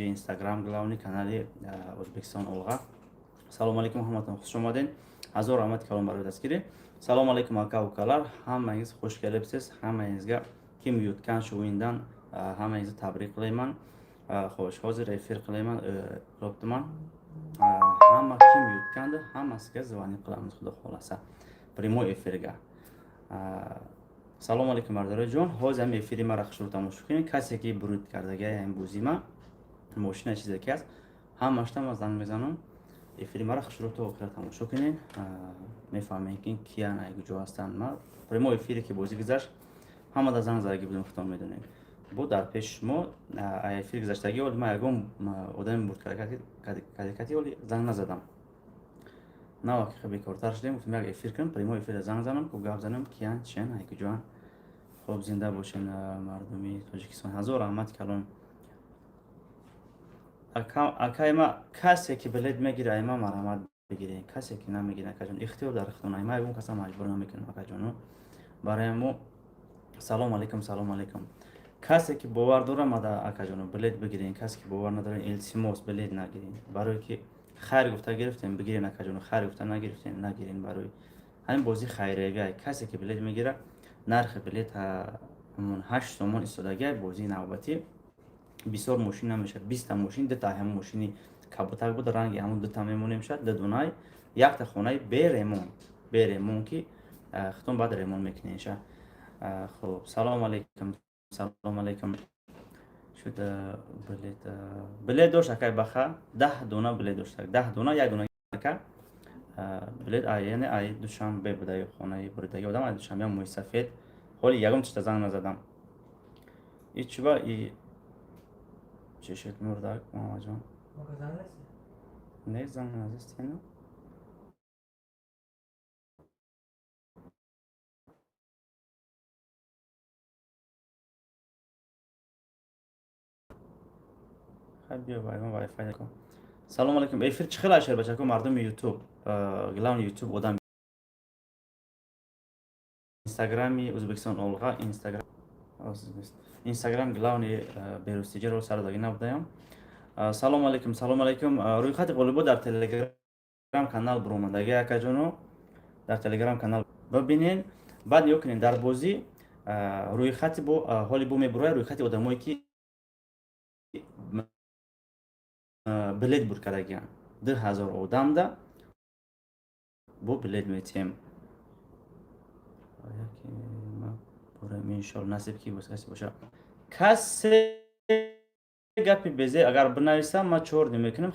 Инстаграм главный канали Ӯзбекистон Олға. Салом алейкум, ҳаматон хуш омадед. Ҳазор раҳмати калон барои дастгирӣ. Салом алейкум, ака, ukalar. Hammangiz xush kelibsiz. Hammangizga kim yutgan shu o'yindan, hammangizni tabrik qilayman. Xo'sh, hozir efir qilayman, qilyaptiman. Hamma kim yutgandi, hammasiga звонить qilamiz, xudo xohlasa. Прямой efirga. Салом алейкум, бародароҷон. Ҳозир ҳам эфири маро хушрӯ тамошо кунед. Касе ки бурд кардаги ҳам бозима, мошина, чизе ки аст, ҳамашта ман занг мезанам. Эфири маро хушрӯ то охира тамошо кунед. Мефаҳмед, ки киян, ай куҷо ҳастанд. Ма прямой эфире ки бозӣ гузашт, ҳамада занг задаги будем, худтон медонед. Бо дар пеши шумо эфир гузаштагӣ, оли ман ягон одами бурд кардакати оли занг назадам. На вақт бекортар шудем, гуфтем, як эфир кунем, прямой эфир занг занам, ку гап занам, киян, чиян, ай куҷоан. Хуб, зинда бошен, мардуми Тоҷикистон. Ҳазор раҳмати калон. Акай ма, касе ки билет мегира, айма марҳамат, бигиред. Касе ки намегира, акаҷон, ихтиёр дар худтон. Айма ягон каса маҷбур намекунам, акаҷону. Барои мо салом алейкум, салом алейкум. Касе ки бовар дора мада, акаҷону, билет бигирен. Касе ки бовар надора, илтимос, билет нагирен. Барое ки хайр гуфта гирифтем, бигирен, акаҷону, хайр гуфта нагирифтем, нагирен. Барои ҳамин бозӣ хайриявӣ, касе ки билет мегира, нархи билет ҳамон 8 сомон истодагиай. Бозии навбатӣ бисёр мошин намешавад, 20-та мошин, дута ҳамон мошини кабутак буд, ранги ҳамон дута мемонем, шад ду дунай, якта хонаи бе ремонт, бе ремонт, ки худтон баъд ремонт мекунен ша. Хуб, салом алейкум, салом алейкум. Шуд билет, билет дошт акай баха, 10 дона билет дошт, 10 дона, як дона ака билет, яъне ай Душанбе буда хонаи буридаги одам, ай Душанбе, мӯи сафед. Ҳоли ягон чита занг назадам. И чиба и чӣ шуд, мурдак Муҳаммадҷон? Не, занг назастину. Хай, биё, вайма вайфай кун. Салом алейкум. Эфир чӣ хел ашер, бачако, мардуми Ютуб, главный Ютуб одам, Инстаграми Ӯзбекистон Олға, Инстаграм, Инстаграм главный берустиҷаро сар даги набудаям. Салом алейкум, салом алейкум. Рӯйхати ғолибо дар Телеграм канал буромадаги, акаҷоно, дар Телеграм канал бибинен. Баъд нигоҳ кунед, дар бозӣ рӯйхати бо ҳоли бо мебурояд, рӯйхати одамое ки билет бур кардагианд. 2000 одамда бо билет метиҳем. Иншоалло, насиб ки касе боша. Касе гапи безе агар бинависам, ман чорни мекунам,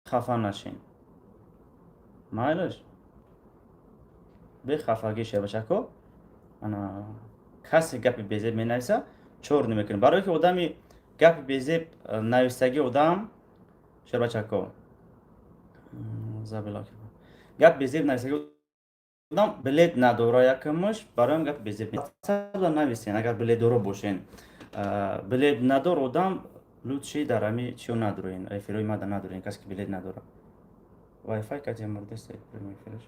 хафа нашен, майлаш, бехафагӣ, шербачако. Ана, касе гапи безеб менависа, чорни мекунем, барое ки одами гапи безеб нависагӣ одам, шербачако, гап безеб нависагӣ одам билет надора якмаш. Бароям гапи безеб нависен, агар билетдоро бошен. Билет надор одам лучше дар ҳами чиё надорен, эфирои мада надорен, касе ки билет надора. Вайфай кати мурдест прямой эфираш.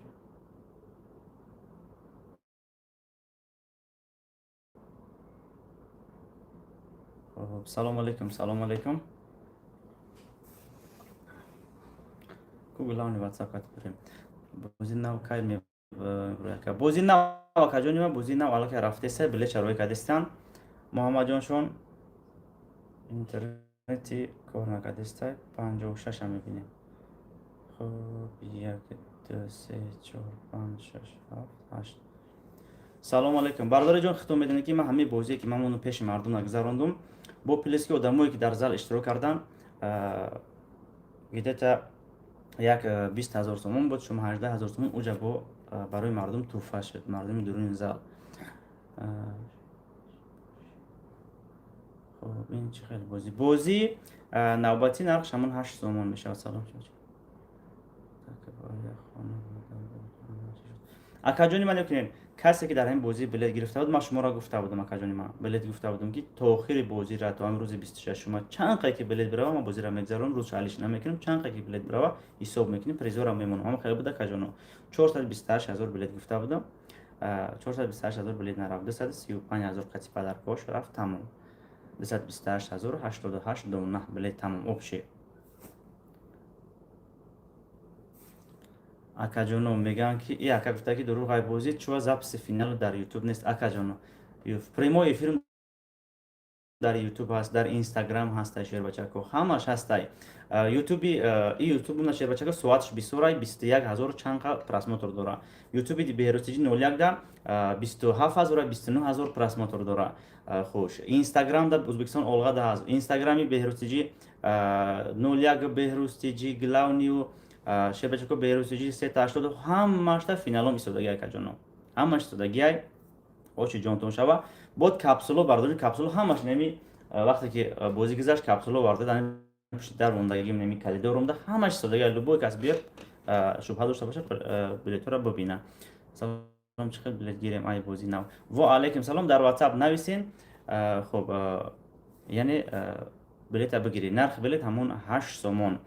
Хоб, салом алейкум, салом алейкум. Ку главный WhatsApp кати бирем. Бози нав кай ме? Бози нав, акаҷони ма, бози нав аллакай рафтеса, билет шарои кардистан. Муҳаммадҷоншон интернети кор накардистай. 56-а мебинем. Хуб, як, ду, се, чор, панҷ, шаш, ҳафт, ҳашт. Салом алейкум, бародари ҷон. Худтон медонед, ки ман ҳамаи бозие ки ман оно пеши мардум нагузарондум, бо плюс ки одамое ки дар зал иштирок карданд, где-то як 20 000 сомон буд, шумо 18 000 сомон уҷа бо барои мардум тӯҳфа шуд, мардуми дуруни зал. Хуб, ин чӣ хел бозӣ? Бозӣ навбатӣ нархш ҳамон 8 сомон мешавад. Салом, акаҷони ман, кунед. Касе ки дар ҳамин бозӣ билет гирифта буд, ман шуморо гуфта будам, акаҷони ман, билет гуфта будам, ки то охири бозира, то ҳамин рӯзи 26-ума чанд қай ки билет бирава, ман бозиро мегзаронам, рӯзша алиш намекунем. Чанд қай ки билет бирава, ҳисоб мекунем, призора мемонам. Ҳама хеле буд, акаҷоно. 428 000 билет гуфта будам, 428 000 билет нарафт, 235 000 қати подаркош рафт, тамом. 228 088 дона билет тамом общий. Акаҷоно, мегӯянд, ки и ака гуфта, ки дурӯғ айбозӣ чуа записи финалу дар Ютуб нест. Акаҷоно, прямой эфир дар Ютуб ҳаст, дар Инстаграм ҳастай, шербачако, ҳамаш ҳастай. Ютуби и Ютуб на, шербачако, соатш бисёрай, 21 ҳазору чанд просмотр дора. Ютуби Беҳрӯзтиҷи 01-да 27 ҳазор, 29 ҳазор просмотр дора. Хуш, Инстаграмда Ӯзбекистон олғада ҳаст, Инстаграми Беҳрӯзтиҷи 01, Беҳрӯзтиҷи главный ю, шербачако, Беҳрӯзтиҷи сета ҳаштоду ҳамашта финалом истодагиай, акаҷоно, ҳамаш истодагиай. Очи ҷонтон шава. Бод капсуло бардори, капсуло ҳамаш неми, вақте ки бозӣ гузашт, капсуло варда пушти дар мондагим, неми коридор омда, ҳамаш истодагиай. Любой кас биёд, шубҳа дошта бошад, билетҳоро бибина. Салом, чӣ хел билет гирем ай бозӣ нав? Во алайкум салом. Дар WhatsApp нависен. Хуб, яъне билета бигиред, нархи билет ҳамон 8 сомон.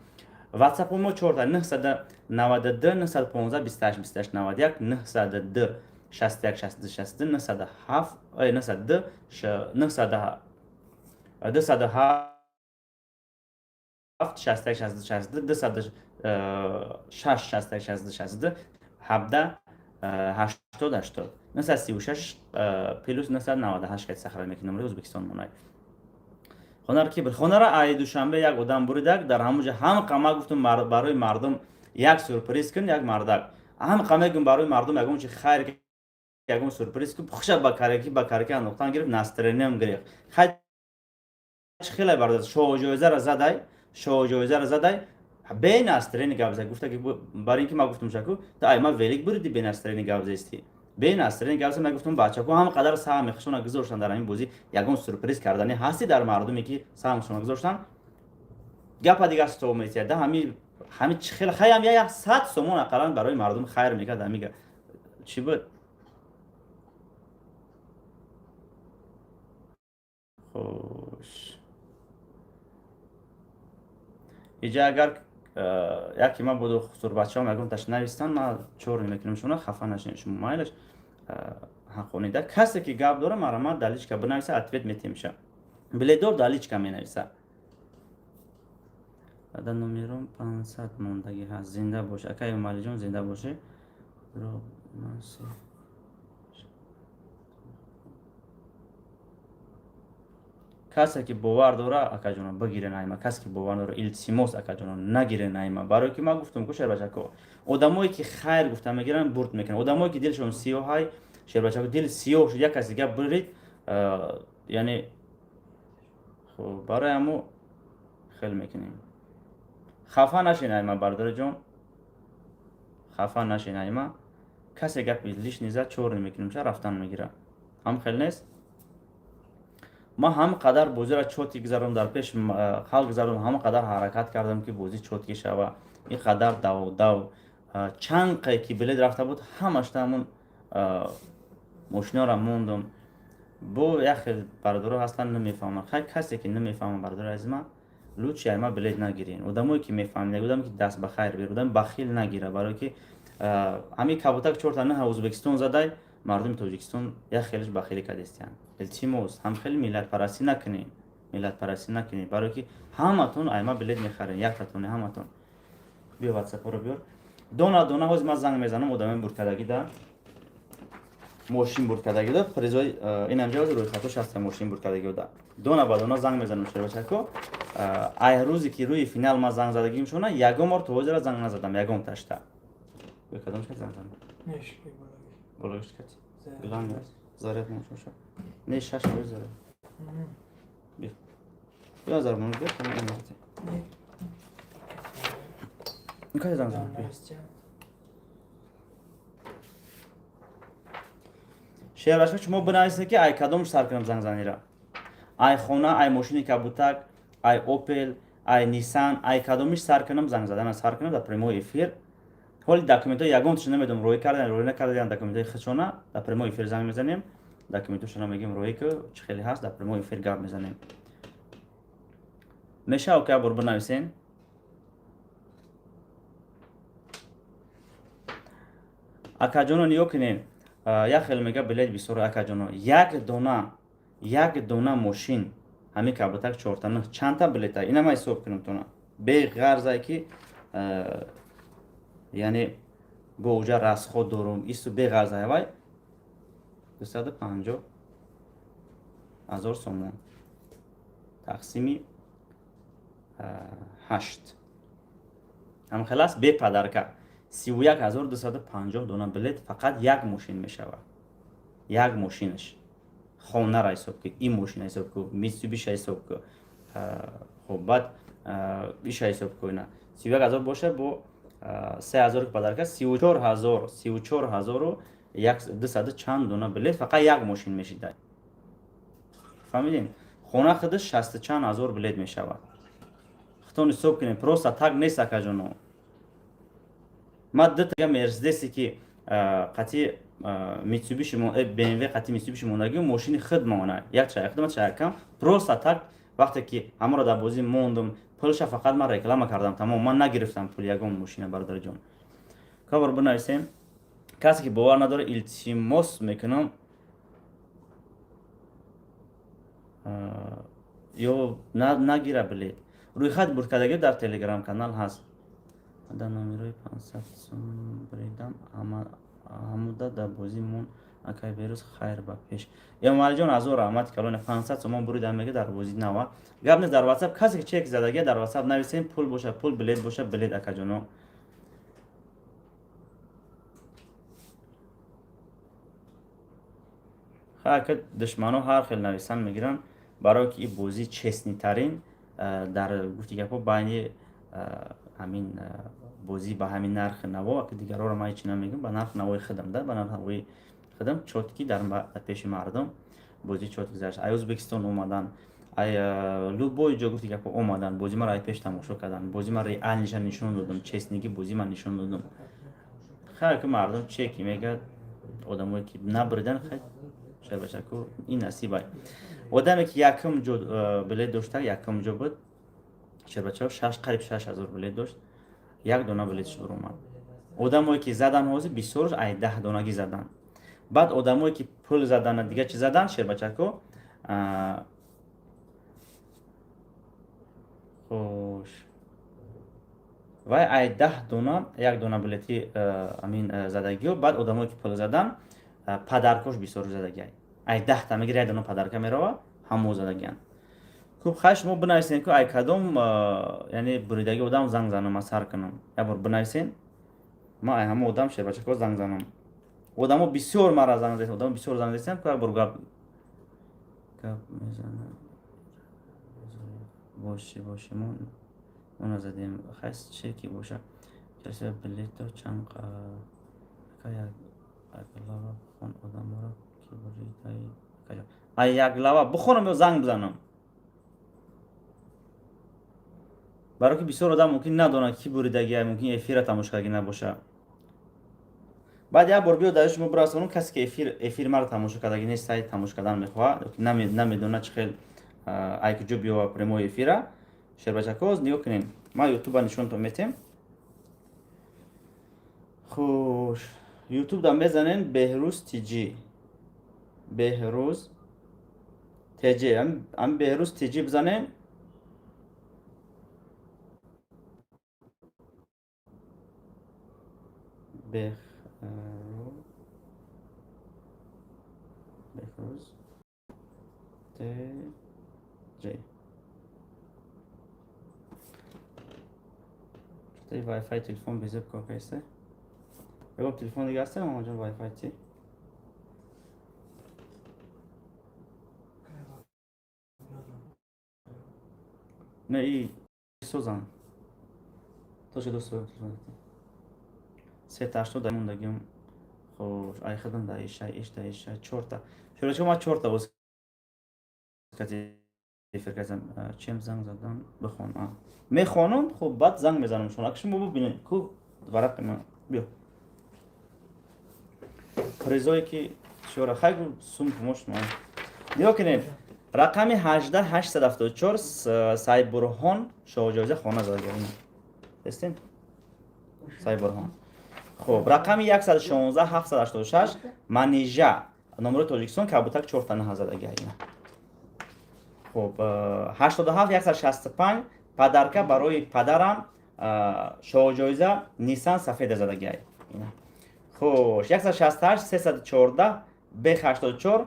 WhatsApp мо чорта: 992 915 28 28 91, 902 61 62 62, 907 902 900 207 61 62 62, 206 61 62 62, 17 80 80, 936 плюс 998 кати сахара мекунем. Номери Ӯзбекистон монай. Хонара ки хонара ай Душанбе як одам буридак, дар ҳамонҷа ҳам қама гуфтум, барои мардум як сюрприз кун. Як мардак ҳам қа мегум, барои мардум ягон чи хайр, ягон сюрприз кун. Хуша ба караки андохтан гирифт, настроение м гирифт. Хай, чӣ хеле бародар, шоҳҷоизаро задай, шоҳҷоизаро задай, бе настроение гап зад. Гуфта ки барои ин ки ман гуфтум, шаку ту ай ма велик буриди, бе настроение гап зести, бе настроение гап зад. Ман гуфтум, бачако ҳам қадар саҳми худшона гузоштан дар ҳамин бозӣ, ягон сюрприз кардани ҳасти дар мардуме ки саҳми худшона гузоштан. Гапа дигар стол метиҳад да ҳами чӣ хеле хаям як 100 сомон ақаллан барои мардум хайр мекард. Ҳамига чӣ буд? Хуш, иҷа агар яке ман буду, хусурбачаҳом ягон таш навистан, ман чор мекунам шумо, хафа нашинед шумо, майлаш ҳаққонида. Касе ки гап дора, марама дар личка бинависа, ответ метемша. Билетдор дар личка менависа. Дар номером 500 мондагӣ ҳаст. Зинда бош, акай Умалиҷон, зинда бошӣ. Касе ки бовар дора, акаҷоно, бигире найма. Касе ки бовар дора, илтимос, акаҷоно, нагире найма. Барое ки ман гуфтам ку, шербачако, одамое ки хайр гуфта мегиранд, бурд мекунанд. Одамое ки дилшон сиёҳай, шербачако, дил сиёҳ шуд, як каси дига бирид, яъне хуб, барои ҳамо хел мекунем. Хафа нашин айма, бародарҷон, хафа нашин айма. Касе гапи лишний зад, чор мекунем, ча рафтан мегира. Ҳам хел нест. Ман ҳам қадар бозиро чёткий гузаронам, дар пеш халқ гузаронам, ҳама қадар ҳаракат кардам, ки бозӣ чёткий шава. Ин қадар давдав, чанд қай ки билет рафта буд, ҳамашта ҳамун мошинаро мондум. Бо як хел бародаро ҳастанд, намефаҳманд. Хай, касе ки намефаҳмад, бародари азиз ман, лучше айма билет нагирен. Одамое ки мефаҳмед, одаме ки даст ба хайр бир, одами бахил нагира. Барое ки ҳамин кабутак чорта наҳа Ӯзбекистон задай, мардуми Тоҷикистон як хелеш бахилӣ кардистиянд. Илтимос, ҳам хеле миллатпарастӣ накунед, миллатпарастӣ накунед. Барое ки ҳаматон айма билет мехарен, яктатоне, ҳаматон. Биё, ватсапоро биёр, дона дона. Ҳозир ман занг мезанам одамои бурдкардагида, мошин бурдкардагида, призои инамҷа ҳозир рӯйхатош ҳаста. Мошин бурдкардагида дона ба дона занг мезанам, шербачако. Ай рӯзе ки рӯи финал ман занг задагим шуна, ягон бор то ҳозира занг назадам ягон ташта. Кадомш занг занам? Болагиш кати главный заряд мошоша не, 6% заряд. Биё, биё, зармон, биё. Кай занг занам, биё. Шербачако, шумо бинависед, ки ай кадомш сар кунам занг занира: ай хона, ай мошини кабутак, ай Опел, ай Нисан, ай кадомиш сар кунам занг задана сар кунам дар прямой эфир? Ҳоли документҳои ягонташо намедонам, роӣ кардан, роӣ накардан документҳои худшона. Дар прямой эфир занг мезанем, документҳошона мегӯем, роӣ ку, чӣ хеле ҳаст, дар прямой эфир гап мезанем. Мешава ки як бор бинависен. Акаҷоно, нигоҳ кунед, як хел мега, билет бисёр. Акаҷоно, як дона, як дона мошин Ҳамин кабутак чорта нӯҳ чандта билета, ина ман ҳисоб кунам тона, беғарзае ки яъне бо уҷа расход дорум, исту беғарзае вай 250 000 сомон тақсими 8 ҳамхел аст. Бе подарка 31 250 дона билет фақат як мошин мешавад. Як мошинаш, хонара ҳисоб ку, ин мошина ҳисоб ку, Митсубиша ҳисоб ку, хоб, баъд иша ҳисоб ку. Ина 31 000 боша, бо 3000 подарка 34 000, 34 000 200 чанд дона билет фақат як мошин мешида. Фаҳмидем? Хона худаш шасту чанд ҳазор билет мешавад. Худтон ҳисоб кунем, просто так нест, акаҷоно. Ма дутага Мерседесе ки қати Митсубиши, БМВ қати Митсубиши мондагӣ, мошини худ мона, як чая худма, чаякам. Просто так вақте ки ҳамаро дар бозӣ мондум, пулша фақат ман реклама кардам, тамом. Ман нагирифтам пули ягон мошина, бародарҷон. Кабор бинависем. Касе ки бовар надора, илтимос мекунам, ё нагира билет. Рӯйхат бурдкардагӣ дар Телеграм канал ҳаст. Дар номерои 500 сум буридам, ҳамуда дар бозӣ мон. Акай Берӯз, хайр, ба пеш. Эмомалиҷон, азор раҳмати калоне. 500 сомон буридам, мега, дар бозӣ нава. Гап нест, дар Ватсап касе ки чек задагия, дар Ватсап нависем. Пул боша пул, билет боша билет, акаҷоно. Ха, душмано ҳар хел нависан мегиранд, барое ки ин бозӣ честный тарин дар гуфти гапҳо байни ҳамин бозӣ ба ҳамин нархи наво. Аки дигарҳоро ман ҳечи намегӯм, ба нархи навои худам, да, ба нархи навои худам чёткий дар пеши мардум бозӣ чёткий гузашт. Ай Ӯзбекистон омадан, ай любой ҷо, гуфти гапҳо, омадан, бозӣ маро ай пеш тамошо кардан. Бозӣ ман реальный ша нишон додам, честный ги бозӣ ман нишон додам. Хайр, ки мардум чеки мегӯяд, одамое ки набуридан, хай, шабашаку, ин насибай. Одаме ки якум ҷо билет дошта, якум ҷо буд, шербачаҳо, шаш, қариб 6000 билет дошт, як дона билетш буромад. Одамое ки задан, ҳозир бисёрш ай 10 донагӣ задан. Баъд одамое ки пул задана, дига чи задан, шербачако. Хош, вай ай 10 дона як дона билети амин задагиё. Баъд одамое ки пул задан, подарка ш бисёр задагиай. Ай 10-та мегир, як дона подарка мерава, ҳамо задагианд. Хуб, хай, шумо бинависен, ку ай кадом, яъне буридаги одам занг занам, ман сар кунам. Як бор бинависен, ман ай ҳама одам, шербачако, занг занам. Одамо бисёр мара занг зад, одамо бисёр занг задистанд, ку як бор гап мезанам. Боши, боши, мо назадем. Хай, чеки боша, касе билето чанд ака? Як глава бихон одаморо ки буридаи. Ай як глава бихонам ё занг бизанам? Барои ки бисёр одам мумкин надонад, ки буридагия, мумкин эфира тамошо кардаги набоша. Баъд як бор биё дар шумо бирасонам. Касе ки эфири маро тамошо кардаги нест, сай тамошо кардан мехоҳад, намедонад чӣ хел, ай куҷо биёва прямой эфира, шербачако, нигоҳ кунем, ман Ютуба нишонтон метем. Хуш, Ютуб да мезанен Беҳрӯз тиҷи, Беҳрӯз тж, ам Беҳрӯз тиҷи бизанен. Беҳрӯз тж. Вайфай телефон безеб кор кардиста. Ягон телефон дига ҳаста, мамаҷон, вайфай ти? Не, и созан точка ду телефон сета ҳаштод мондагим. Хош, ай худам да иша, иш да иша, чорта шӯрачо, ма чорта боз эфир кардам. Чем занг задан, бихон. Мехонам. Хуб, баъд занг мезанам шумо, ака, шумо бубинед ку варақи ман. Биё, призое ки чора, хай, сум помош. Нигоҳ кунед, рақами 18874, Сайбурҳон, шоҳҷоиза хона задагӣ естен, Сайбурҳон. Хуб, рақами 116 786, Манижа, номерои Тоҷикистон, кабутак чорта наҳа задагӣ. Хуб, 87 165, подарка барои падарам, шоҳҷоиза Ниссан сафеда задагиай. Хуш, 168 314, Б84,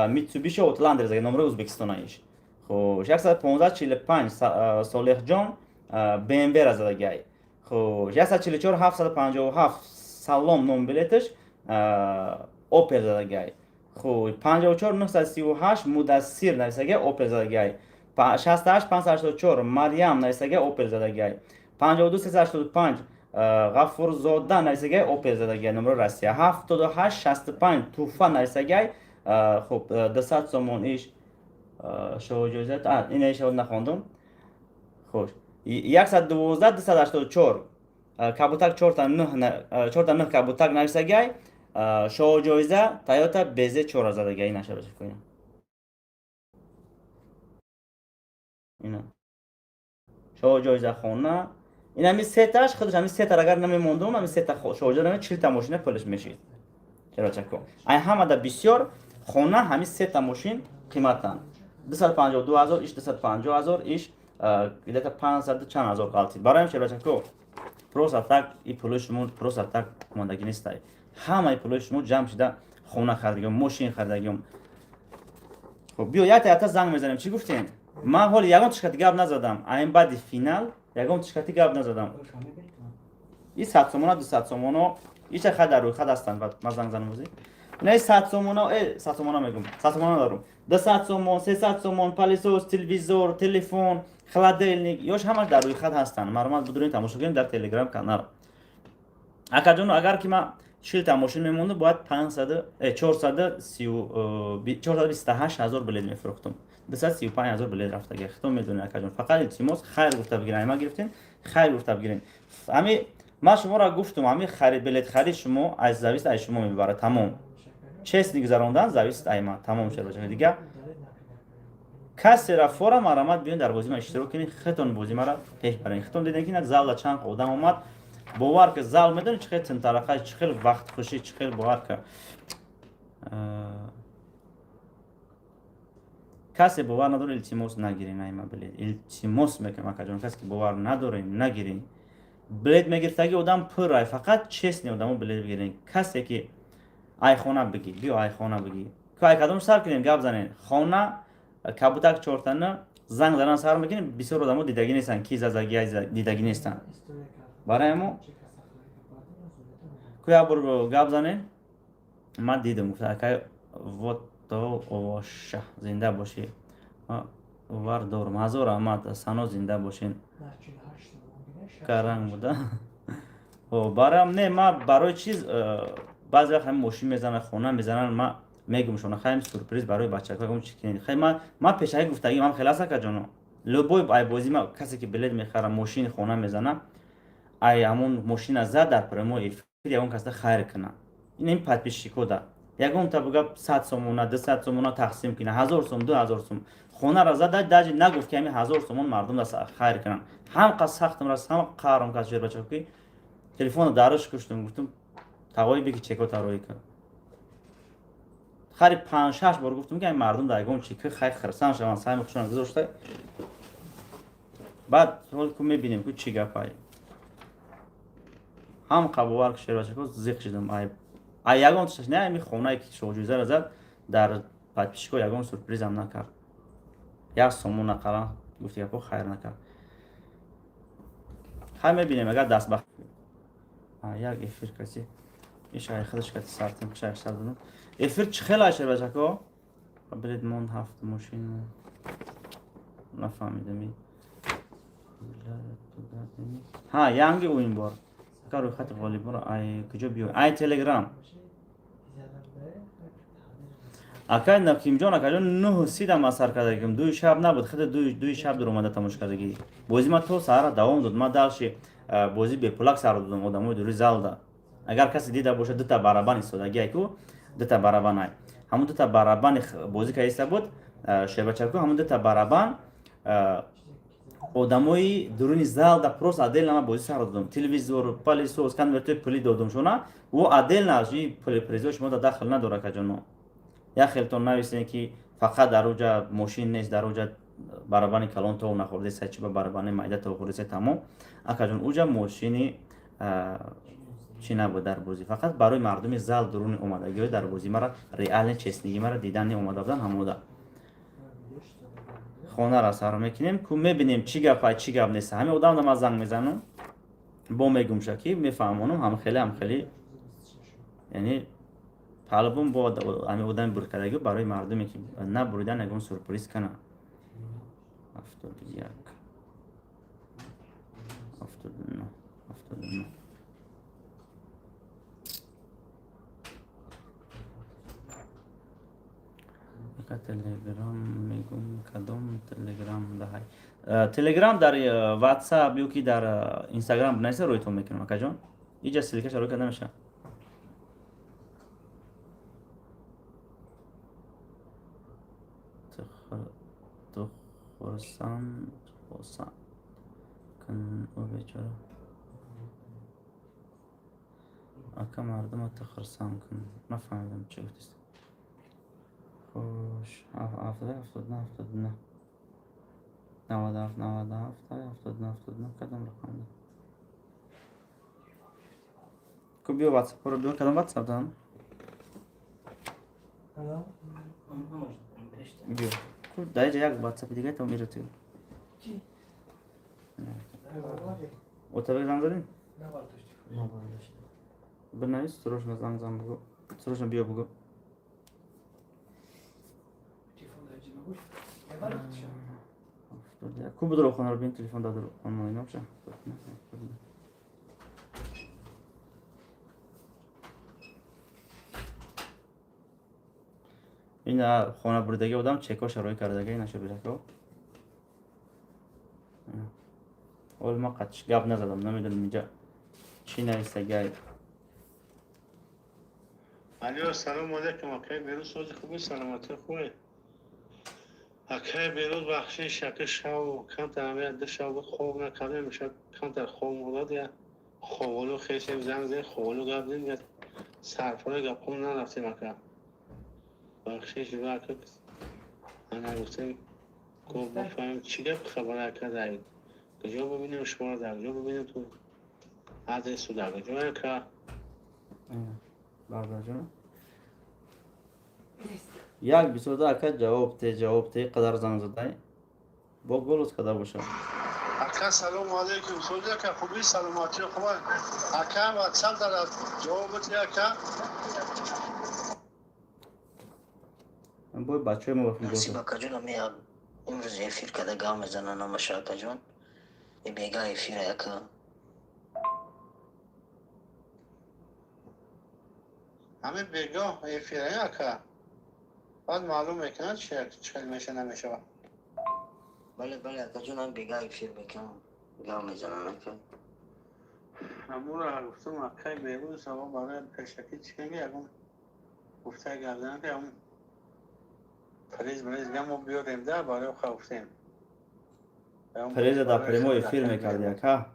Митсубиши Аутландер задаги, номерои Ӯзбекистонаиш. Хуш, 115 45, Солеҳҷон, БМВ ра задагиай. Хуш, 144 757, Салом ном билеташ, Опел задагиай. Хуш, 54 938, Мудассир нависагиай, Опел задагиай. 68 584, Марьям нависагиай, Опел задагиай. 52 385, Ғафурзода нависагиай, Опел задагиай, номерои Россия. 78 65, Туфа нависагиай. Хуб, 200 сомон иш шоҳҷоиза. Ина нахондум. Хуш, 112 284, кабутак чорта нӯҳ кабутак нависагиай, шоҳҷоиза Тойота БЗ чора задагиай. Ина шабаша, ина шоҳҷоиза хона. Ин ҳами сеташ худаш, ҳами сетар агар намемондум, ҳами сета шоҳҷоиза нами 40-та мошина пулаш мешид. Чаро чако ай ҳамада бисёр хона, ҳами сета мошин қиматанд: 252 000 иш, 250 000 иш, где-то пансаду чанд ҳазор ғалтид. Барои ҳам, шербачако, просто так и пулои шумо просто так мондагӣ нестай. Ҳамаи пулои шумо ҷамъ шида хона харидагиём, мошин харидагиём. Хуб, биё, якта якта занг мезанем. Чӣ гуфтем? Ман ҳоли ягон тишкати гап назадам. Айн баъди финал ягон тишкати гап назадам. И 100 сомона, 200 сомоно ича хай дар рӯйхат ҳастанд. Баъд ман занг занам. Озӣ не, 100 сомона, 100 сомона мегум, 100 сомона дорум, 200 сомон, 300 сомон, пылесос, телевизор, телефон, холодильник, ёш ҳамаш дар рӯйхат ҳастанд. Марҳамат, будурин, тамошо кунем дар Телеграм канал. Акаҷоно, агар ки ман 40-та мошин мемондум, бояд пансаду 428 000 билет мефурӯхтум. 235 000 билет рафтага, хитон медонед, акаҷон. Фақат илтимос, хайр гуфта бигирен. Ма гирифтем, хайр гуфта бигирен. Ами ман шуморо гуфтум, ами харид, билет харид шумо аз зависит аз шумо мебарад, тамом. Честно гузарондан зависит ай ман, тамом шуд. Дига касера фора, марҳамат, биён, дар бозӣ ма иштирок кунед, хитон бозӣ мара пеш барен. Хитон дидем, ки залда чанд одам омад. Бовар ки, зал медонӣ, чӣ хел тинтарақа, чӣ хел вақтхушӣ, чӣ хел. Бовар ки, касе бовар надоре, илтимос, нагирен айма билет. Илтимос мекунам, акаҷон, касе ки бовар надоре, нагирен билет. Мегирифтаги одам пурай, фақат честный одамо билет бигирен. Касе ки айхона бигӣ, биё, айхона бигӣ, ку ай кадом сар кунем, гап занен. Хона, кабутак чортана, занг задан сар мекунем. Бисёр одамо дидагӣ нестанд, ки зазаги дидагӣ нестанд. Барои мо ку як бор гап занем. Ман дидам, гуфта: «Акай, вот то овоша, зинда бошӣ, вар дорум». Ҳазор раҳмат, Сано, зинда бошен. Каранг буда бароям. Не, ма барои чиз баъзе вақт ҳами мошин мезананд, хона мезананд, ма мегум шона: хайм, сюрприз барои бачаҳо чи кунед. Хай, ма пешаки гуфтагим ам хеле аст, акаҷоно. Любой ай бозӣ ма касе ки билет мехара, мошин, хона мезана, ай ҳамон мошина зад, дар прямой эфир ягон касда хайр куна. Ин подписчико да ягон та буга 100 сомона, 200 сомона тақсим куна, 1000 сом, 2000 сом. Хонара зада, даже нагуфт, ки ҳами 1000 сомон мардум да хайр кунанд. Ҳам қас сахтам раст, ҳам қаҳрам кас бачако, ки телефонро дараш куштум, гуфтум: «Тағои, бики, чеко тароӣ кун». Хари панҷ шаш бор гуфтум, ки ай мардум дар ягон чи ки хай хирсан шаванд, сайми хушон гузошта. Баъд ҳол ку мебинем, ку чӣ гапай. Ҳам қабовар ки, шербачако, зиқ шидам. Ай ягон тишаш не, ами хонае ки шоҳҷӯзара зад, дар подписчико ягон сюрпризам накард, як сомон нақалан гуфти гапо хайр накард. Хай, мебинем, агар даст ба як эфир каси ишай худаш кати сартим шай сар додам. Эфир чӣ хел, шербачако? Билет мон, ҳафт мошин нафаҳмидами. Ҳа, янги уин бор ака, рӯйхати ғолибонро ай куҷо биё? Ай Телеграм, акай Накимҷон. Акаҷон, 9:30 дам асар кардагим, 2 шаб набуд, хеле 2 шаб дур омада тамошо кардагӣ. Бозӣ ма то саҳара давом дод. Ма дальше бозӣ бепулак сар додам. Одамои дури залда, агар касе дида бошад, дута барабан истодагиай ку, дута барабанай, ҳамун дута барабани бозӣ кардиста буд, шербачаку. Ҳамун дута барабан одамои дуруни залда, просто отдельно ма бозӣ сар додам. Телевизор, пылесос, конвертои пулӣ додум шуна, ӯ отдельно пули призо шумо да дахл надорад, акаҷоно. Як хелтон нависем, ки фақат дар оҷа мошин нест, дар оҷа Барабани калон тов нахӯрдеса, чи ба барабани майда тов хӯрдеса, тамом. Акаҷон, уҷа мошини чӣ набуд дар бозӣ, фақат барои мардуми зал дуруни омадагиҳои дар бозӣ мара реально честный ги мара дидан омада будан. Ҳамода хонара сар мекунем, ку мебинем, чӣ гапа, чӣ гап нест. Ҳамин одамда ман занг мезанам, бо мегумша, ки мефаҳмонам. Ҳамхеле, ҳамхеле, яъне палбум бо ҳамин одами буркадаги барои мардуме, ки набуридан, ягон сюрприз кана. 71, 79, 79. Ака, Телеграм мегум, кадом Телеграм даҳай? Телеграм дар Ватсап ё ки дар Инстаграм бинависа, рӯйтон мекунам, акаҷон. Иҷа ссылка ша рӯй карда мешавад. Ту хурсанд хурсанд кун ӯ бечора. Ака, мардума ту хурсанд кун. Нафаҳмидам, чӣ гуфтист. Хуш, 79, 79, 97, 97, 79, 79. Кадом рақам? Ку биё, Ватсапро биё. Кадом Ватсап дан? Биё ку, даиҷа як Ватсапи дига там ира ту. Отабек, занг задем? Бинавис, срочно занг зан, бугӯ, срочно биё, бугӯ. Ку будро хонаро бин, телефон дар хона инобша. Ин хона бурдаги одам чекоша рӯй кардаги наша бирако. Ҳол ма қатиш гап назадам, намедонам, инҷа чӣ нависагай. Алло, салому алейкум, акай Берӯз, сози хуби, саломатӣ хубе? Акай Берӯз, бахшиш, ака, шав камтар ҳамя ду шав буд, хоб накардем, имшаб камтар хоб модад, я ховолу хесем, занг зед, ховолу гап зед, я сарпои гапҳом нарафтем, ака. Бахшиш, ва ака, ана гуфтем, ко бифаҳмем, чӣ гап хабар, ака, дар куҷо бибинем шуморо, дар куҷо бибинем, ту адресу дар куҷо, ака? Бардарҷон, як бисода, ака, ҷавоб те, ҷавоб те, қадар занг задай, бо голос када бошад. Ака, салому алейкум, сози, ака, хуби, саломатӣ хуба, ака? Ватсап дар ҷавоб бити, ака. Бой бачаҳои мо. Насиб, акаҷон, ами имрӯз эфир када гап мезана намаша, акаҷон, бега эфира, ака. Ҳамин бегоҳ эфира, ака, баъд маълум мекунад, чи хел меша, намешавад. Бале, бале, акаҷон, ам бега эфир мекунам, гап мезанан, ака. Ҳамура гуфтам, акай Берӯз, савол барои пешакӣ чӣ кунги, ягон гуфтаи гап зан, ки ягон приз мриз гамо биёрем да, барои ха гуфтем. Приза дар прямой эфир мекарди, ака,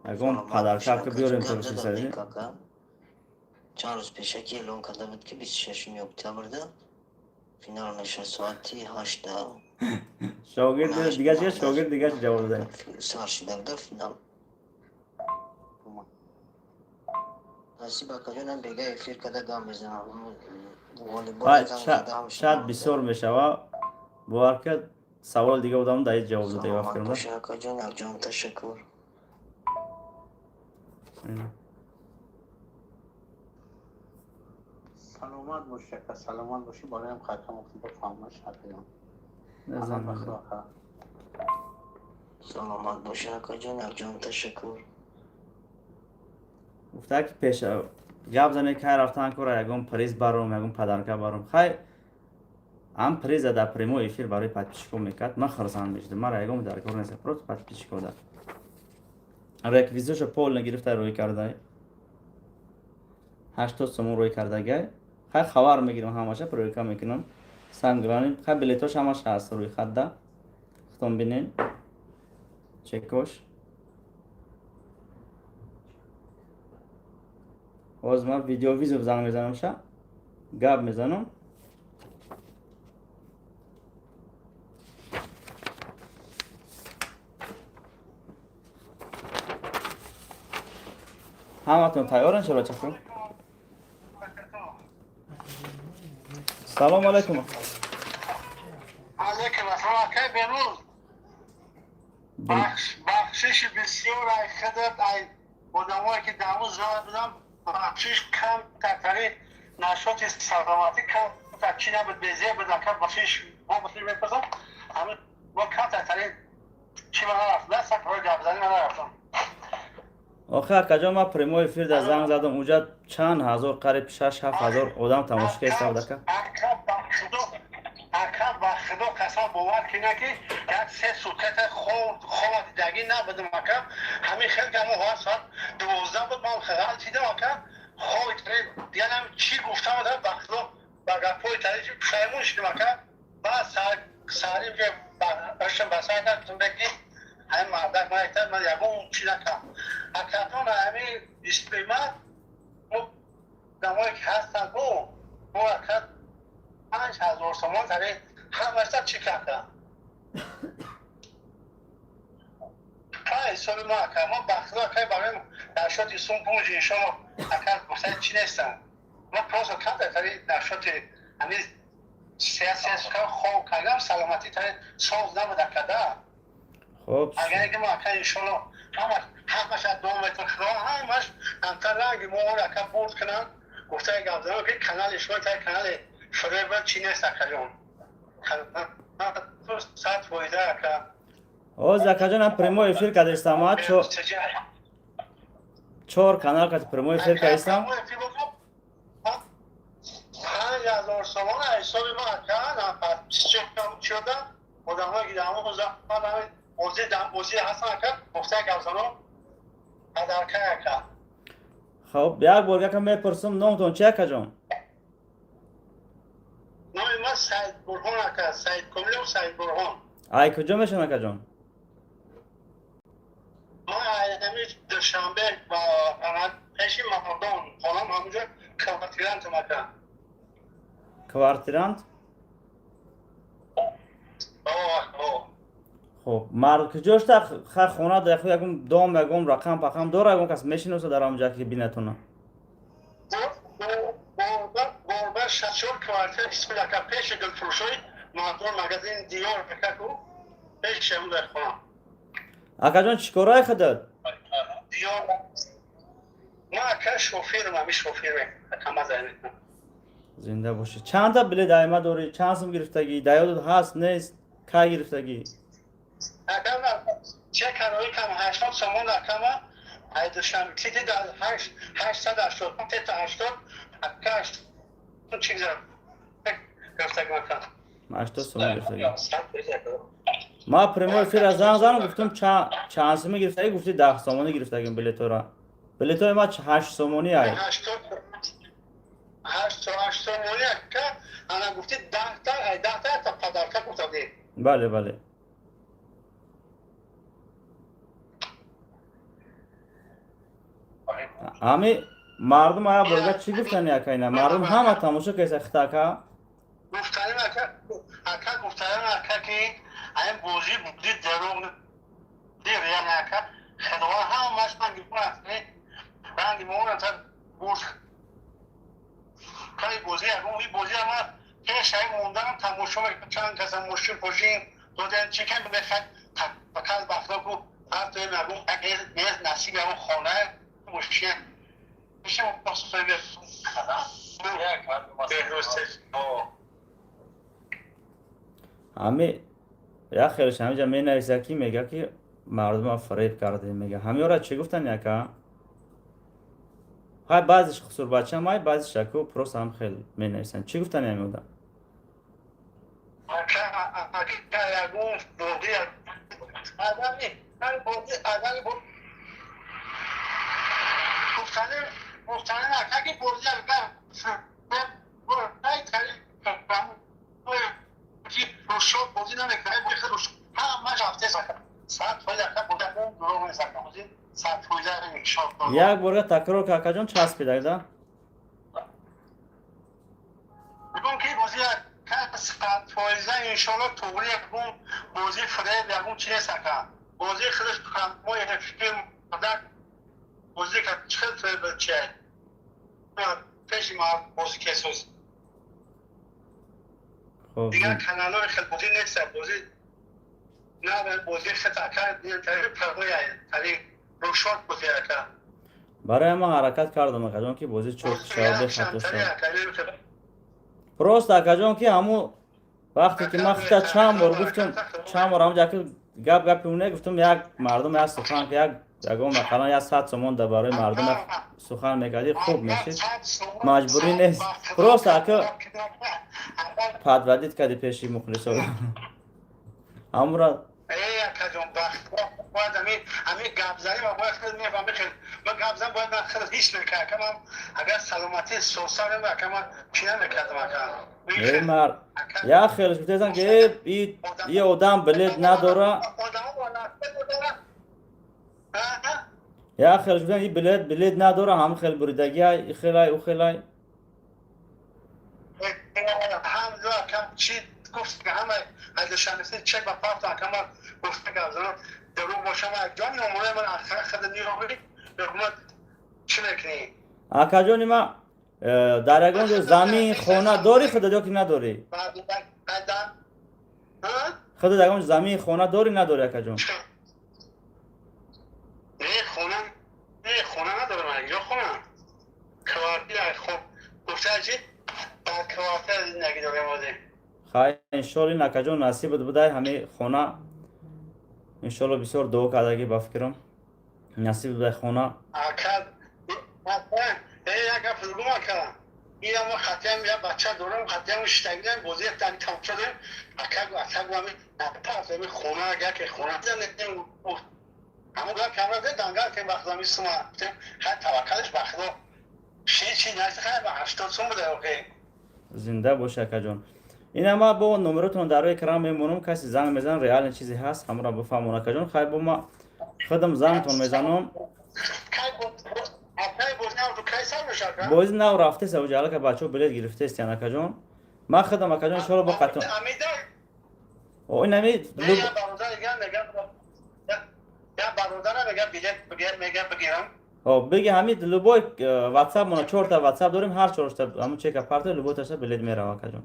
ягон подарка ка биёрем. Гап задам, нек, ака. Чанд рӯз пешакӣ эълон карда буд, ки 26-уми октябрда финал мешавад, соати 8-да. Шогирд дига чи, шогирд дига чи ҷавоб даҳед? Сар шуда буда финал. Насиб, акаҷонам, бега эфир када гап мезанам. Чат бисёр мешава, бовар кард, савол дига одам даи ҷавоб дода. Саломат бошед, акаҷон, якҷон ташаккур. Саломат бошӣ, ака, саломат бошӣ. Бароям хатам бифаҳмаш, акаҷон. Ака. Саломат бошед, акаҷон, якҷон ташаккур. Гуфта, ки пеш гап зане, кай рафтан кора, ягон приз баром, ягон подарка баром. Хай, ам приза дар прямой эфир барои подписчико мекард, ман хурсанд мешудам. Мара ягон даркор нест, просто подписчико да реквизитоша полно гирифта, рӯй кардай, 80 сомон рӯй кардагай. Хай, хабар мегирам, ҳамаша проверка мекунам. Санграни, хай, билетош ҳамаш ҳаст рӯи хатда, худтон бинен чекош. Ҳозир ман видеовызов занг мезанам, ша гап мезанам. Ҳаматон тайёран, шабачаку? Салом алайкум. Алейкум ассалом, акай Беруз. Бахшиши бисёр ай худат, ай одамое ки дар он зал будам, бахшиш. Камтартари нашоти саломатӣ камтар чӣ набуд, безеб буд, ака, бахшиш. Бо бахшиш мепурсам, ҳамин бо камтартари чӣ ма нарафт, дастак рои гапзанӣ ма нарафтам. Охи, акаҷон, ман прямой эфир да занг задам, уҷа чанд ҳазор, қариб 6-7 ҳазор одам тамошо кеста буд, ака. Ака, ба худо, ака, ба худо қасам, бовар кина, ки як се сутката хова дидагӣ набудам, ака. Ҳамин хел ки ҳамон ҳоат соат 12 буд, ман ғалтидам, ака, хови диганам чӣ гуфтам, ба худо, ба гапҳои тари пушаймон шудам, ака. Баъд сарим ки башам ба сар кардам, ки ҳамин мардак ман айтад, ман ягон чӣ накардам, акатон. Ҳамин истимат одамое ки ҳастанд, бо мо, ака, 5000 сомон тари ҳамашта чӣ кардам, ҳисоби мо, ака. Мо, ба худо, ака, барои нашоти сум пунҷи иншолло, ака, гуфтаи чӣ нестам. Мо просто камтар тари нашоти ҳамин се сука хоб кардам, саломатӣ тари соз набуд, ака, да. Хоб. Агар ки мо, ака, иншолло, ҳамаш ҳамаш аз дом метон, худо, ҳамаш ҳамтар ранги мо ака бурд кунанд. Гуфтаи гапзанон, ки канали шумо тари канали фиреба чӣ нест, акаҷон, 100%, ака. Ҳозир, акаҷон, ам прямой эфир кардистам, а чор канал кати прямой эфир кардистам. 5000 сомон ҳисоби мо, ака, шуда одамое ки дар бозӣ бозӣ ҳастан, ака, гуфтаи гапзанон падарка, ака. Хоб, як бор якам мепурсам, номтон чи, акаҷон? Номи ман Саид Бурҳон, ака, Саид Комилов Саид Бурҳон. Ай куҷо мешаванд, акаҷон? Ман ҳами Душанбе, ба пеши Мардон хонам, ҳамуҷо квартирантам, ака. Квартирант? Хоб, мард куҷошта? Ха, хона да ягон дом, ягон рақам пақам дора, ягон кас мешиноса дар ҳамҷа, ки бинатона? Борба 64 квартира ҳисоби, ака, пеши гулфурӯшои Мардон, магазин Диёр, акаку, пеши ҳамун дар хонам. Акаҷон, чӣ корае худат? Диёр. Ман, ака, шоферам, ҳами шоферем, ака, маза мекунам. Зинда бошӣ. Чандта билет айма дорӣ, чанд сум гирифтагӣ, дар ёдат ҳаст, нест, кай гирифтагӣ? Ака, че карои кам 80 сомон, акама, ай Душанбе сити дар 880 тета 80, ака, чӣ гирифтагӣ, ака. 80 сомон гирифтагӣ. Ман прямой эфира занг задам, гуфтам, чанд суми гирифтагӣ, гуфти, 10 сомонӣ гирифтагим билетора. Билетои ма 8 сомонӣ ай. 8 сомонӣ, ака, ана гуфти 10та, ай 10та та подарка гуфта будӣ. Бале. Ҳами мардум ая борга чӣ гуфтани, ака, ина мардум ҳама тамошо кеса хита, ака. Гуфтаним, ака, ака, гуфтаним, ака, ки айн бозӣ буди дароғ реально, ака, худованд ҳамаш ранги ранги моната бурд кай бозӣ, ягон и бозӣ ама пеш ай монданам тамошо мекунам, чанд каса мошин пошин додем, чӣ кам мехад, таваккал ба худо ку, ҳар тоем ягон насиб, ягон хона, мошин мешам. Беҳрӯз. Ҳами як хелеш ҳамиҷа менависа, ки мега, ки мардума фареб кардем, мега. Ҳамиёра чӣ гуфтани, ака? Ҳай, баъзеш хусурбачам, ай баъзеш аку просто ҳам хел менависанд. Чӣ гуфтани ҳами одам? Ака, ака, ягон бозӣ адами бозӣ адами гуфтаним, гуфтаним, ака, ки бозӣ, ака, рушод бозӣ намекунад, ҳамаш рафтест, ака, 100%, ака, бозӣ дурӯғ нест, ака, бозӣ 100%, иншоалло. Як борга такрор ка, акаҷон, часпид да. Мегӯм, ки бозӣ, ака, 100%, иншоалло, туғри, ягон бозӣ фиреб, ягон чи нест, ака. Бозӣ худаш мо фикр мардак. Бозӣ кард, чӣ хел фиреб чи пеши ма бозӣ кесоз. Хоб. Дигар каналҳои хел бозӣ нест, бозӣ на бозӣ хел ака, тари рӯшот бозӣ, ака. Барои ма ҳаракат кардам, акаҷон, ки бозӣ чоп шавад, бехато шавад. Просто, акаҷон, ки ҳамун вақте ки ман хита чанд бор гуфтум, чанд бор ҳамун ҷаки гап гапи уне гуфтум, як мардум як сухан, ки як ягон ақаллан як 100 сомон да барои мардум як сухан мекардӣ, хуб мешид. Маҷбурӣ нест, просто, ака, подводить кардӣ пеши мухлисо ҳамура. Акаҷон, бояд ами гапзанӣ ва бояд хел мефаҳми, хел ма гапзан бояд, ман хел ҳис мекард, ака. Ман агар саломатӣ сосарем, ака, ман чӣ намекардам, ака. Э, мар як хелш гуфтесам, ки и одам билет надора. Як хелш гуфтан, и билет надора, ҳам хел буридагиай, и хелай, ӯ хелай. Ҳам чи гуфт, ҳама аз душанбе чек ба пафта, ака. Ман гуфта гапзанам дурӯғ бошам, ҷони номурои ман хада нироғи ҳукумат чӣ мекунӣ? Акаҷони ма, дар ягон ҷо замин, хона дорӣ худат ё ки надорӣ? Худат ягон ҷо замин, хона дорӣ, надорӣ, акаҷон? Не, хона не, хона надорам. Ё хона, квартира, хоб гуфта чи, дар квартира зиндагӣ дорем ҳозир. Хай, иншолло, ин, акаҷон, насибат будай ҳами хона, иншолло. Бисёр дуо кардагӣ, ба фикрам, насиб будай хона. Ака, як гап гум, ака. Ина мо хатиам я бача дорам, хатиам шитагидам, бозӣ тани тамошо дорем, ака. Ака, ами пас ами хона, яке хона ҳамон гап камра дангал ки вақт ами сума хай, таваккалш ба Худо, ши чи наст, хай, ба 80 сум буда, охе. Зинда боши, акаҷон. Ина ма бо номеротон дар рӯи экран мемонам, касе занг мезанам, реально чизе ҳаст, ҳамонро бифаҳмон, акаҷон. Хай, бо ма худам зангтон мезанам. Бози нав рафтеса, уҷа алака бачаҳо билет гирифтестиян, акаҷон. Ман худам, акаҷон, иншоалло, бо қатон о ин ами. Я бародарам мега, билет мега, бигирам. О, биги, ҳами любой ватсап мона, чорта ватсап дорем, ҳар чорта ҳамун чека парта, любой таша билет мерава, акаҷон.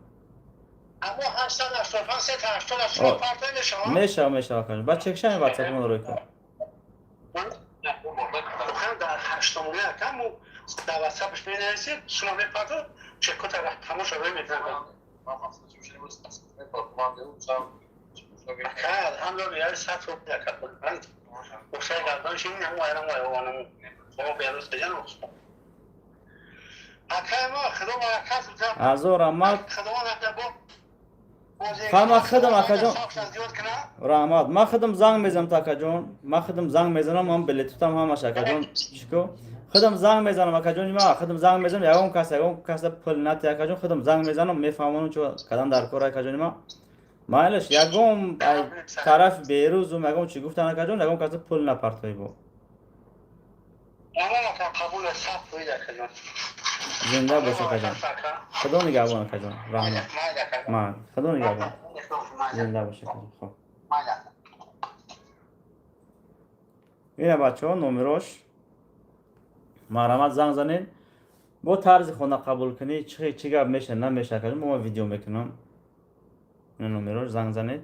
Аммо 885 388 парта мешава? Мешава, мешава, акаҷон. Баъд чекшами ватсап мона рӯй кун. Дар ҳаштомуна, ака, мо дар ватсапш менависед, шумо мепартод, чекота тамоша рӯй мекунам, ака. Алҳамдулилла, яри 100 рубл, ака. Гуфтаи гардонши ин ҳаму айрам айвонаму мо берӯз беҷан, акай мо, Худо баракат. Ҳазор раҳмат. Худо бо. Ха, ман худам, акаҷон, раҳмат, ман худам занг мезанам то, акаҷон, ман худам занг мезанам, ман билетутам ҳамаш, акаҷон, чико, худам занг мезанам, акаҷони ма, худам занг мезанам. Ягон кас, ягон каса пул нати, акаҷон, худам занг мезанам, мефаҳмонам чо кадам дар кор, акаҷони ма. Майлаш, ягон тарафи берӯзум ягон чӣ гуфтан, акаҷон, ягон каса пул напартои бо. Қабул, 100%, акаҷон. Зинда бош, акаҷон, Худо нигаҳбон, акаҷон, раҳмат, ман Худо нигаҳбон, зинда бош, акаҷон. Хоб, ина, бачаҳо, номерош, марҳамат, занг занед. Бо тарзи хона қабулкунӣ чӣ гап меша, намеша, акаҷон, бо ман видео мекунам. Ина номерош, занг занед.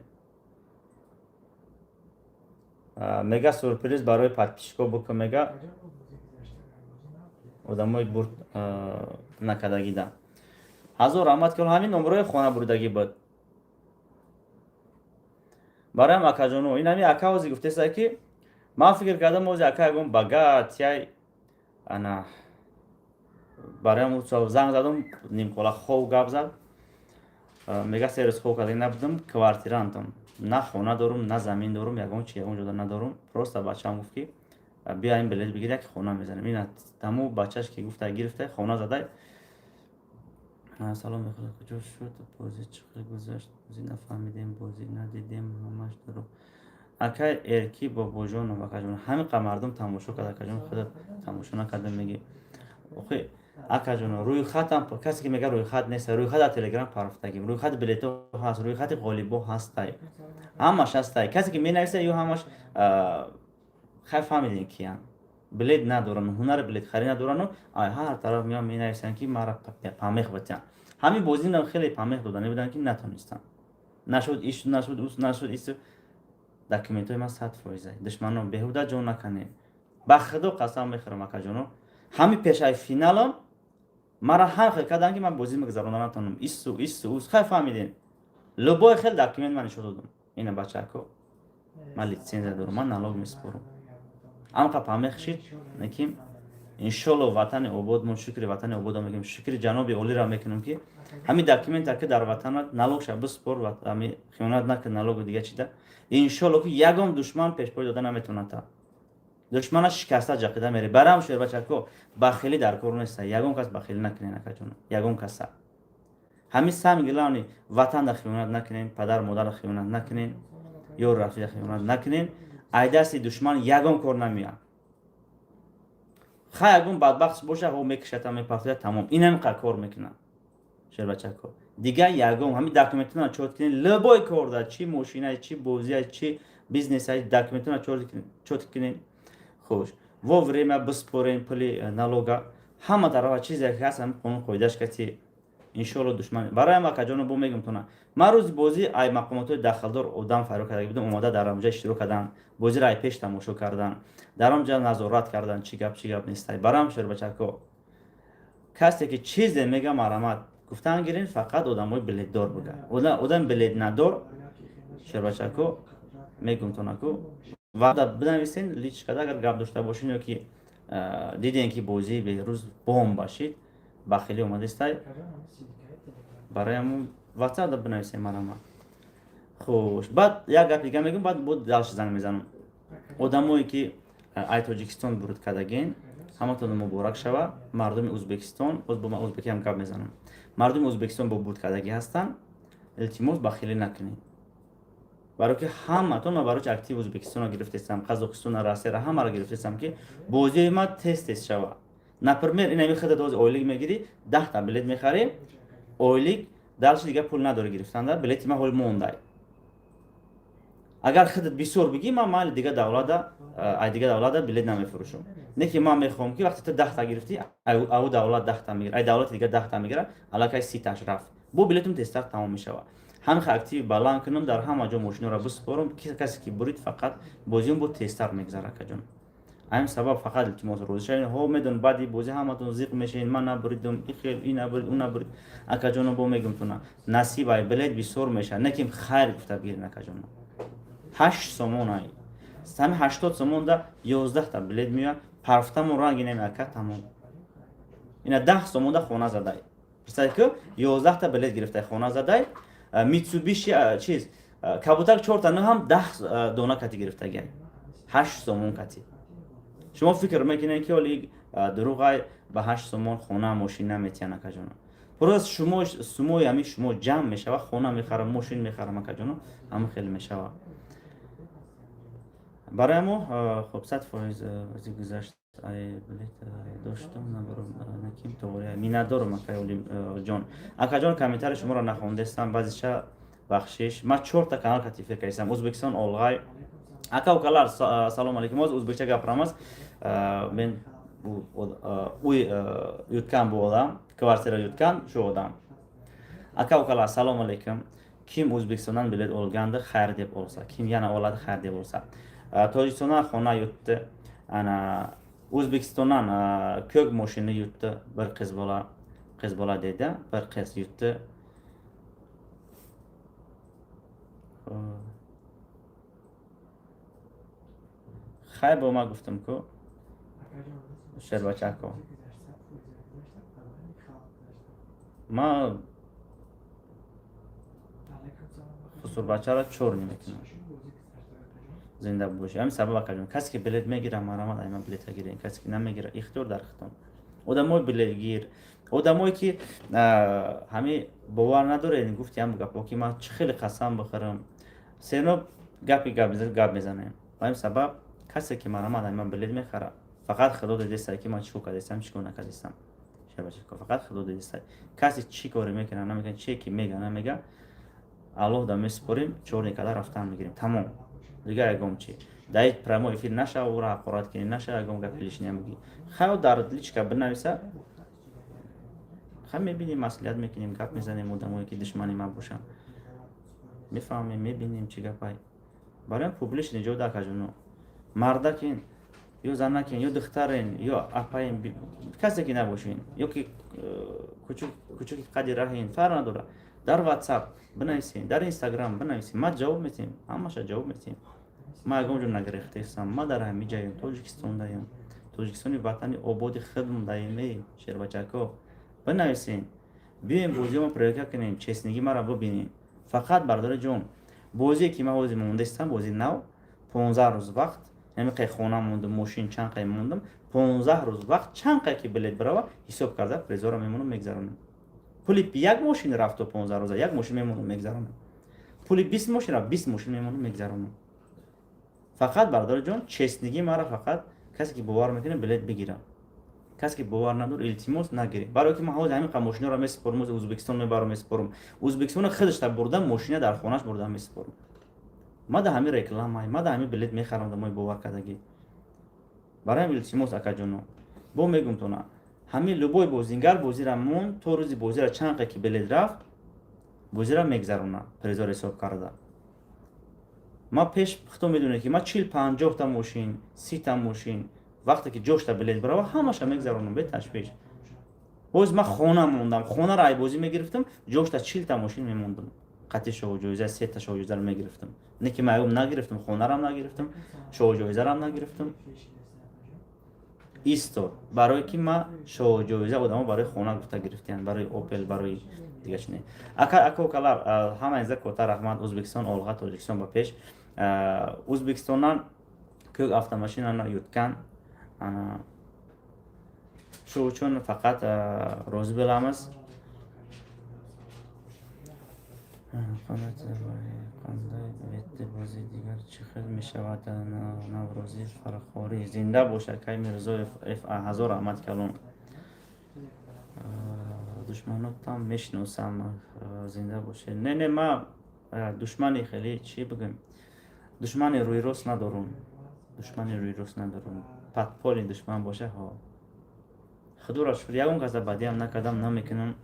Мега сюрприз барои подписчико букун, мега, одамои бурд накардагида. Ҳазор раҳмат, ки ҳамин номерои хона бурдагӣ буд бароям, акаҷоно. Ин ҳами ака ҳози гуфтеса, ки ман фикр кардам, ҳози ака ягон багат яй ана бароям занг задум, нимкола хов гап зад. Мега, 3 рӯз хов карда набудам, квартирантам, на хона дорум, на замин дорум, ягон чи, ягон ҷода надорум. Просто бачаам гуфт, ки бия, ин билет бигир, як хона мезанем. Ин таму бачаш ки гуфта, гирифта, хона задай. Салом, бихудо, куҷо шуд бозӣ? Чӣ хел гузашт бозӣ? Нафаҳмидем, бозӣ надидем, ҳамаш дурӯғ. Акай Эрки Бобоҷонов, акаҷон, ҳамин қа мардум тамошо кард, акаҷон, худат тамошо накарда меги. Охи, акаҷон, рӯйхатам, касе ки мега рӯйхат нест, рӯйхат дар Телеграм парфтагим, рӯйхати билетҳо ҳаст, рӯйхати ғолибо ҳастай, ҳамаш ҳастай. Касе ки менависа, ё ҳамаш, хай, фаҳмидем, киян. Билет надоранд, ҳунари билетхарӣ надорану ҳар тараф меоян, менависанд, ки мара помех батиҳанд. Ҳамин бозиро хеле помех доданӣ буданд, ки натонистанд. Нашуд иш, нашуд ус, нашуд ис. Документҳои ман 100%. Душманон, беҳуда ҷон наканед. Ба Худо қасам мехӯрам, акаҷоно, ҳамин пешаи финалам мара ҳар хел карданд, ки ман бозӣ мегузаронда натонам. Ису, ису, ус. Хай, фаҳмидем. Любой хел документ ман нишон додам. Ина, бачако, ман литсензия дорам, ман налог месупорам. Амқа помех шид, лекин иншолло ватани ободмон, шукри ватани ободо мекунем, шукри ҷаноби олиро мекунем, ки ҳамин документа, ки дар ватанат налогша биспор, ҳами хиёнат накун налогу дига чида, иншолло, ки ягон душман пешпой дода наметавонад. Душмана шикаста ҷақида мере. Барам, шербачако, бахилӣ дар кор неста. Ягон кас бахилӣ накунен, акаҷон, ягон каса. Ҳамин самый главный: ватанда хиёнат накунен, падару модарро хиёнат накунен, ёру рафиқа хиёнат накунен. Ай дасти душман ягон кор намеяд. Хай, ягон бадбахт боша, ҳо, мекишата, мепартояд, тамом. Инам қа кор мекунад, шербачако. Дигар ягон ҳамин документона чёт кунен. Любой кор да, чӣ мошина, чӣ бозия, чӣ бизнеса, документона чёт кунен. Хуш, вовремя биспорен пули налога, ҳама тарафа чизе ки ҳаст, ҳамин қонун қоидаш кати, иншоалло, душман. Бароям, акаҷоно, бо мегум тона, ман рӯзи бозӣ ай мақомотҳои дахлдор одам файро карда будам, омода дар онҷа иштирок карданд, бозиро ай пеш тамошо карданд, дар он ҷа назорат карданд, чӣ гап, чӣ гап нестай. Бароям, шербачако, касе ки чизе мега, марамат гуфтан гирин, фақат одамои билетдор буга. Одами билет надор, шербачако, мегум тонаку, ва бинависен личкада, агар гап дошта бошин ё ки дидем, ки бозии Беҳрӯз бомба шид, бахилӣ омадистай. Барои ватсап бинависем, марама. Хуш, баъд як гап дига мегӯм, баъд бо дальше занг мезанам. Одамое ки ай Тоҷикистон буруд кардагин, ҳаматон муборак шава. Мардуми Ӯзбекистон, боз бо ман ӯзбекиам гап мезанам, мардуми Ӯзбекистон бо бурд кардагӣ ҳастанд, илтимос, бахилӣ накунед, барое ки ҳаматон ман барои актив Ӯзбекистонро гирифтестам, Қазоқистона, Россияро, ҳамаро гирифтестам, ки бозии ма тез тез шава. Например, инами худат ҳозир ойлик мегирӣ, 10-та билет мехарӣ, ойлик дальше дига пул надорӣ гирифтанда. Билети ман ҳоли мондай. Агар худат бисёр бигӣ, ман майли, дига давлата, ай дига давлата билет намефурӯшам. Не ки ман мехоҳам, ки вақте ту 10-та гирифтӣ, ау давлат 10-та мегира, ай давлати дига 10-та мегира, аллакай 30-таш рафт, бо билетум тезтар тамом мешавад. Ҳамин активи баланд кунам, дар ҳама ҷо мошиноро биспорам. Касе ки бурид, фақат бозиам бо тезтар мегзара, акаҷон. Ҳамин сабаб фақат илтимос, розӣ шавед. Ҳо, медонам, баъди бозӣ ҳаматон зиқ мешавед: ман набуридам, и хел, и набурид, ӯ набурид. Акаҷоно, бо мегумтона, насиб ай билет бисёр мешавад, не ки хайр гуфта бигирен, акаҷоно. 8 сомон ай, ҳами 80 сомонда 11-та билет меояд, парфтамон ранги намеака, тамом. Ина 10 сомонда хона задай, представь ки 11-та билет гирифтай, хона задай, Митсубиши чиз, кабутак чорта ну ҳам 10 дона кати гирифтагиай, 8 сомон кати. Шумо фикр мекунед, ки оли дурӯғай, ба 8 сомон хона, мошин наметиҳан, акаҷоно. Просто шумо сумои ҳамин шумо ҷамъ мешава, хона мехарам, мошин мехарам, акаҷоно, ҳамин хеле мешава. Барои мо хуб, 100% гузашт. Билет доштам, наким тоғри. Миннатдорам, акаҷон. Акаҷон, комментарии шуморо нахондестам баъзеша, бахшиш. Ман чорта канал кати эфир кардистам. Ӯзбекистон олғай. Ака, укалар, салому алейкум. Ҳозир ӯзбекча гапирамаз. Мен уй yutgan bu odam, kvartira yutgan shu odam. Aka, ukalar, assalomu alaykum. Kim O'zbekistondan bilet olgandi, xayr deb olsa, kim yana oladi, xayr deb olsa. Tojikistondan xona yutdi, ana O'zbekistondan ko'k moshina yutdi bir qiz bola, qiz bola deydi, bir qiz yutdi. Xayr, бо ман гуфтам-ку, шербачако, ман хусурбачаро чор мекунам. Зинда бошӣ. Ҳамин сабаб, акаҷон, касе ки билет мегира, марамат, ай ман билета гирен. Касе ки намегира, ихтиёр дар хитон. Одамои билетгир, одамое ки ҳами бовар надоред, гуфти ҳам гапҳо, ки ман чӣ хеле қасам бихӯрам, сено гапи гап мезанем. Ба ҳамин сабаб, касе ки марамат, ай ман билет мехара, фақат Худо дидестай, ки ман чӣ кор кардастам, чӣ кор накардастам. Фақат Худо дидестай, касе чӣ коре мекунад, намекунад, чие ки мега, намега, Аллоҳ да месупорим, чор никада рафтан мегирем, тамом. Дигар ягон чи. Дар прямой эфир наша, ӯра ҳақорат кунӣ наша, ягон гапи лишний бигӣ. Хайо, дар личка бинависа, хай мебинем, маслиҳат мекунем, гап мезанем. Одамое ки душмани ман бошанд, мефаҳмем, мебинем, чӣ гапай. Барои публичный ҷо, акаҷоно, мардакин ё занакин, ё духтарен, ё апаин, касе ки набошин, ё ки кучуки қади раҳин, фарқ надорад, дар WhatsApp бинависен, дар Instagram бинависен, ман ҷавоб метиҳем, ҳамаша ҷавоб метиҳем. Ман ягон ҷо нагирехтаистам, ман дар ҳами ҷаем, Тоҷикистон даем, Тоҷикистони ватани ободи хидм даем. Эй шербачако, бинависен, биёем, бозиҳома проверка кунем, честный гӣ маро бибинем. Фақат, бардори ҷон, бозие ки ман ҳозир мондаистам, бози нав, 15 рӯз вақт, ҳамиқай хона мондум, мошин чанд қай мондум, 15 рӯз вақт, чанд қай ки билет бирава, ҳисоб карда призора мемонам, мегзаронам. Пули як мошин рафт, то 15 рӯза як мошин мемонам, мегзаронам. Пули 20 мошин рафт, 20 мошин мемонам, мегзаронам. Фақат, бардори ҷон, честный гӣ маро фақат касе ки бовар мекунад, билет бигирам. Касе ки бовар надор, илтимос, нагирем, барое ки ман ҳозир ҳамин қа мошинаро месупорам, Ӯзбекистон мебарам, месупорам, Ӯзбекистона худашта бурда, мошина дар хонааш бурда месупорам. Ма да ҳами рекламай, ма да ҳами билет мехарам, дамои бовар кардагӣ. Бароям илтимос, акаҷоно, бо мегумтона, ҳамин любой бозингар бозира монд, то рӯзи бозира чанд қай ки билет рафт, бозира мегзарона, призор ҳисоб карда. Ма пеш худто медонед, ки ма 40, 50-та мошин, 30-та мошин, вақте ки ҷошта билет барава, ҳамаша мегзаронам беташвиш. Боз ман хона мондам, хонаро айбозӣ мегирифтам, ҷошта 40-та мошин мемондам, қатъи шоҳҷоиза, сета шоҳҷоизаро мегирифтам. Не ки ман нагирифтам, хонарам нагирифтам, шоҳҷоизарам нагирифтам, истод, барое ки ма шоҳҷоиза одамо барои хона гуфта гирифтиянд, барои Опел, барои дига чине. Ака, ака, укалар, ҳамаиза кота раҳмат. Ӯзбекистон олға, Тоҷикистон ба пеш! Ӯзбекистонdan ko'k avtomashinani yutgan shu uchun faqat rozi bo'lamiz. Qanday betdi бози дигар, чӣ хел мешавад? Наврӯзи Фархорӣ зинда бошад. Кай Мирзоев фа, ҳазор раҳмат калон. Душманотам мешиносам, зинда бошед. Не, не, ма душмани хеле, чӣ бигӯем, душмани рӯйрост надорум, душмани рӯйрост надорум. Подпольный душман боша, ҳо. Худоро шукр, ягон каса бадиам накардам, намекунам.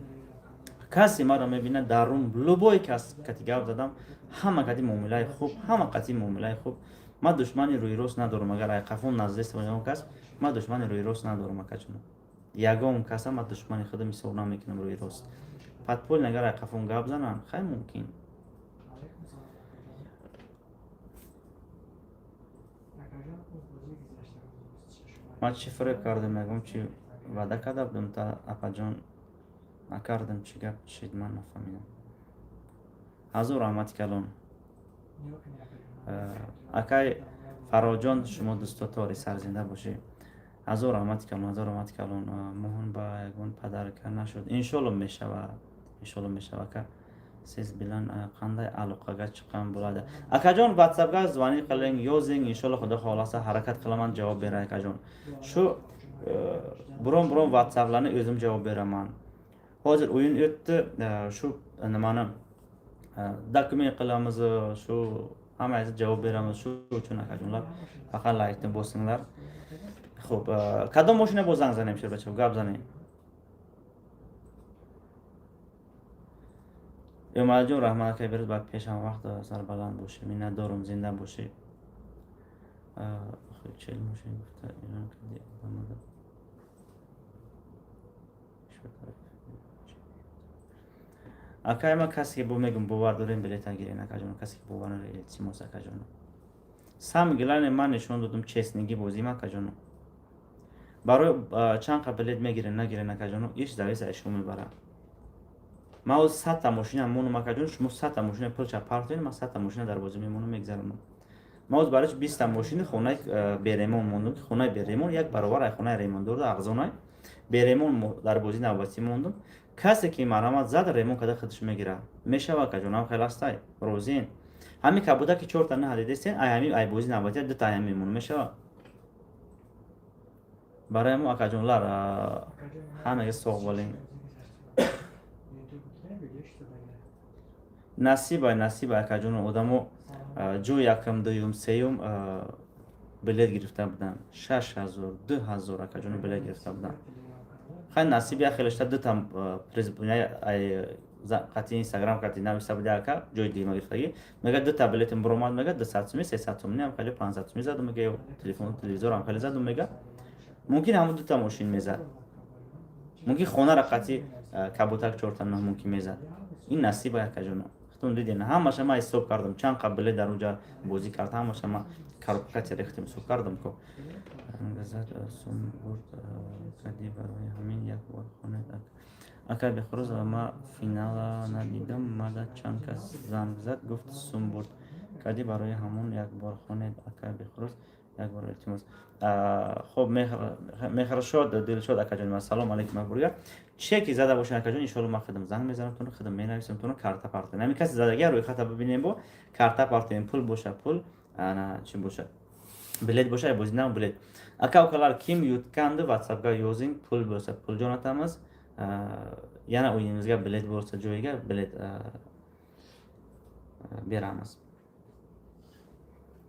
Касе маро мебинад дар рум, любой кас кати гап задам, ҳама кати муомилаи хуб, ҳама кати муомилаи хуб. Ман душмани рӯйрост надорам. Агар айқафон наздест ягон кас, ман душмани рӯйрост надорам, акаҷоно. Ягон каса ман душмани худам ҳисоб намекунам рӯйрост. Подпольный агар айқафон гап зананд, хай, мумкин. Ман чӣ фиреб кардам? Ягон чи ваъда карда будам та, апаҷон, накардам? Чӣ гап шид, ман нафаҳмидам. Ҳазор раҳмати калон, акай Фарроҷон, шумо дӯсто тори сарзинда бошед. Ҳазор раҳмати калон, ҳазор раҳмати калон. Моҳон ба ягон подарка нашуд? Иншолло, мешава, иншолло мешава. Ака, сиз билан қандай алоқага chiqqan bo'ladi? Akajon, WhatsAppga звонить qiling, yozing. Inshaalloh, xudo xohlasa, harakat qilaman javob beray, akajon. Shu biron biron WhatsApplarni o'zim javob beraman. Hozir o'yin o'tdi, shu nimani dokument qilamiz, shu hammangizni javob beramiz. Shu uchun, akajonlar, faqat laykni bosinglar. Xo'p, кадом мошина боз занг занем, шербача, гап занем? Эмомалиҷон, раҳмат, акай Берӯз, ба пеш, ҳама вақт сарбаланд бошӣ. Миннатдорум, зинда бошӣ. 40 мошин гуфта эълон кардӣ, одамада. Акай, ма касе ки бо мегум, бовар дорем, билета гирен, акаҷон. Касе ки бовар надорем, илтимос, акаҷон. Самое главное, ман нишон додум честный гӣ бозим, акаҷоно. Барои чанд қа билет мегирен, нагирен, акаҷоно, иш завис аз шумо мебарад. Ман ҳозир 100-та мошина монум, акаҷон, шумо 100-та мошина пулча партоед, ман 100-та мошина дар бозӣ мемонам, мегзаронам. Ман ҳозир барои 20-та мошини хонаи беремон мондум, ки хонаи беремон як баробар ай хонаи ремондорда арзонай. Беремон дар бозӣ навбатӣ мондум. Касе ки марҳамат зад, ремон карда худаш мегирад. Мешава, акаҷонам, хел ҳастай, розиен? Ҳамин кабуда ки чорта наҳа дидестен, ай ҳамин ай бозӣ навбатия дута ай мемонам, мешава? Барои мо, акаҷонлар, ҳамаги соғ болем. Насибай, насибай, акаҷон. Одамо ҷои якум, дуюм, сеюм. Билет гирифта буданд, 6000, 2000, акаҷоно, билет гирифта буданд. Хай, насиб як хелешта дута приз қати Инстаграм қати нависта буди, ака, ҷои дуюма гирифтагӣ. Мега, дута билетим буромад, мега, 200 суми, 300 сумини ам хеле, 500 суми задум, мега, телефон, телевизор ам хеле задум. Мега, мумкин ҳамун дута мошин мезад, мумкин хонара қати кабутак чорта мумкин мезад. Ин насиба, акаҷоно. Худтон диден, ҳамаша ман ҳисоб кардам, чанд қа билет дар уҷа бозӣ кард, ҳамаша ман коробкати рехтем, ҳисоб кардам ко. Сум бурд кади, барои ҳамин як бор хонед. Ака Бехрӯз, ма финала надидам, мада чанд кас занг зад, гуфт, сум бурд кади, барои ҳамон як бор хонед. Ака Бехрӯз, як бор, илтимос. Хоб, Меҳршод, Дилшод акаҷон, ассалому алайкум. Бурга чеки зада бошед, акаҷон, иншоалло, ман худам занг мезанам туно, худам менависам туно, карта партоем. Ҳамин каси задагия рӯйхата бибинем, бо карта партоем, пул боша, пул, ана чӣ боша, билет боша, бозинам билет. Ака укалар, ким yutgandi, WhatsAppga yozing, pul bo'lsa, pul jo'natamiz, yana o'yinimizga bilet bo'lsa, joyiga bilet beramiz.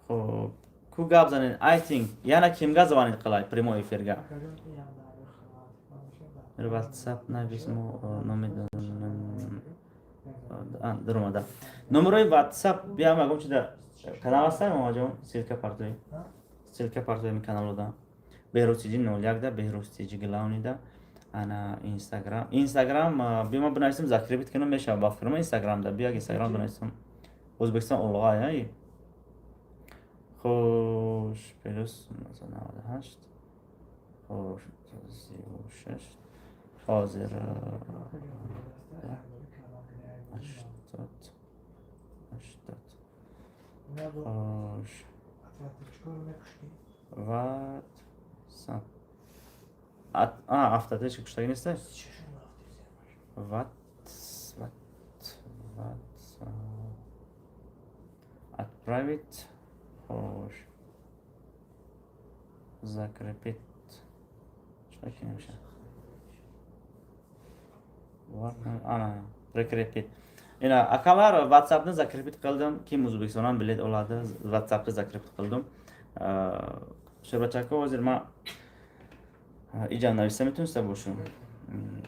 Xo'p, ку гап занед, ayting, yana kimga звонить qilay прямой эфирга? WhatsApp навис, номедонам, даромада номерои WhatsApp. Биям, ягон чида канал ҳастай, Мамаҷон, ссылка партои, ссылка партои каналода Беҳрӯз Тиҷи 01 да, Беҳрӯз Тиҷи главный да, ана Инстаграм, Инстаграм биё, ман бинависам, закрепить кунам, мешава ба фирма Инстаграмда. Биё, Инстаграм бинависам, O'zbekiston olg'a. Ай, хуш, +98, хуш, 36, ҳозир, 80 80, хуш, WhatsApp автотечка куштагӣ неста. Ват ват ват, отправить, хош, закрепить, чӣ меша, ана, прикрепить. Ина, акалар, WhatsAppni закрепить qildim. Kim O'zbekistondan bilet oladi, WhatsAppni закрепить qildim. Sherbachaka, hozir man иҷа нависта метавониста бошам,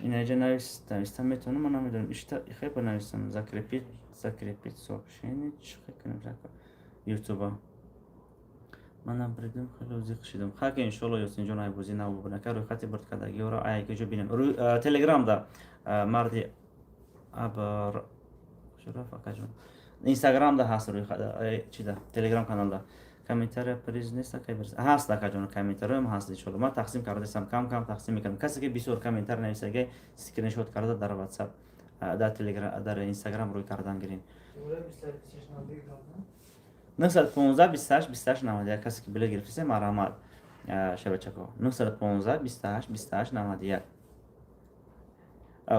ина иҷа нависта метавонам, ман намедонам, ишта ихе бинависам, закрепить, закрепить сообщение, чӣ кунем, ютуба манам бридим, хеле зиқ шидам. Хаки, иншолло, Ёсинҷон, айбозӣ набубинака, рӯйхати бурдкардагиҳоро аяки бинем Телеграмда. Марди абр акаҷон, Инстаграмда ҳаст рӯйхат, чида, Телеграм каналда комментария приз нест, ҳаст, акаҷон, комментариям ҳаст. Иншолло, ман тақсим кардасам, кам кам тақсим мекардам. Касе ки бисёр комментар нависага, скриншот карда дар Ватсап, дар Телеграм, дар Инстаграм рӯй кардан гирин. 915 28 28 91. Касе ки билет гирифтасе, марҳамат, шабачако, 915 28 28 91.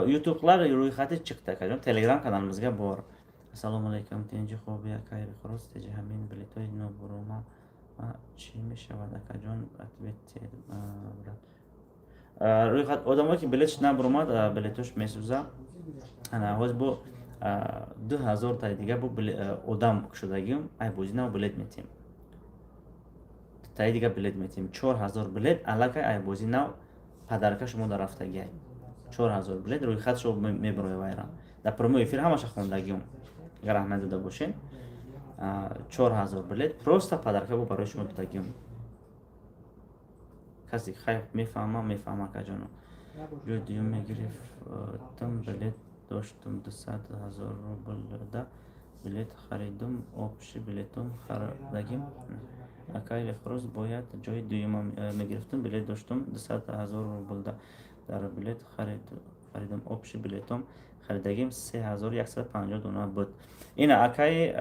Yutuqlar ro'yxati chiqdi, akajon, Telegram kanalimizga bor. Assalomu alaykum, тинҷи, хоби, акай Бихрӯз теҷи? Ҳамин билетҳои нобурома чӣ мешавад, акаҷон? Ответьте, брат. Рӯйхат одамое ки билетш набуромад, билетош месӯза. Ана ҳозир бо 2000 таи дига бо одам шудагиум, ай бозӣ нав билет метиҳем, таи дига билет метиҳем, 4000 билет аллакай ай бозӣ нав подарка шумо дар рафтагиай. 4000 билет рӯйхатшо мебароя вайрам дар прямой эфир, ҳамаша хондагиум, агар аҳамият дода бошем. 4000 билет просто подарка бо барои шумо додагиум. Касе хай мефаҳма, мефаҳма, акаҷоно. Ҷои дуюм мегирифтам, билет доштум, 200 000 рублда билет харидум, общий билетум харидагим. Акай Бехрӯз, бояд ҷои дуюма мегирифтум, билет доштум, 200 000 рублда дар билет харидум, общий билетом харидагим 3150 дона буд. Ина, акаи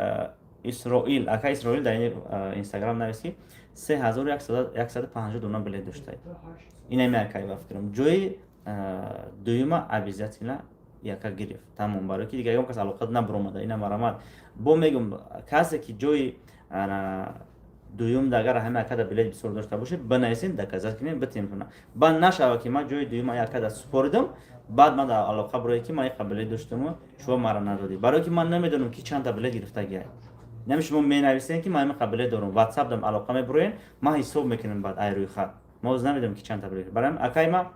Исроил, акаи Исроил дар Инстаграм навист, ки 3150 дона билет доштаед. Инами акаи, ба фикрам, ҷои дуюма обязательно яка гирифт, тамом, барое ки дига ягон кас алоқа набуромада. Ина, марамат, бо мегум, касе ки ҷои дуюм, агар ҳама якада билет бисёр дошта бошед, бинависен, доказать кунем, битем. Баъд нашава, ки ман ҷои дуюма якада супоридам, баъд ман дар алоқа бурое, ки ман иқа билет доштаму шумо мара надодӣ, барое ки ман намедонам, ки чандта билет гирифтагиай. Нами шумо менависем, ки ман ҳамин билет дорам, WhatsApp дам алоқа мебуроен, ман ҳисоб мекунам. Баъд ай рӯйхат ма оз намедонам, ки чанд та билет. Барои акай ма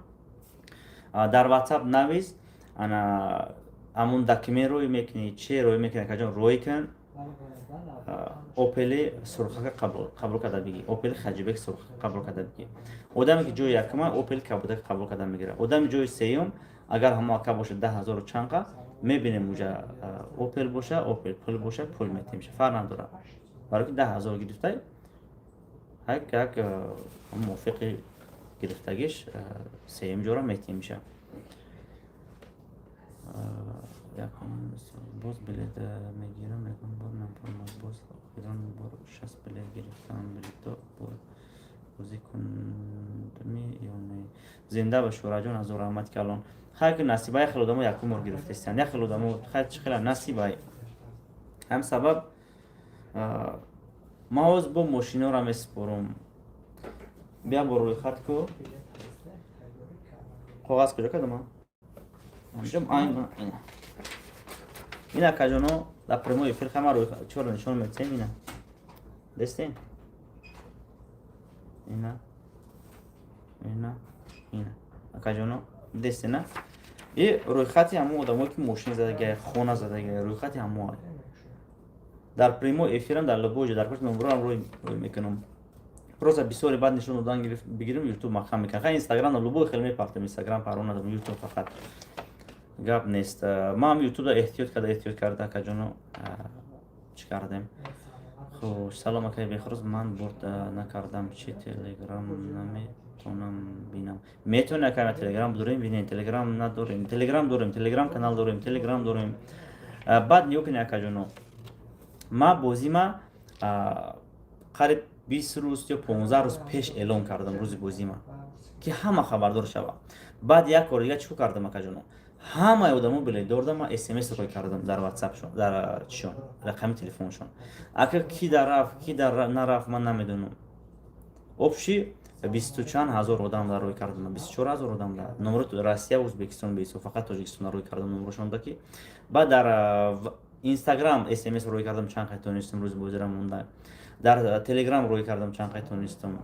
дар WhatsApp навис, ана ҳамун документ рӯй мекунӣ, че рӯй мекунӣ, акаҷон, рӯй кун. Опели сурхака қабул карда бигӣ, Опели хаҷибек сурхака қабул карда бигӣ. Одаме ки ҷои якума, Опели кабудак қабул карда мегирад. Одами ҷои сеюм, агар ҳамо ака бошад, 10 000 чанқа мебинем, уҷа Опел боша, Опел, пул боша, пул метемша, фарқ надорад, барои ки 10 000 гирифтай, як мувофиқи гирифтагиш сеюм ҷора метемша. Боз билет мегирам, ягон бор напурмад. Боз охирон бор 60 билет гирифтам. Билето бозӣ кундми ё не? Зинда ба, Шӯраҷон, ҳазор раҳмат калон. Хайр, ки насиба, як хел одамо якум бор гирифтестиянд, як хел одамо, хайр, чӣ хела насибай. Ҳам сабаб ман ҳоз бо мошинора месупорам. Бия, бо рӯйхат ку. Коғаз куҷо кардам? Ина, ина, акаҷоно, дар прямой эфир хама чиро нишон метиҳем. Ина, дестем, ина, ина, ина, акаҷоно, дестена. И рӯйхати ҳамон одамое ки мошин задагия, хона задагия, рӯйхати ҳамо дар прямой эфирам, дар любой ҷо дар пошти номбурам рӯй мекунам. Просто бисёре баъд нишон додан бигирим, Ютуб маҳкам мекунам. Хай, Инстаграм любой хел мепартем, Инстаграм паро надорам, Ютуб фақат гап нест. Ман Ютубда эҳтиёт карда, эҳтиёт карда, акаҷоно, чӣ кардем. Хуш, салом, акай Бехрӯз, ман бурд накардам, чи Телеграм наметонам бинам? Метавонӣ, акай, Телеграм дорем, бинем. Телеграм надорем? Телеграм дорем, Телеграм канал дорем, Телеграм дорем. Баъд нигоҳ кунед, акаҷоно, ма бозима қариб 20 рӯз ё 15 рӯз пеш эълон кардам, рӯзи бозима, ки ҳама хабардор шавад. Баъд як бор дига чӣ кор кардам, акаҷоно? Ҳамаи одамо билетдор дам, ман СМС рӯй кардам дар Ватсапшон, дар чишон, рақами телефоншон. Ака, ки дар рафт, ки дар нарафт, ман намедонам. Общий бисту чанд ҳазор одам дар рӯй кардам, 24 000 одам дар номро Россия, Ӯзбекистон беҳисоб, фақат Тоҷикистон рӯй кардам номрошонда ки. Баъд дар Инстаграм СМС рӯй кардам, чанд қай тонистам, рӯзи бозира монда. Дар Телеграм рӯй кардам, чанд қай тонистам.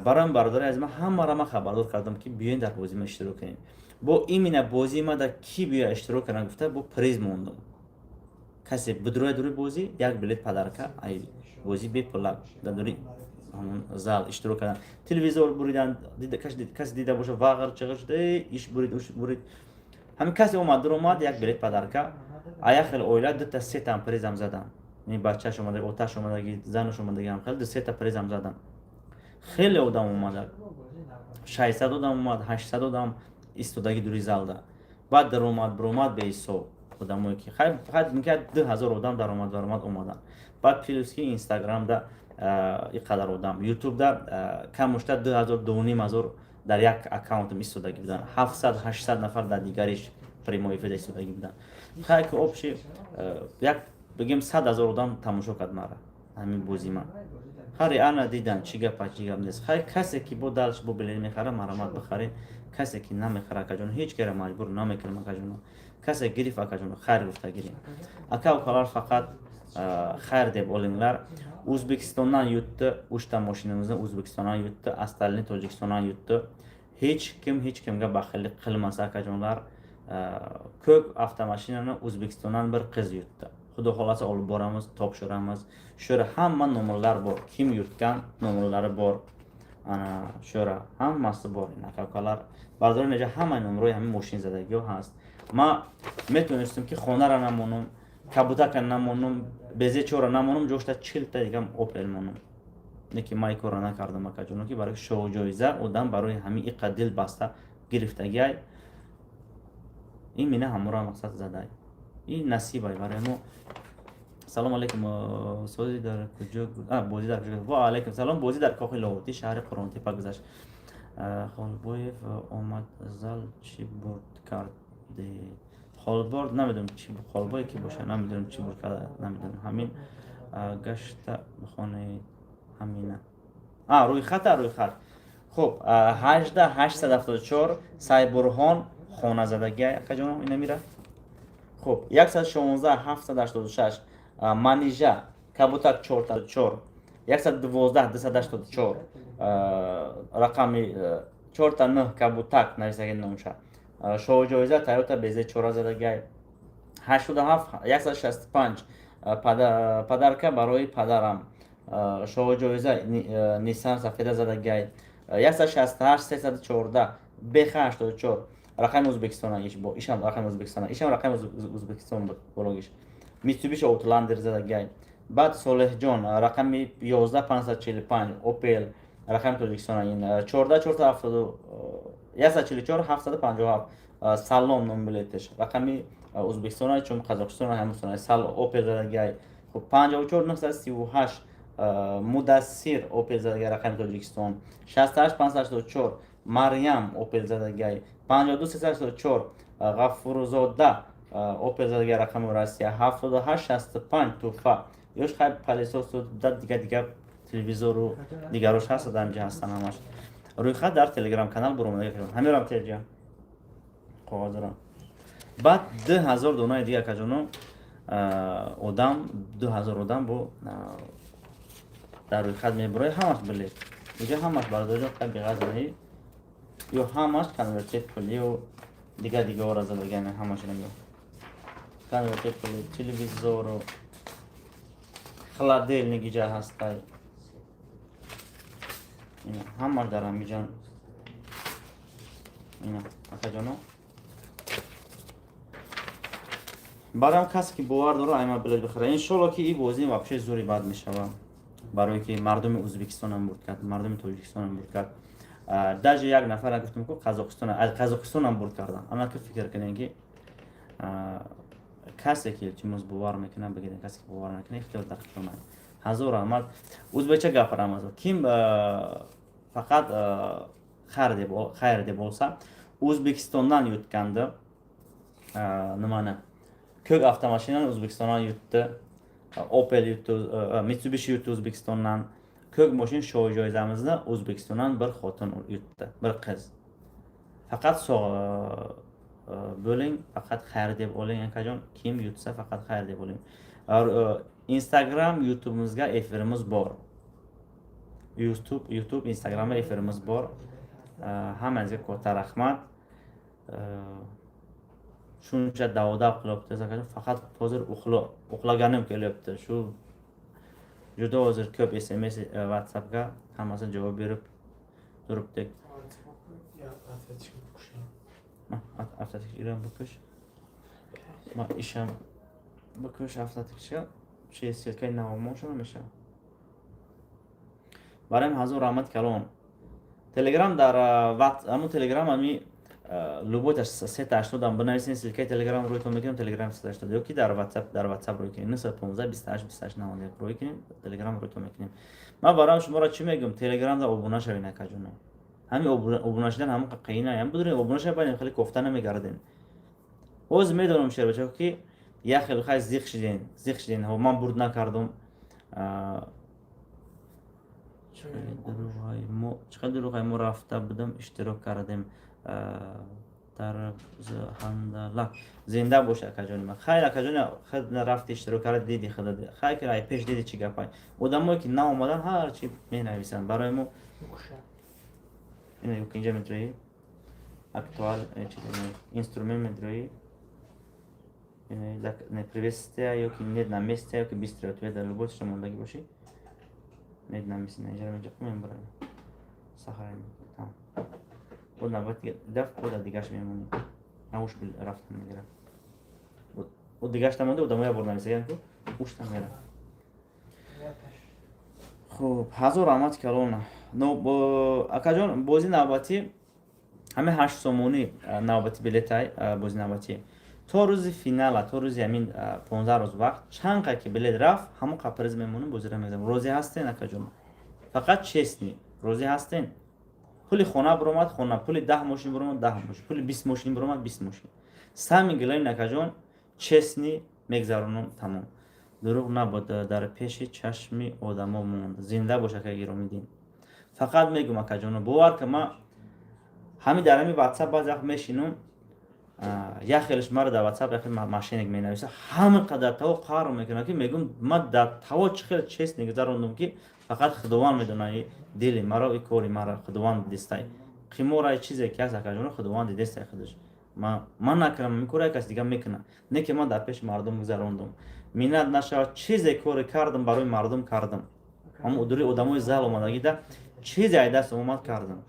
Бароям, бародари азиз, ман ҳамаро ман хабардор кардам, ки биёен, дар бозӣ ма иштирок кунем. Бо именно бозии ма да ки биё иштирок кардам гуфта, бо приз мондум. Касе бидроя дури бозӣ, як билет подарка ай бозӣ бепула. Дар дури ҳамон зал иштирок кардан, телевизор буридан, касе дида боша, вағр чиғир шуда, иш бурид, уш бурид. Ҳамин касе омад, дуромад, як билет подарка. А як хел оила дута, сетам призам задам. Бачааш омадаги, оташ омадаги, занаш омадаги, ҳам хел ду сета призам задам. Хеле одам омада, 600 одам омад, 800 одам истодаги дури залда. Баъд даромад, биромад беҳисоб одамое ки фақат 2000 одам даромад, баромад омаданд. Баъд плюс ки Инстаграмда и қадар одам, Ютубда камушта 2000, 2500 дар як аккаунтам истодагӣ буданд, 700, 800 нафар дар дигариш прямой эфир истодагӣ буданд. Хай, ки общий як бигем, 100 000 одам тамошо кард мара, ҳамин бозима. Хари ана дидан, чӣ гапа, чӣ гап нест. Хай, касе ки бо далш бо билет мехара, марамат, бихаред. Касе ки намехара, акаҷон, ҳеҷ кара маҷбур намекунам, акаҷоно. Касе гирифт, акаҷоно, хайр гуфта гирем. Ака укалар, фақат хайр deb olinglar. O'zbekistondan yutdi, uchta moshinamizni O'zbekistondan yutdi, остальные Tojikistondan yutdi. Hech kim hech kimga baxillik qilmasa, akajonlar. Ko'k avtomashinani O'zbekistondan bir qiz yutdi. Xudo xohlasa, olib boramiz, topshiramiz. Shu yerda hamma nomerlar bor, kim yutgan nomerlari bor, ana shu yerda hammasi bor. Aka ukalar, бародарон, инҷа ҳамаи номерҳои ҳамин мошинзадагиҳо ҳаст. Ман метонистам, ки хонара намонум, кабутака намонум, безечора намонум, ҷошта 40-та дигам Опел монум. Лекин ман ин корро накардам, акаҷоно, ки барои шоҳҷоиза одам барои ҳамин иқа дил баста гирифтагиай, ин мина ҳамуро мақсад задай, ин насибай барои мо. Салом алейкум, сози дар куҷо, бозӣ дар куҷо? Ва алейкум салом. Бозӣ дар Кохи Лоҳутӣ, шаҳри Қурғонтепа гузашт. Холбоев омад зал, чӣ бурд карде? Холбор намедонам, чи холбое ки боша, намедонам, чӣ бурд карда, намедонам. Ҳамин гашта бихонед ҳамина рӯйхата, рӯйхат. Хуб, 18 874 Сайбурҳон хоназадагия, акаҷоно, ина мира. Хуб, 116 786 Манижа. Кабутак чорта чор, 112 284, рақами чорта нӯҳ кабутак нависаги номша. Шоҳҷоиза Тойота БЗ чора задагай. 87 165, подарка барои падарам, шоҳҷоиза Ниссан сафеда задагай. 168 314, БХ 84, рақами Ӯзбекистона. Ишам рақами Ӯзбекистона, ишам рақами Ӯзбекистон буд. Бологиш Митсубиши Аутландер задагай. Баъд Солеҳҷон, рақами 11 545, Опел, рақами Тоҷикистона ин. 14 470, 144 757, Салом ном билеташ, рақами Ӯзбекистона, чун Қазоқистона ҳамусона. Опел задагай. Хуб, 54 938, Мудассир, Опел задагай, рақами Тоҷикистон. 68 584, Марьям, Опел задагай. 52 384, Ғафурзода, Опел задагай, рақами Россия. 78 65, туҳфа ёш хай, пылесос у дига дига, телевизору дигарош ҳаст. Дар инҷа ҳастан ҳамаш. Рӯйхат дар Телеграм канал буромада. Ҳамерам теҷа коғазро. Баъд 2000 донаи дига, акаҷоно, одам, 2000 одам бо дар рӯйхат мебурои. Ҳамаш билет иҷа, ҳамаш, бародарҷон, хай беғазнаи ё ҳамаш конверти пулию дига дигаора задагани. Ҳамаш ё конверти пули, телевизору холодильник иҷа ҳастай. Ҳамаш дар ҳамиҷа ина, акаҷоно. Барам касе ки бовар дора, айма билет бихара. Иншолло, ки и бозӣ вообще зури бад мешава, барое ки мардуми Ӯзбекистонам бурд кард, мардуми Тоҷикистонам бурд кард. Даже як нафара гуфтам, ку Қазоқистон, аз Қазоқистонам бурд кардан. Ана ки фикр кунем, ки касе ки, илтимос, бовар мекунад, бигиред, касе ки бовар накунад, ихтиёр дар худтон. Ҳазор раҳмат. Ӯзбекча гапирам. Ким фақат хайр deb olsa, O'zbekistondan yutgandi. Nimani, ko'k avtomashinani O'zbekistondan yutdi, Opel yutdi, Mitsubishi yutdi O'zbekistondan. Ko'k moshin shoh joizamizni O'zbekistondan bir xotin yutdi, bir qiz. Faqat sog' bo'ling, faqat xayr deb oling, akajon. Kim yutsa, faqat xayr deb oling. Instagram, YouTubemizga efirimiz bor. YouTube, Instagramda efirimiz bor. Hammangizga katta rahmat. Shuncha davodav qilyapti, akajon. Faqat hozir uxlaganim kelyapti. Shu juda hozir ko'p SMS, WhatsAppga hammasini javob berib turibdik. Автотик бикуш, ма ишам бикуш. Автотикча чи ссылка и навомоша намешава. Бароям ҳазор раҳмат калон. Телеграм дар ҳамун Телеграм, ами любой таш сета ҳаштодам бинависен, ссылка и Телеграм рӯйтон мекунем. Телеграм 380 ё ки дар WhatsApp рӯй кунем, 915 28 28 91 рӯй кунем, Телеграм рӯйтон мекунем. Ман бароям шуморо чӣ мегӯям? Телеграмда обуна шавед, акаҷоно. Ҳамин обуна шудан ҳамон қиина ям будурем. Обуна шавед, баъдем хеле кофта намегардем. Ҳозир медонам, шербачаҳо, ки як хел хай зиқ шиден, зиқ шиден. Ман бурд накардум. Чӣ қадр дурӯғай! Мо рафта будам, иштирок кардем дар ҳандала. Зинда бош, акаҷони ман. Хайр, акаҷони, худ рафти, иштирок карди, диди худ. Хайр, ки ай пеш диди, чӣ гапай. Одамое ки наомадан, ҳарчи менависанд барои мо. Инҷа медроӣ, актуал инструмент медроӣ, приветствия ё ки нет на месте, ё ки быстрый ответ, дар любой чиза мондагӣ бошӣ. Нет на месте, инҷа меҷа мебарам, сохранить там. Буд навбат даф буда, дигаш мемонем. Ауш рафтан мегирам. У дигашта монда, одамо як бор нависаган, ку ушта мера. Хуб, ҳазор раҳмати калон. Акаҷон, бозии навбатӣ ҳамин 8 сомонӣ навбати билетай. Бозии навбатӣ то рӯзи финала, то рӯзи ҳамин 15 рӯз вақт, чанд қа ки билет рафт, ҳамон қа приз мемонем, бозиро мезанем. Розӣ ҳастен, акаҷон? Фақат честный, розӣ ҳастен? Пули хона биромад, хона, пули 10 мошин биромад, 10 мошин, пули 20 мошин биромад, 20 мошин. Самый главный, акаҷон, честный мегзаронам, тамом. Дурӯғ набод, дар пеши чашми одамо монд. Зинда бош, ака Гиромиддин. Фақат мегӯм, акаҷоно, бовар ка, ма ҳамин дар ҳамин WhatsApp баъзе вақт мешинум. Як хелеш мара дар WhatsApp як хел мошенник менависа, ҳама қадар таво қаҳр мекунад, ки мегӯм, ма дар таво чӣ хел честно гузарондум, ки фақат Худованд медонад. И дили маро, и кори мара Худованд дидистай. Қимора, чизе ки ҳаст, акаҷоно, Худованд дидистай худаш. Ман накунам ин кора, каси дига мекунад. Не ки ман дар пеши мардум гузарондум, миннат нашавад. Чизе коре кардам, барои мардум кардам. Ҳамн дури одамои зал омадагида чизе ай дастам омад, кардам,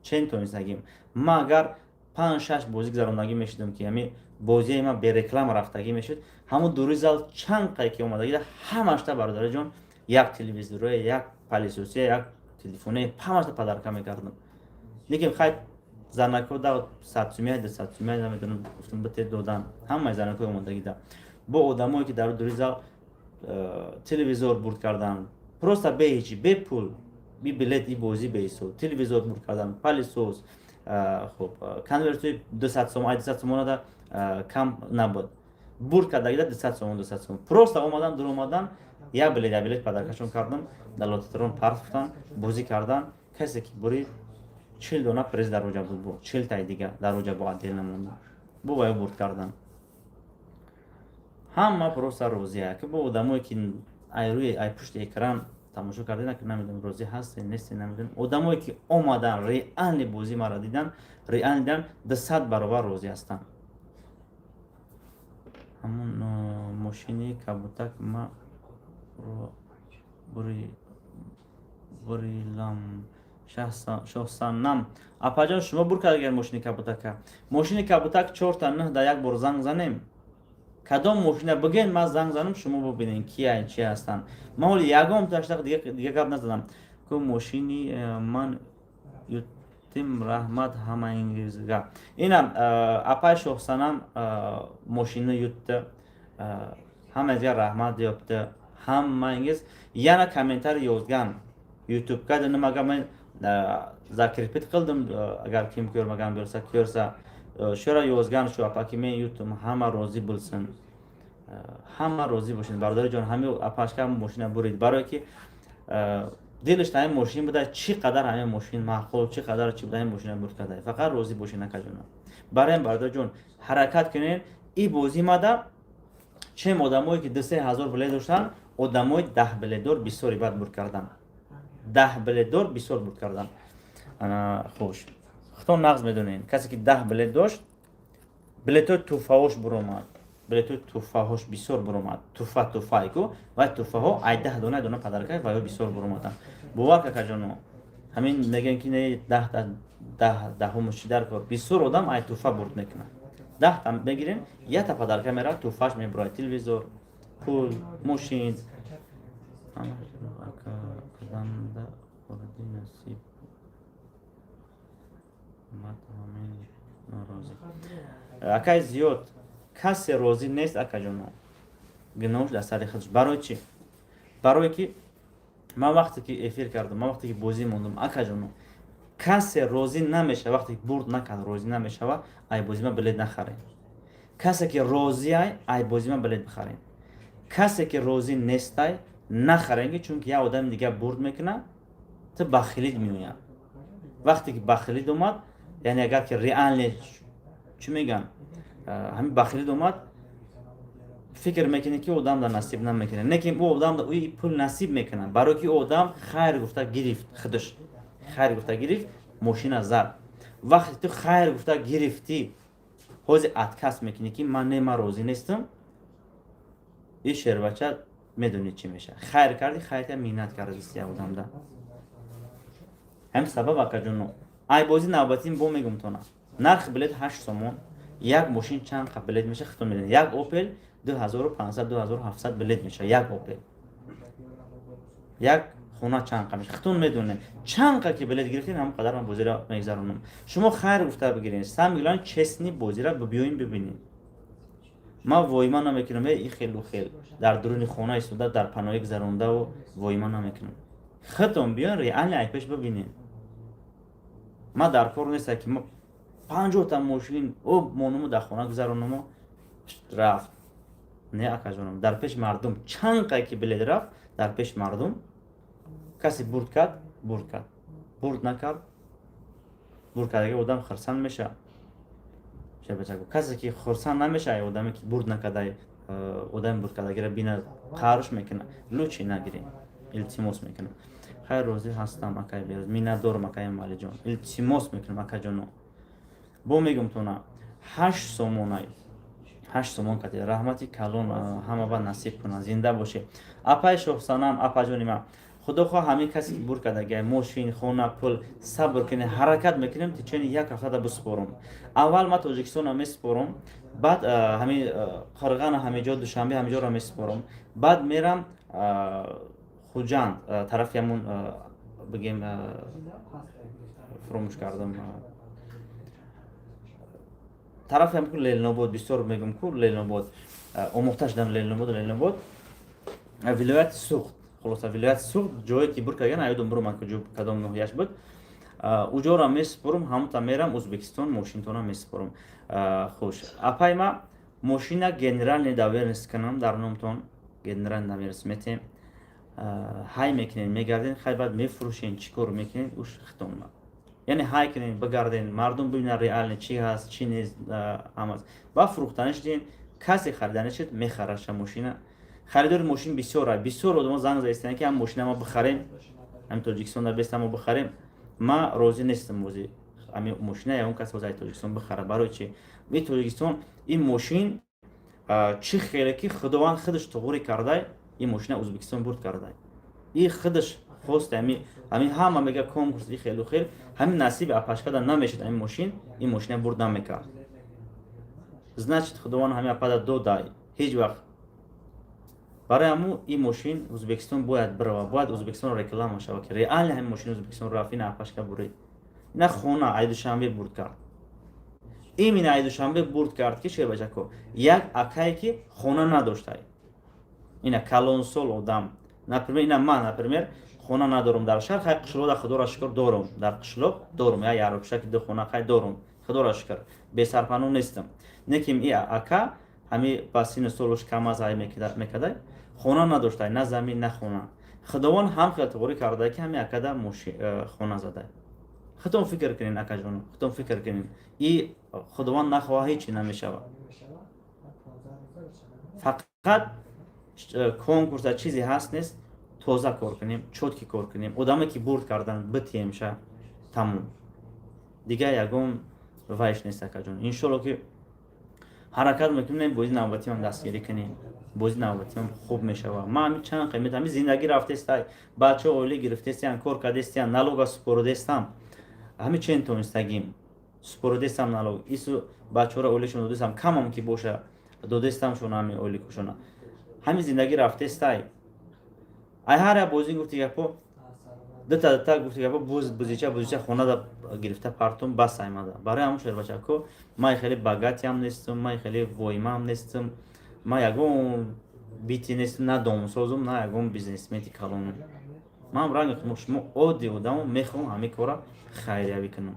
чен тонистагим. Ма агар панҷ, шаш бозӣ гузарондагӣ мешудам, ки ҳами бозии ма береклама рафтагӣ мешуд, ҳамун дури зал чанд қай ки омадагида, ҳамашта, бародариҷон, як телевизорое, як пылесосия, як телефоне, ҳамашта подарка мекардам. Лекин хай, занако да 100 сумия, 200 сумия, намедонам, гуфтам, бите, додан ҳамаи занакои омадагида. Бо одамое ки дар дури зал телевизор бурд кардан, просто бе ҳечи, бе пул, би билет, и бозӣ беҳисоб телевизор бурд кардан, пылесос, хуб, конвертои 200 сом, ай 200 сомонада кам набуд, бурд кардагида 200 сомон, 200 сомон. Просто омадан, дур омадан, як билет, як билет подаркашон кардам, дар лототрон партофтан, бозӣ кардан. Касе ки бурид, 40 дона приз дар оҷа буд, бо 40таи дига дар оҷа бо отдельно монда бо ваё бурд кардан. Ҳама просто розия, ки бо одамое ки ай рӯи, ай пушти экран тамошо кардена, ки намедонам, розӣ ҳасте, несте, намедонам. Одамое ки омадан, реальный бозӣ мара дидан, реально дидан, 200 баробар розӣ ҳастанд. Ҳамун мошини кабутак ма бурилам. Шоҳсанам апаҷон, шумо бур кардагар мошини кабутака? Мошини кабутак чорта нӯҳ да як бор занг занем. Кадом мошина бигӯен, ман занг занам, шумо бубинен, кия, чи ҳастанд. Ман ҳоли ягон таштақ дига гап назадам ку. Мошини ман ютим. Раҳмат ҳамаингизга. Инам апай Шоҳсанам мошина ютта, ҳамаизга раҳмат ёбта. Ҳамаингиз яна комментарий ёзган Ютубка нимага мен закрепить қилдим. Агар ким ko'rmagan bo'lsa, ko'rsa, shura yozgan shu apa, ки мен ютум. Ҳама розӣ bo'lsin, ҳама розӣ бошед, бародариҷон. Ҳами апашка мошина бурид, барое ки дилаш ҳамин мошин буда. Чӣ қадар ҳамин мошин маъқул, чӣ қадар чӣ буда, ҳамин мошина бурд карда. Фақат розӣ бошед, акаҷона. Барои бародарҷон, ҳаракат кунед. И бозӣ мада чем одамое ки 2-3 ҳазор билет доштанд, одамои 10 билетдор бисёри бад бурд кардан, 10 билетдор бисёр бурд кардан. Хуш, худтон нағз медонед, касе ки 10 билет дошт, билетҳои туҳфаҳош буромад, билетҳои туҳфаҳош бисёр буромад. Туҳфа, туҳфаеку вай туҳфаҳо ай 10 дона дона подарка ваё бисёр буромаданд. Бовар какаҷоно, ҳамин мегӯян, ки не, 10та даҳ даҳуму чи дар кор. Бисёр одам ай туҳфа бурд мекунад. 10та мегирем, якта подарка меравад, туҳфааш мебурад: телевизор, пул, мошин. Кадамда хурди насиб мад, ҳамин норозӣ. Акай зиёд касе розӣ нест, акаҷоно, гуноҳш дар сари худш. Барои чӣ? Барое ки ман вақте ки эфир кардам, ман вақте ки бозӣ мондам, акаҷоно, касе розӣ намешава. Вақте ки бурд накард, розӣ намешава, ай бозима билет нахарем. Касе ки розиай, ай бозима билет бихарем. Касе ки розӣ нестай, нахарем, ки чунки як одами дига бурд мекунад, ту бахилид меояд. Вақте ки бахилид омад, яъне агар ки реально, чӣ мегӯям, ҳамин бахилид омад, фикр мекунӣ, ки одам да насиб намекунад. Не ки ӯ одам да пул насиб мекунад, барое ки ӯ одам хайр гуфта гирифт, худаш хайр гуфта гирифт, мошина зад. Вақте ту хайр гуфта гирифтӣ, ҳозир отказ мекунӣ, ки ман не, ман розӣ нестам, и шербача медонӣ чӣ мешавад. Хайр кардӣ, хайрта миннат кардисти одамда. Ҳамин сабаб, акаҷоно, ай бозӣ навбатин бо мегумтона. Нархи билет 8 сомон. Як мошин чанд қа билет меша, худтон медонед. Як Опел 2500, 2700 билет меша. Як Опел, як хона чанд қа меша, худтон медонед. Чанд қа ки билет гирифтед, ҳамон қадар ман бозиро мегзаронам. Шумо хайр гуфта бигиред. Самое главное, честный бозиро биёин, бибинед. Ман воима намекунам, и хелу хел дар дуруни хона истода, дар паноҳӣ гузарондаву воима намекунам. Худтон биён, реально айпеш бибинед. Ман дар кор неста, ки ма 50-та мошин о монуму дар хона гузаронаму рафт. Не, акаҷонам, дар пеши мардум чанд қай ки билет рафт, дар пеши мардум касе бурд кард, бурд кард, бурд накард, бурд кардаги одам хирсанд мешавад. Шербачако, касе ки хурсанд намешавад, одаме ки бурд накарда, одами бурд кардагиро бина, қарш мекунад, лучше нагирем, илтимос мекунам. Хайр, розӣ ҳастам, акай Бероз, миннатдорам, акай Малиҷон. Илтимос мекунам, акаҷоно, бо мегум тона, 8 сомонай, 8 сомон кати. Раҳмати калон, ҳама ба насиб кунад, зинда бошед, апаи Шоҳсанам, апаҷони ман. Худо хоҳ, ҳамин касе ки бурд кардагиай, мошин, хона, пул, сабр кунем, ҳаракат мекунем, течение як ҳафтада бисупорум. Аввал ман Тоҷикистонро месупорум, баъд ҳамин Қирғана, ҳамиҷо, Душанбе, ҳамиҷоро месупорум, баъд мерам Хуҷанд, тарафи ҳамун, бигем, фуромӯш кардам, тарафи ҳам ку Ленинобод, бисёр мегум ку Ленинобод, омӯхта шудам Ленинобод, Ленинобод, вилояти Суғд. Хулоса, вилояти Суғд, ҷое ки бур кардан, аёдум буруман, куҷо, кадом ноҳияш буд, уҷоро месупорум, ҳамута мерам Ӯзбекистон, мошинтона месупорум. Хуш, апай, ма мошина генеральный доверенность кунам дар номтон, генеральный доверенность метем, ҳай мекунед, мегарден, хай, баъд мефурӯшен, чӣ кор мекунед, уш хитонма. Яъне ҳай кунед, бигарден, мардум бибинад реально чӣ ҳаст, чӣ нест, ҳамаст. Ба фурӯхтанӣ шуден, касе хариданӣ шуд, мехараша мошина. Харидори мошин бисёр, бисёр одамо занг заистанд, ки ҳам мошина ма бихарем, ҳами Тоҷикистон беста мо бихарем. Ма розӣ нестам ози ҳами мошина ягон кас ози Тоҷикистон бихарад. Барои чи? И Тоҷикистон ин мошин чӣ хеле ки Худованд худаш туғурӣ кардай, ин мошина Ӯзбекистон бурд кардай, и худаш хост. Ҳами ҳама мега конкурс, и хелу хел, ҳамин насиби апашкада намешуд ҳамин мошин, ин мошина бурд намекард. Значит, Худованд ҳамин апада додай ҳеҷ вақт. Барои ҳамун ин мошин Ӯзбекистон бояд бирава, бояд Ӯзбекистон реклама шава, ки реально ҳамин мошин Ӯзбекистон рафт, ина апашка бурид, ина хона ай Душанбе бурд кард. Именно ай Душанбе бурд кард, ки шербачако, як акае ки хона надоштай, ина калонсол одам, например, ина ман, например, хона надорум дар шаҳр. Хай, қишлоқда, худоро шукр, дорум, дар қишлоқ дорум, я ярупшаки ду хона, хай, дорум, худоро шукр, бесарпаноҳ нестам. Неким и ака ҳами ба сину солуш кам аз ай мекардай, хона надоштай, на замин, на хона. Худованд ҳам хел туғурӣ карда, ки ҳами акада хона задай. Худтон фикр кунед, акаҷоно, худтон фикр кунед, и Худованд нахоҳа, ҳечи намешавад. Фақат конкурса чизе ҳаст нест, тоза кор кунем, чёткий кор кунем, одаме ки бурд кардан битиемша, тамом, дигар ягон вайш нест, акаҷон. Иншолло, ки ҳаракат мекунем, бозии навбатиам дастгирӣ кунем, бозии навбатиам хуб мешавад. Ман ҳами чанд қимат ҳами зиндагӣ рафтестай, бача оилӣ гирифтестиян, кор кардестиян, налога супоридестам, ҳами чен тонистагим супоридестам налог, ису бачаҳоро оилашон додестам, камам ки боша додестамшон ҳами оиликушона. Ҳами зиндагӣ рафтестай. Ай ҳар як бозӣ, гуфти гапо, дута дута, гуфти гапо, буз, бузича, бузича хонада гирифта партум, бас аймада. Барои ҳамон, шербачако, ман хеле богатый ам нестам, ман хеле воимаам нестам, ман ягон бити нестам, на домсозум, на ягон бизнесменти калонум. Ман ранги шумо оддӣ одаму, мехоҳам ҳамин кора хайриявӣ кунам.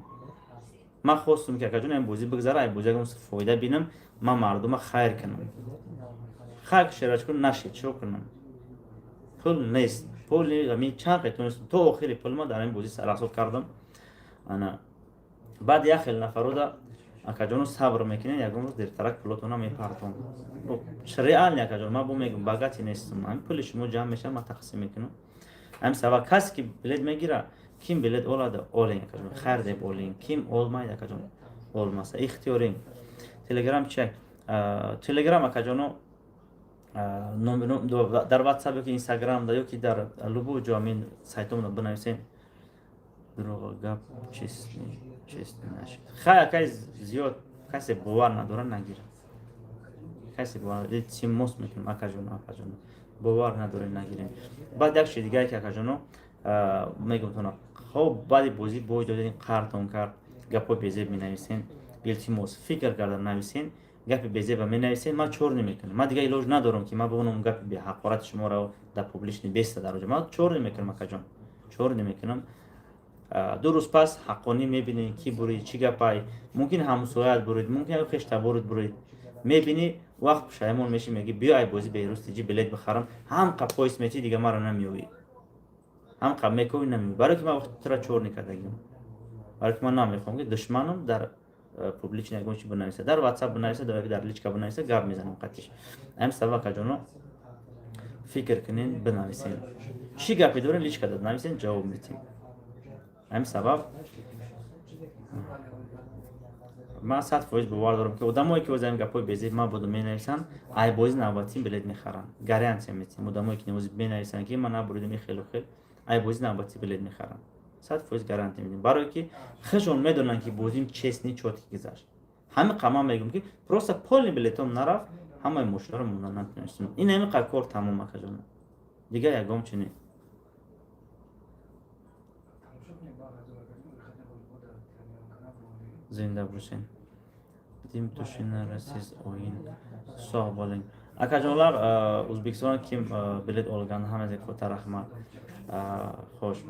Ман хостум, ки, акаҷон, ин бозӣ бигзара, ай бозӣ ягон фоида бинам, ман мардума хайр кунам. Хайр, шербачако, нашед, чиро кунам? Пул нест, пули ҳамин чанд қайтонистам, то охири пул ма дар ин бозӣ расход кардам. Ана баъд як хел нафарода, акаҷоно, сабр мекунед, ягон рӯз дертарак пулотона мепартон. Реально, акаҷон, ман бо мегум, богатый нестам, ҳамин пули шумо ҷамъ мешавад, ман тақсим мекунам. Ҳамин сабаб, касе ки билет мегира, ким билет олада, олен, акаҷон, хайр деб олен, ким олмайд, акаҷон, олмаса, ихтиёрем. Телеграм чек, Телеграм, акаҷоно, дар Ватсап ёки Инстаграм да ёки дар любой ҷо ҳамин сайтомона бинависен. Дурӯғ гап, честный, честный нашид. Хай, акай, зиёд касе бовар надора, нагира. Касе бовар, илтимос мекунам, акаҷоно, акаҷоно, бовар надоре, нагирем. Баъд як чизи дигае, ки, акаҷоно, мегумтона, хоб, баъди бозӣ бой додем, қартон кард, гапҳои безеб менависен. Илтимос, фикр карда нависен. Гапи безеба менависен, ман чор намекунам, ман дигар илоҷ надорам, ки ман бигӯнам гапи беҳақорати шуморо дар публичный беста дар оҷа. Ман чор намекунам, акаҷон, чор намекунам. 2 рӯз пас ҳаққонӣ мебинӣ, ки бурид, чӣ гапай. Мумкин ҳамсояат бурид, мумкин хештаборит бурид, мебинӣ, вақт пушаймон мешӣ, мегӣ: «Биё, ай бозӣ Беҳрӯз тиҷи билет бихарам». Ҳам қа пояс метӣ, дига маро намеёвӣ, ҳам қа мековӣ, намеёвӣ. Барое ки ман вақти тура чор накардагим, барое ки ман намехоҳам, ки душманам дар Публично ягон чи бинависа, дар WhatsApp бинависа, дар личка бинависа, гап мезанам қатиш. Ҳамин сабаб, акаҷоно, фикр кунен, бинависен. Чӣ гапе дорем, личка да нависен, ҷавоб метем. Ҳамин сабаб ман 100% бовар дорам, ки одамое ки озаим гапҳои безеб ман буду менависанд, ай бози навбатӣ билет мехаранд, гарантия метиҳем. Одамое ки навози менависанд, ки ман набуридам, хелу хел, ай бози навбатӣ билет мехаранд, 100% гарантия медиҳем, барое ки худшон медонанд, ки бозим честный, чёткий гузашт. Ҳамин қа ман мегӯям, ки просто полный билетом нарафт, ҳамаи мошинаро монда натонистем. Ин ҳамин қа кор тамом, акаҷон, дигар ягон чи не. Зинда бошен. Дим тушинарasiz o'yin. Sog' bo'ling, akajonlar. O'zbekistondan kim bilet olgan, hammangizga katta rahmat. Xo'sh,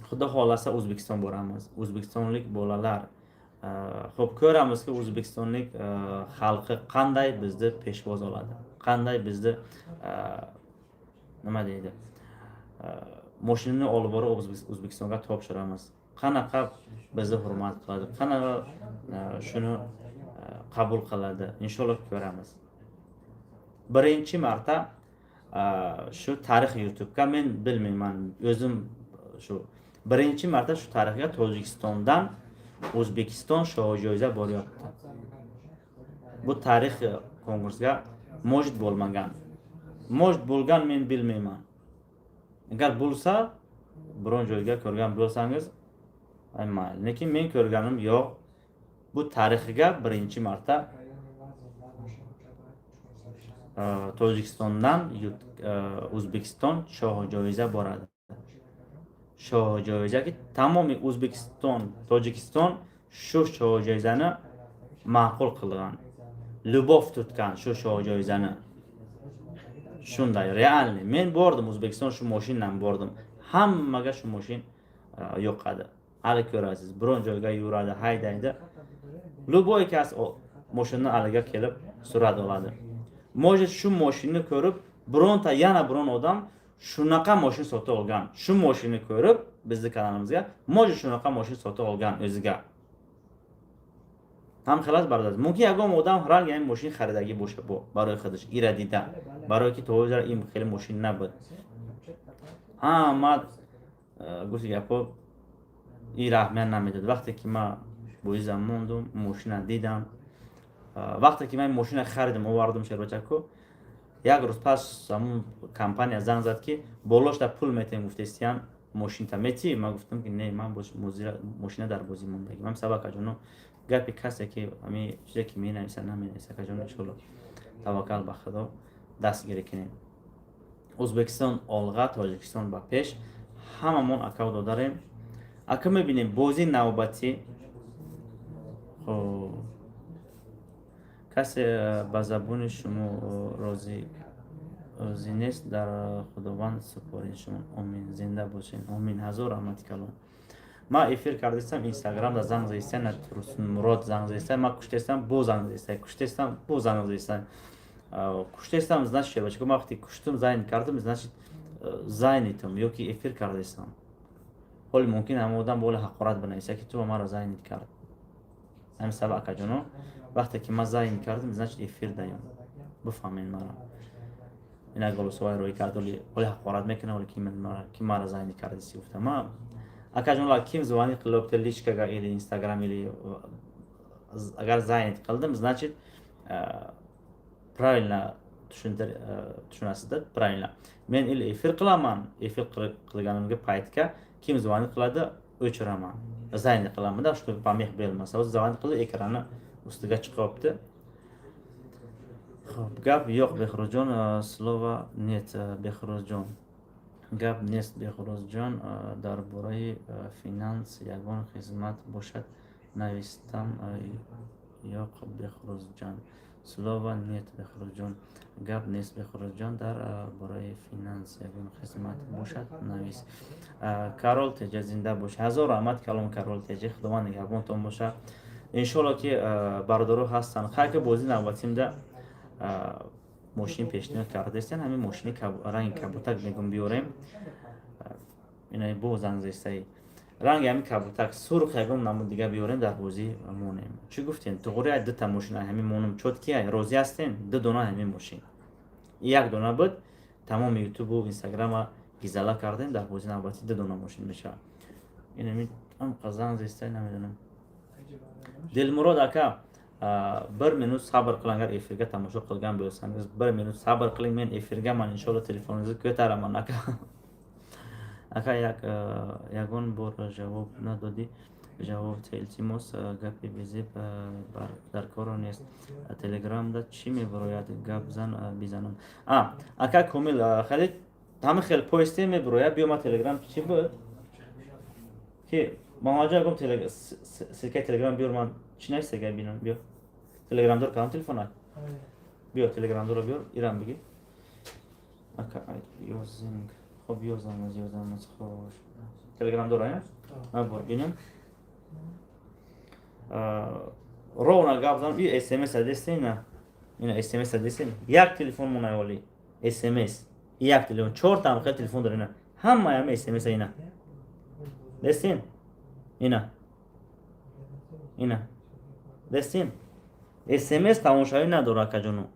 xudo xohlasa, O'zbekiston boramiz. O'zbekistonlik bolalar, ho'p, ko'ramizki, o'zbekistonlik xalqi qanday bizni peshvoz oladi, qanday bizni, nima deydi, moshinani olib borib O'zbekistonga topshiramiz, qanaqa bizni hurmat qiladi, qanaqa shuni qabul qiladi, inshaalloh, ko'ramiz. Birinchi marta shu tarix YouTubega, men bilmayman o'zim, shu birinchi marta shu tarixga Tojikistondan O'zbekiston shohjoiza boryapti. Bu tarix konkursga может bo'lmagan, может bo'lgan, men bilmayman. Agar bo'lsa, biron joyga ko'rgan bo'lsangiz, mayli, lekin men ko'rganim yo'q. Bu tarixiga birinchi marta Tojikistondan O'zbekiston shohjoiza boradi. Shohjoizaki tamomiy O'zbekiston, Tojikiston shu shohjoizani ma'qul qilgan, любовь tutgan shu shohjoizani. Shunday реальный. Men bordim O'zbekiston, shu moshindan bordim, hammaga shu moshin yoqadi. Hali ko'rasiz, biron joyga yuradi, haydaydi, любой кас moshinani aliga kelib surat oladi. Может, shu moshinni ko'rib bironta, yana biron odam shunaqa moshin sotib olgan. Shu moshinni ko'rib bizni kanalimizga, может, shunaqa moshin sotib olgan o'ziga ҳам. Хелас, бародар, мумкин ягон одам ранги ҳамин мошин харидагӣ боша бо барои худаш ира дида, барое ки то ҳозир ин хеле мошин набуд. Ҳама гуфти гапҳо ира аҳамият намедод. Вақте ки ман боизам мондум, мошина дидам, вақте ки ман мошина харидам, овардум шербачаку, як рӯз пас ҳамун компания занг зад, ки болошта пул метем, гуфтестиян, мошинта метӣ? Ман гуфтам, ки не, ман мошина дар бозӣ мондагӣ. Ман сабаб, акаҷоно, гапи касе ки ҳами чизе ки менависа, наменависа, акаҷон, иншолло, таваккал ба Худо, дастгирӣ кунем. Ӯзбекистон олға, Тоҷикистон ба пеш. Ҳамамон акав додарем. Ака, мебинем бозии навбатӣ. Хоб, касе ба забони шумо розӣ нест, дар Худованд супоред шумо. Омин, зинда бошед, омин, ҳазор раҳмати калон. Ман эфир кардастам, Инстаграмда занг заистан, Мурод занг заистан, ман куштестам, бо занг заистан, куштестам, бо занг заистан, куштестам. Значит, шебачко, ман вақте куштум, занят кардам, значит, занятым ё ки эфир кардастам. Ҳоли мумкин ҳама одам боли ҳақорат бинависа, ки ту ба маро занят кард. Ҳамин сабаб, акаҷоно, вақте ки ман занят кардам, значит, эфир даём, бифаҳмед маро. Ина голосовой рӯй кард, оли ҳақорат мекунад, оли ки маро занят кардиси, гуфта. Ма, акаҷон, ким звонит қилибди личка га или Инстаграм, или агар занят қилдим, значит, правильно tushunasizda, правильно. Men или эфир qilaman, эфир qilganimga paytga kim звонит qiladi, o'chiraman, занят qilamanda, чтобы помех bo'lmasa. O'zi звонит qildi, ekrani ustiga chiqyapti. Xo'p, gap yo'q, Behruzjon, слова нет, Behruzjon. Гап нест, Беҳрӯзҷон, дар бораи финанс ягон хизмат бошад, навистам ёқ, Беҳрӯзҷон. Слова нет, Беҳрӯзҷон. Гап нест, Беҳрӯзҷон, дар бораи финанс ягон хизмат бошад, навис. Карол Теҷа, зинда бош. Ҳазор раҳмат калом, Карол Теҷа, Худованд нигаҳбонтон боша. Иншолло, ки бародаро ҳастанд. Хайр, ки бозии навбатимда мошин пешниҳод кардастен, ҳамин мошини ранги кабутак мегум, биёрем. Ина бо занг зестаи. Ранги ҳамин кабутак, сурх, ягон намуд дига биёрем, дар бозӣ монем. Чӣ гуфтем? Туғри ай дута мошин ай ҳамин монум чёткий ай, розӣ ҳастем? Ду дона ҳамин мошин. Як дона буд, тамоми Ютубу Инстаграма гизала кардем, дар бозӣ навбатӣ ду дона мошин мешавад. Инами амқа занг зестай, намедонам. Дилмурод ака, bir minut sabr qiling. Agar efirga tomosha qilgan bo'lsangiz, bir minut sabr qiling, men efirgaman, inshaalloh, telefoningizni ko'taraman, aka. Ака, як ягон бор ҷавоб надодӣ, ҷавоб те, илтимос. Гапи безеб дар коро нест. Телеграмда чӣ мебарояд? Гап зан, бизанам. А, ака Комил, хеле ҳама хел поисте мебарояд. Биё, ма Телеграм чӣ буд, ки Мамаҷон, ягон ссылка и Телеграм биёр, ман чӣ нависага бинам. Биё, Телеграмдор кадом телефона? Биё, Телеграмдоро биёр, ирам бигӣ. Ака, ёзинг. Хоб, ёзамаз, ёзамаз. Хош, Телеграм дора, бор бинем. Ровно гап занам. И СМС дестен, на, ина СМС дестен. Як телефон монай, оли СМС, як телефон, чортам хел телефон дора. Ина ҳамаи ҳама СМС, ина дестен, ина, ина дестен, СМС тамошавӣ надора, акаҷону.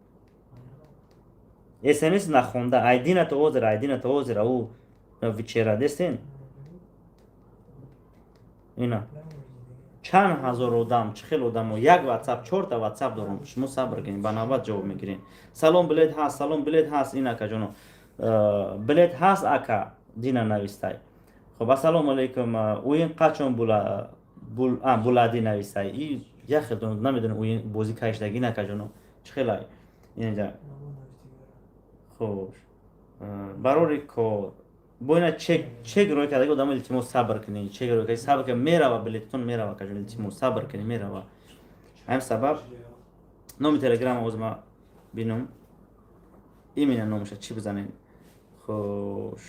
СМС нахонда айдина то ҳозир, айдина то ҳозир, ау вчера дестен. Ина чанд ҳазор одам, чӣ хел одамо, як Ватсап, чорта Ватсап дорам. Шумо сабр кунед, ба навбат ҷавоб мегирем. Салом, билет ҳаст? Салом, билет ҳаст? Ин, акаҷоно, билет ҳаст, ака Дина навистай. Хоб, ассалому алайкум. Уин қачон булади навистай? И як хел намедонам, уин бозӣ каштаги, акаҷоно, чӣ хелай инҷа. Хуш, барори кор бо ина чек рӯй кардаги одамо, илтимос, сабр кунед. Чек рӯй кардаги, сабр кунед, мерава, билетатон мерава, акаҷон, илтимос, сабр кунед, мерава. Ҳамин сабаб номи Телеграм ҳозир ма бинум, именно номаша чӣ бизанем. Хуш,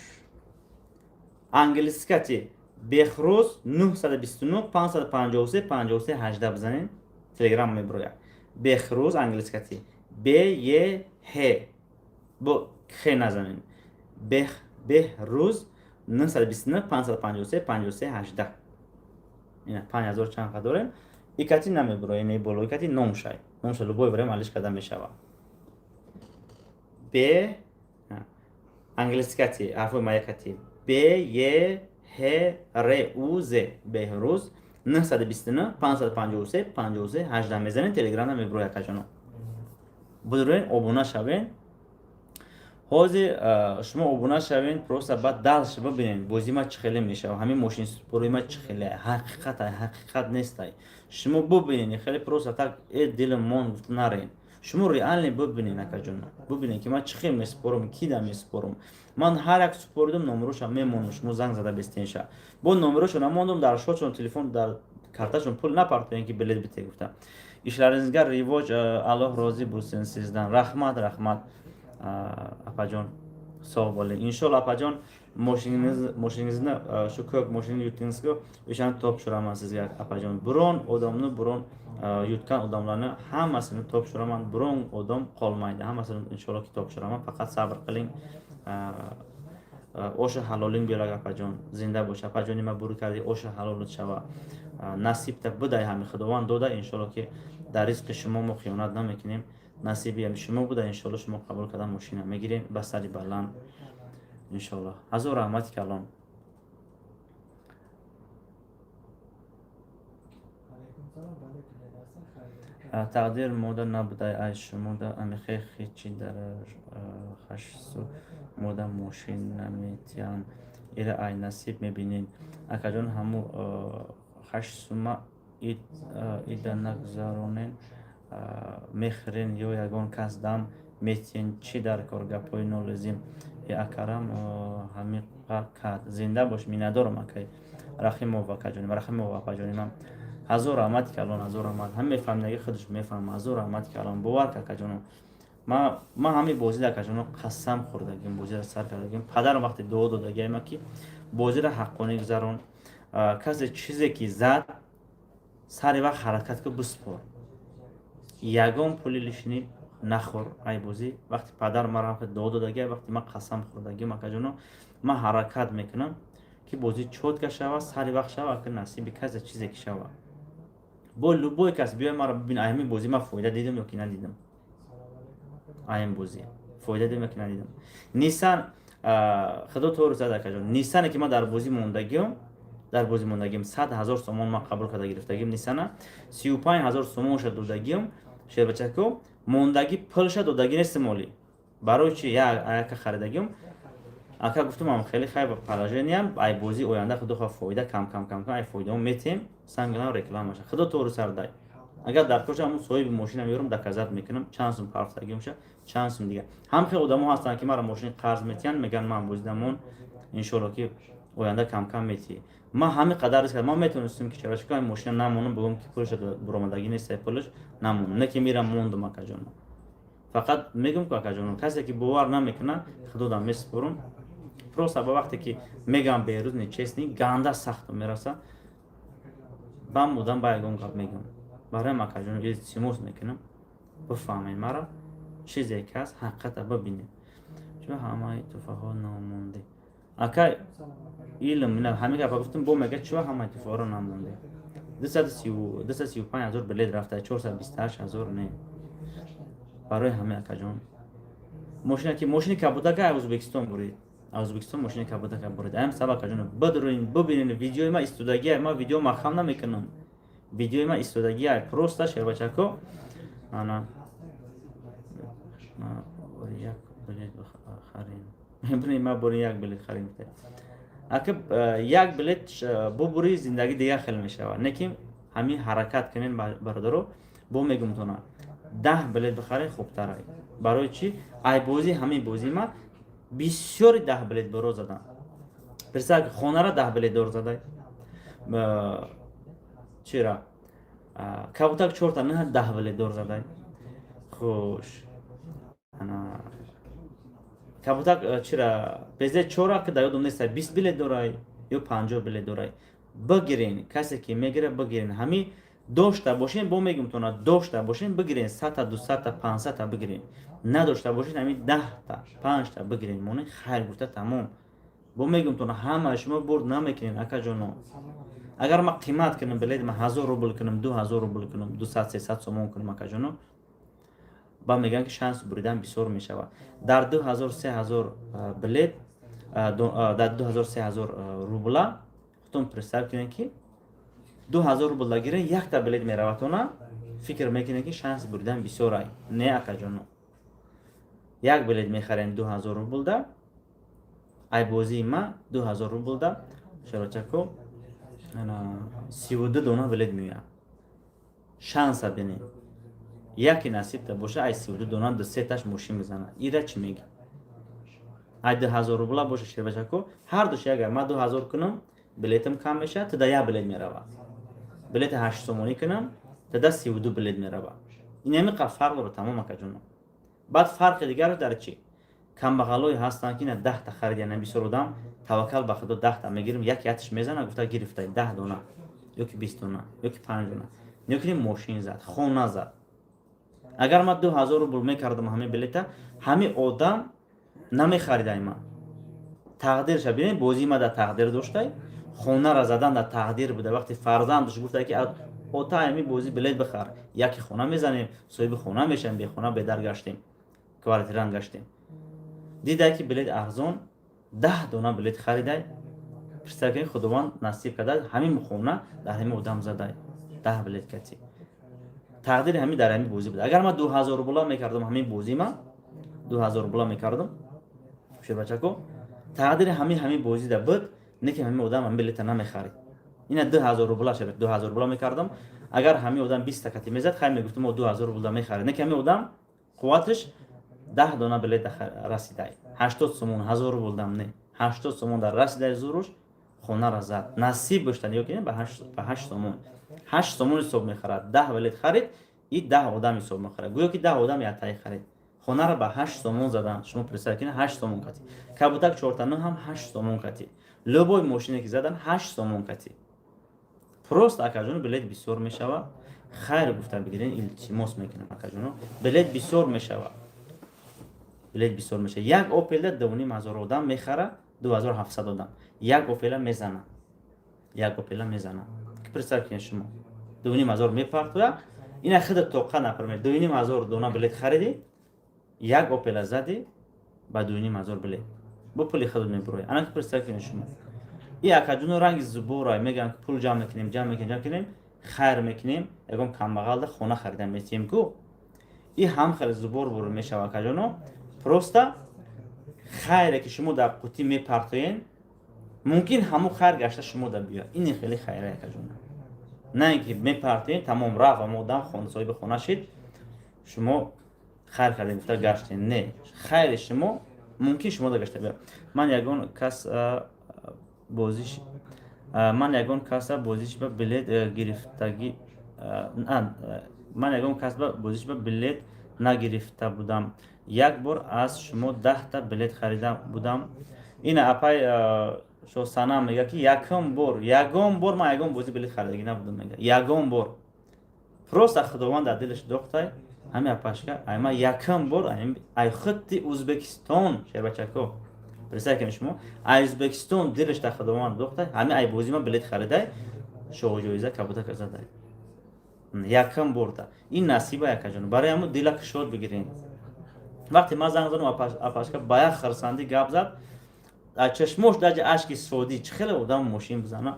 англискати Бехрӯз 929 553 53 18 бизанем, Телеграм мебирояд. Бехрӯз англискати Б Е Ҳ, бо х назанем, Бех, Беҳрӯз 929 553 53 18. Ина 5000 чанд қа дорем. Икати намебирояд, ина боло икати номшай, номша любой время алиш карда мешавад. Б англискати ҳарфои маякати Б Е Ҳ Р У З, Беҳрӯз 929 553 53 18 мезанем, Телеграм мебирояд, акаҷоно. Будурен, обуна шавен. Ҳозир шумо обуна шавен, просто баъд дальше бибинед, бозии ма чӣ хеле мешава, ҳамин мошинспорои ма чӣ хеле ҳақиқатай, ҳақиқат нестай. Шумо бубинед, хеле просто так э дилам мон гуфта нарен. Шумо реально бубинед, акаҷон, бубинед, ки ман чӣ хел месупорам, кида месупорам. Ман ҳар як супоридум, номероша мемонам, шумо занг зада бестенша. Бо номерошо намондум, дар шотшон телефон, дар карташон пул напартоен, ки билет бите гуфта. Ишларингизга ривоҷ, Аллоҳ розӣ бӯсин сиздан. Раҳмат, раҳмат, апаҷон, соғ болед, иншолло. Апаҷон, мошиningizni, shu ko'k moshinani yutdingizku, o'shani topshiraman sizga, apajon. Biron odamni, biron yutgan odamlarni hammasini topshiraman, biron odam qolmaydi, hammasini inshaalloh topshiraman. Faqat sabr qiling. Оши ҳалолин биёрак, апаҷон, зинда бош, апаҷон. Нима бур кардӣ, оши ҳалолут шава, насибта будай, ҳами Худованд дода. Иншоалло, ки дар ризқи шумо мо хиёнат намекунем. Насиби ҳами шумо буда, иншоалло, шумо қабул кардан, мошина мегирем ба сари баланд, иншоалло. Ҳазор раҳмати калон. Тақдир мода набудай, ай шумода амихе хичи дар хашсу мода мошин наметиҳанд, ира ай насиб мебинед, акаҷон. Ҳаму 8 сума ида нагузаронен, мехӯрен ё ягон кас дам метиҳен. Чӣ дар кор гапҳои нолозим? Е, акарам ҳамиқа кард. Зинда бош, миннатдорам, акай Рахимов, акаҷоним, Рахимов апаҷонимам. Ҳазор раҳмати калон, ҳазор раҳмат. Ҳам мефаҳмидаги худаш мефаҳма. Ҳазор раҳмати калон. Бовар ка, акаҷоно, ма ҳамин бозида, акаҷоно, қасам хӯрдагим, бозиро сар кардагим. Падарам вақте дуо додагиама, ки бозиро ҳаққонӣ гузарон, касе чизе ки зад, сари вақт ҳаракат ку, биспор, ягон пули лишний нахӯр ай бозӣ. Вақти падар маро дуо додагия, вақти ман қасам хӯрдагим, акаҷоно, ман ҳаракат мекунам, ки Ки бозӣ чётко шава, сари вақт шава, ака, насиби касе чизе ки шава. Бо любой кас биёй, маро бибин, аями бозӣ ман фоида дидам ё ки надидам? Аям бозӣ фоида дидам ё ки надидам? Нисан, худо тору зад, акаҷон. Нисане ки ман дар бозӣ мондагиам, дар бозӣ мондагиам, 100 000 сомон ман қабул карда гирифтагим. Нисана 35 000 сомонша додагиам, шербачако. Мондагӣ пулша додагӣ нестим оли. Барои чи? Яка харидагиам, ака, гуфтам, хеле хайр положениям. Ай бозии оянда, худо хоҳ, фоида кам кам кам кам ай фоидао метем. Сангилам рекламаша, худо тору сардай. Агар дар коша, ҳамун соҳиби мошина меёрам, доказать мекунам, чанд сум парфтагиамша, чанд сум дига. Ҳам хел одамо ҳастанд, ки маро мошини қарз метиҳанд, мегӯянд: «Ман бозидамон, иншоалло, ки оянда камкам метиҳӣ». Ман ҳамин қадар риск ман метавонистам, ки чарашка мошина намонам, бигӯям, ки пулша буромадагӣ нест, пулаш намонам. Не ки мирам, мондум, акаҷон. Фақат мегӯм, ки, акаҷон, касе ки бовар намекунад, худодам месупорам. Просто ба вақте ки мегӯям Берӯз нечестный, ганда сахт мераса, бам одам ба ягон гап мегӯям. Бароям, акаҷон, илтимос мекунам, бифаҳмед мара, чизе ки ҳаст, ҳақиқата бибинед. Чун ҳамаи туфаҳо номонде, ака, илм ҳамин гапа гуфтум, бо мега: «Чива ҳамаи туфаҳоро намонде?» 235 000 билет рафта, 428 000 не. Барои ҳамин, акаҷон, мошина ки мошини кабудака аз Ӯзбекистон бурид, аз Ӯзбекистон мошини кабудака бурид. Аям сабаб, акаҷон, бидурин, бибинед видеои ма истодагия. Ма видео махам намекунам, видеои ма истодагия. Просто, шербачако, ана як билет харем, ма бори як билет харем. Ака, як билет бубури, зиндагӣ дигар хел мешавад. Не ки ҳамин ҳаракат кунен, бародаро. Бо мегумтона, 10 билет бихарен, хубтар. Барои чӣ? Ай бозӣ, ҳамин бозӣ ма бисёри 10 билет боро задан. Представь, хонара 10 билет дор задай, чира кабутак чорта не 10 билет дор задай. Хуш, кабутак чира безе чора, ки дар ёдум нест, 20 билет дорай ё 50 билет дорай. Бигирен, касе ки мегира, бигирен. Ҳамин дошта бошен, бо мегумтона, дошта бошен, бигирен, 100-та, 200-та, 500-та бигирен. Надошта бошен, ҳамин 10-та, панҷта бигирен, монен, хайр гуфта, тамом. Бо мегумтона, ҳама шумо бурд намекунен, акаҷоно. Агар ма қимат кунам билет, ма 1000 рубл кунам, 2000 рубл кунам, 200, 300 сомон кунам, акаҷоно, ба мегӯянд, ки шанс буридан бисёр мешавад. Дар 2000, 3000 билет, дар 2000, 3000 рубла, худтон представь кунед, ки 2000 рубл дагирен, якта билет мераватона, фикр мекунед, ки шанс буридан бисёр ай. Не, акаҷоно, як билет мехарем 2000 рублда, ай бозии ма 2000 рублда, шарочако, 32 дона билет меояд. Шанса бинед, яке насибта боша, ай 32 дона ду сеташ мошин мезанад. Ира чӣ меги? Ай 2000 рубла боша, шербачако, ҳар душ, агар ман 2000 кунам, билетам кам мешавад, туда як билет меравад. Билети 8 сомонӣ кунам, туда 32 билет меравад. Ин ҳамин қадр фарқ дорад, тамом, акаҷоно. Баъд фарқи дигараш дар чӣ? Камбағалое ҳастанд, ки ина 10-та харид, яъне бисёр одам таваккал ба худо, 10-та мегирим, яке ятиш мезана гуфта, гирифта 10 дона ё ки 20 дона ё ки панҷ дона, ё ки мошин зад, хона зад. Агар ман 2000 рубл мекардам ҳамин билета, ҳамин одам намехаридай ман. Тақдирша бинед, бозии ма дар тақдир доштай, хонара задан дар тақдир буда. Вақте фарзандаш гуфта, ки ота, ҳамин бозӣ билет бихар, яке хона мезанем, соҳиби хона мешавем, бехона бедар гаштем, квартирант гаштем. Дидай, ки билет арзон, 10 дона билет харидай. Представь кунед, Худованд насиб карда, ҳамин хона дар ҳамин одам задай, 10 билет кати. Тақдири ҳамин дар ҳамин бозӣ буда. Агар ман 2000 рубла мекардам, ҳамин бозӣ ма 2000 рубла мекардам, шербачако, тақдири ҳамин бозида буд. Не ки ҳамин одам ҳамин билета намехарид. Ина 2000 рубла шавад, 2000 рубла мекардам, агар ҳамин одам 20-та кати мезад, хай, мегуфтам, мо 2000 рубла мехарид. Не ки ҳамин одам қувваташ 10 дона билет расидай, 80 сомон, 1000 рублдам не, 80 сомон дар расидай зуруш, хонара зад. Насиб доштан ё ки ба 8 сомон, 8 сомон ҳисоб мехарад. 10 билет харид и 10 одам ҳисоб мехарад, гӯё ки 10 одам яктаи харид. Хонара ба 8 сомон задан, шумо представь кунед, 8 сомон кати. Кабутак чортану ҳам 8 сомон кати. Любой мошине ки задан, 8 сомон кати. Просто, акаҷоно, билет бисёр мешавад, хайр гуфта бигирен, илтимос мекунам, акаҷоно. Билет бисёр мешавад, билет бисёр мешавад. Як Опелда 2500 одам мехара. 2700 одам як опела мезана, як опела мезана. Представь кунед, шумо 2500 мепартоя, ина худа тоқа, например, 2500 дона билет харидӣ, як опела задӣ ба 2500 билет, бо пули худ мебуроя. Ана ки представь кунед шумо, и акаҷуно ранги зубора мегӯям, ки пул ҷамъ мекунем, ҷамъ мекунем, ҷамъ мекунем, хайр мекунем, ягон камбағалда хона харида метиҳем ку. И ҳам хеле зубор бур мешава, акаҷоно. Просто хайре ки шумо дар қутӣ мепартоен, мумкин ҳамун хайр гашта шумо да биёяд. Ин хеле хайра, акаҷоно, на ин ки мепартоен, тамом, рафт, ама одам соҳиби хона шид, шумо хайр кардем гуфта гаштем. Не, хайри шумо мумкин шумо да гашта биёяд. Ман ягон каса бозиш ба билет гирифтагӣ, ман ягон кас ба бозиш ба билет нагирифта будам. Як бор аз шумо 10-та билет харида будам. Ина апай Шосанам мега, ки якум бор, ягон бор ман ягон бозӣ билет харидагӣ набудам, мега, ягон бор. Просто Худованд дар дилаш дохтай ҳами апашка. Ай ма якум бор ай худди Узбекистон, шербачако, представь кунед шумо, ай Узбекистон дилаш дар Худованд дохтай, ҳами ай бозӣ ма билет харидай, шоҳҷоиза кабутака задай якум борда. Ин насиба, якаҷон. Барои ҳамун дила кушод бигирен. Вақте ман занг задам, апашка ба як хирсандӣ гап зад, чашмош даҷа ашки содӣ. Чӣ хеле одам мошин бизана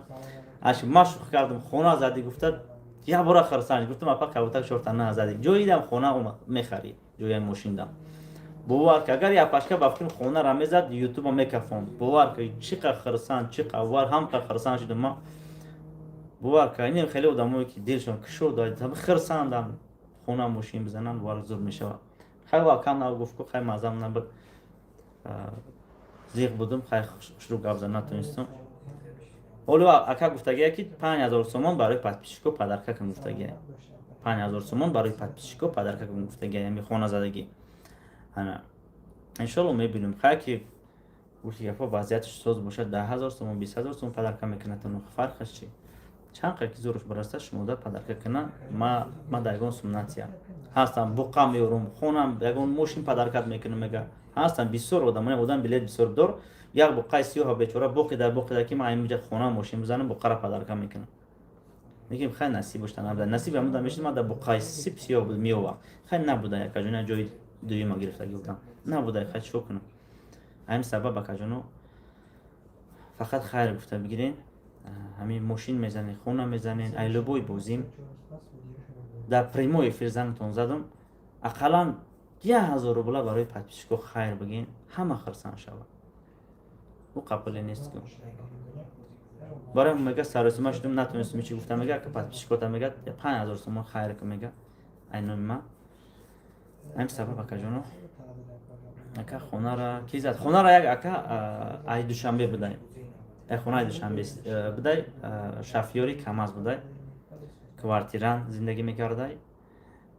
ашк. Ман шӯхӣ кардам, хона задӣ гуфта, як бора хирсанд гуфтам: апа, кабутак чорта на задӣ, ҷои дам хона мехарӣ, ҷои мошиндам. Бовар ки, агар апашка ба фикрам хонара мезад, ютуба мекафонд. Бовар ки, чӣ қа хирсанд, чӣ қа вар ҳам қа хирсанд шудам ман. Бовар ка, инем хеле одамое ки дилшон кушод, хирсандам, хона мошин бизананд, бовар зур мешавад. Хай, кам нагуфт ку, хай, мазам набуд, зиқ будум, хай, хушрӯ гап зад натонистам. Ҳоло ака гуфтагия, ки 5000 сомон барои подписчико подарка кун гуфтагия, 5000 сомон барои подписчико подарка кун гуфтагия, ями хоназадагӣ. Ана, иншолло, мебинем. Хай, ки гуфти гапо, вазъияташ соз бошад, 10 000 сомон, 20 000 сомон подарка мекунад. Фарқаш чи? Чанд қадр ки зӯраш бараста, шумода подарка кунам. Ма дар ягон сумнатия ҳастам, буқа меорум, хонам, ягон мошин подаркат мекунам, мега. Ҳастам бисёр одамоне, одам билет бисёр дор, як буқаи сиёҳа бечора боқи дар боқи дар ки ман инҷа хона мошин бизанам, буқара подарка мекунам. Мегем, хай, насиб бошта, набуда. Насиб ҳамуда мешид, ман дар буқаи сип сиёҳ буд меовам. Хай, набуда, якаҷона ҷои дуюма гирифтагӣ будам, набуда. Хай, чико кунам? Ҳамин сабаб, акаҷоно, фақат хайр гуфта бигирен. Ҳамин мошин мезанен, хона мезанен, ай любой бозим дар прямой эфир зангтон задам, ақаллан 1000 рубла барои подписчико хайр бигин, ҳама хирсанд шавад. Ӯ қабуле нест ку. Барои мега, саросима шудум, натонистум чи гуфтам. Мега, ка подписчикота, мега, 5000 сомон хайр ку, мега, ай номи ман. Ҳамин сабаб, акаҷоно. Ака, хонара ки зад? Хонара як ака ай Душанбе будай, як хонаи Душанбе будай, шофёри КамАЗ будай, квартирант зиндагӣ мекардай,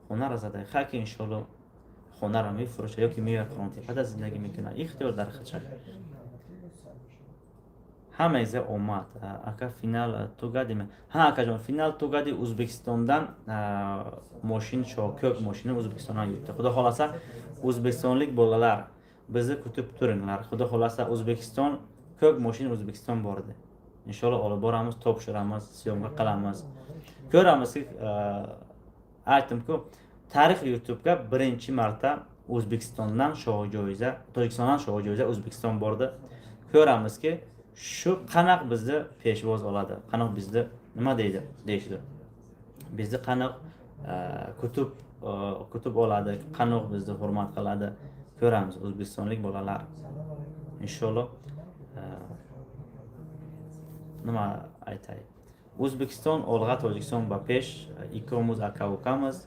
хонара задай. Хай, ки иншолло хонара мефурӯша ё ки меояд Қурғонтепада зиндагӣ мекунад, ихтиёр дар худша. Ҳамаизе омад. Ака, финал тугадиме? Ҳа, акаҷон, финал тугади. Ӯзбекистондан мошин, шокӯк мошини Ӯзбекистондан yutdi. Xudo xohlasa, o'zbekistonlik bolalar, bizni kutib turinglar. Xudo xohlasa, O'zbekiston ko'k moshin, O'zbekiston bordi, inshaalloh, olib boramiz, topshiramiz, съёмка qilamiz, ko'ramiz. Aytdimku, tarix YouTubega birinchi marta O'zbekistondan shoh joiza, Tojikistondan shoh joiza O'zbekiston bordi. Ko'ramizki, shu qanaqa bizni peshvoz oladi, qanaqa bizni nima deydi deyishdi, bizni qanaqa kutib oladi, qanaqa bizni hurmat qiladi, ko'ramiz. O'zbekistonlik bolalar, inshaalloh. Nima aytay, O'zbekiston olg'a, Tojikiston ba pesh. Ikkovimiz aka ukamiz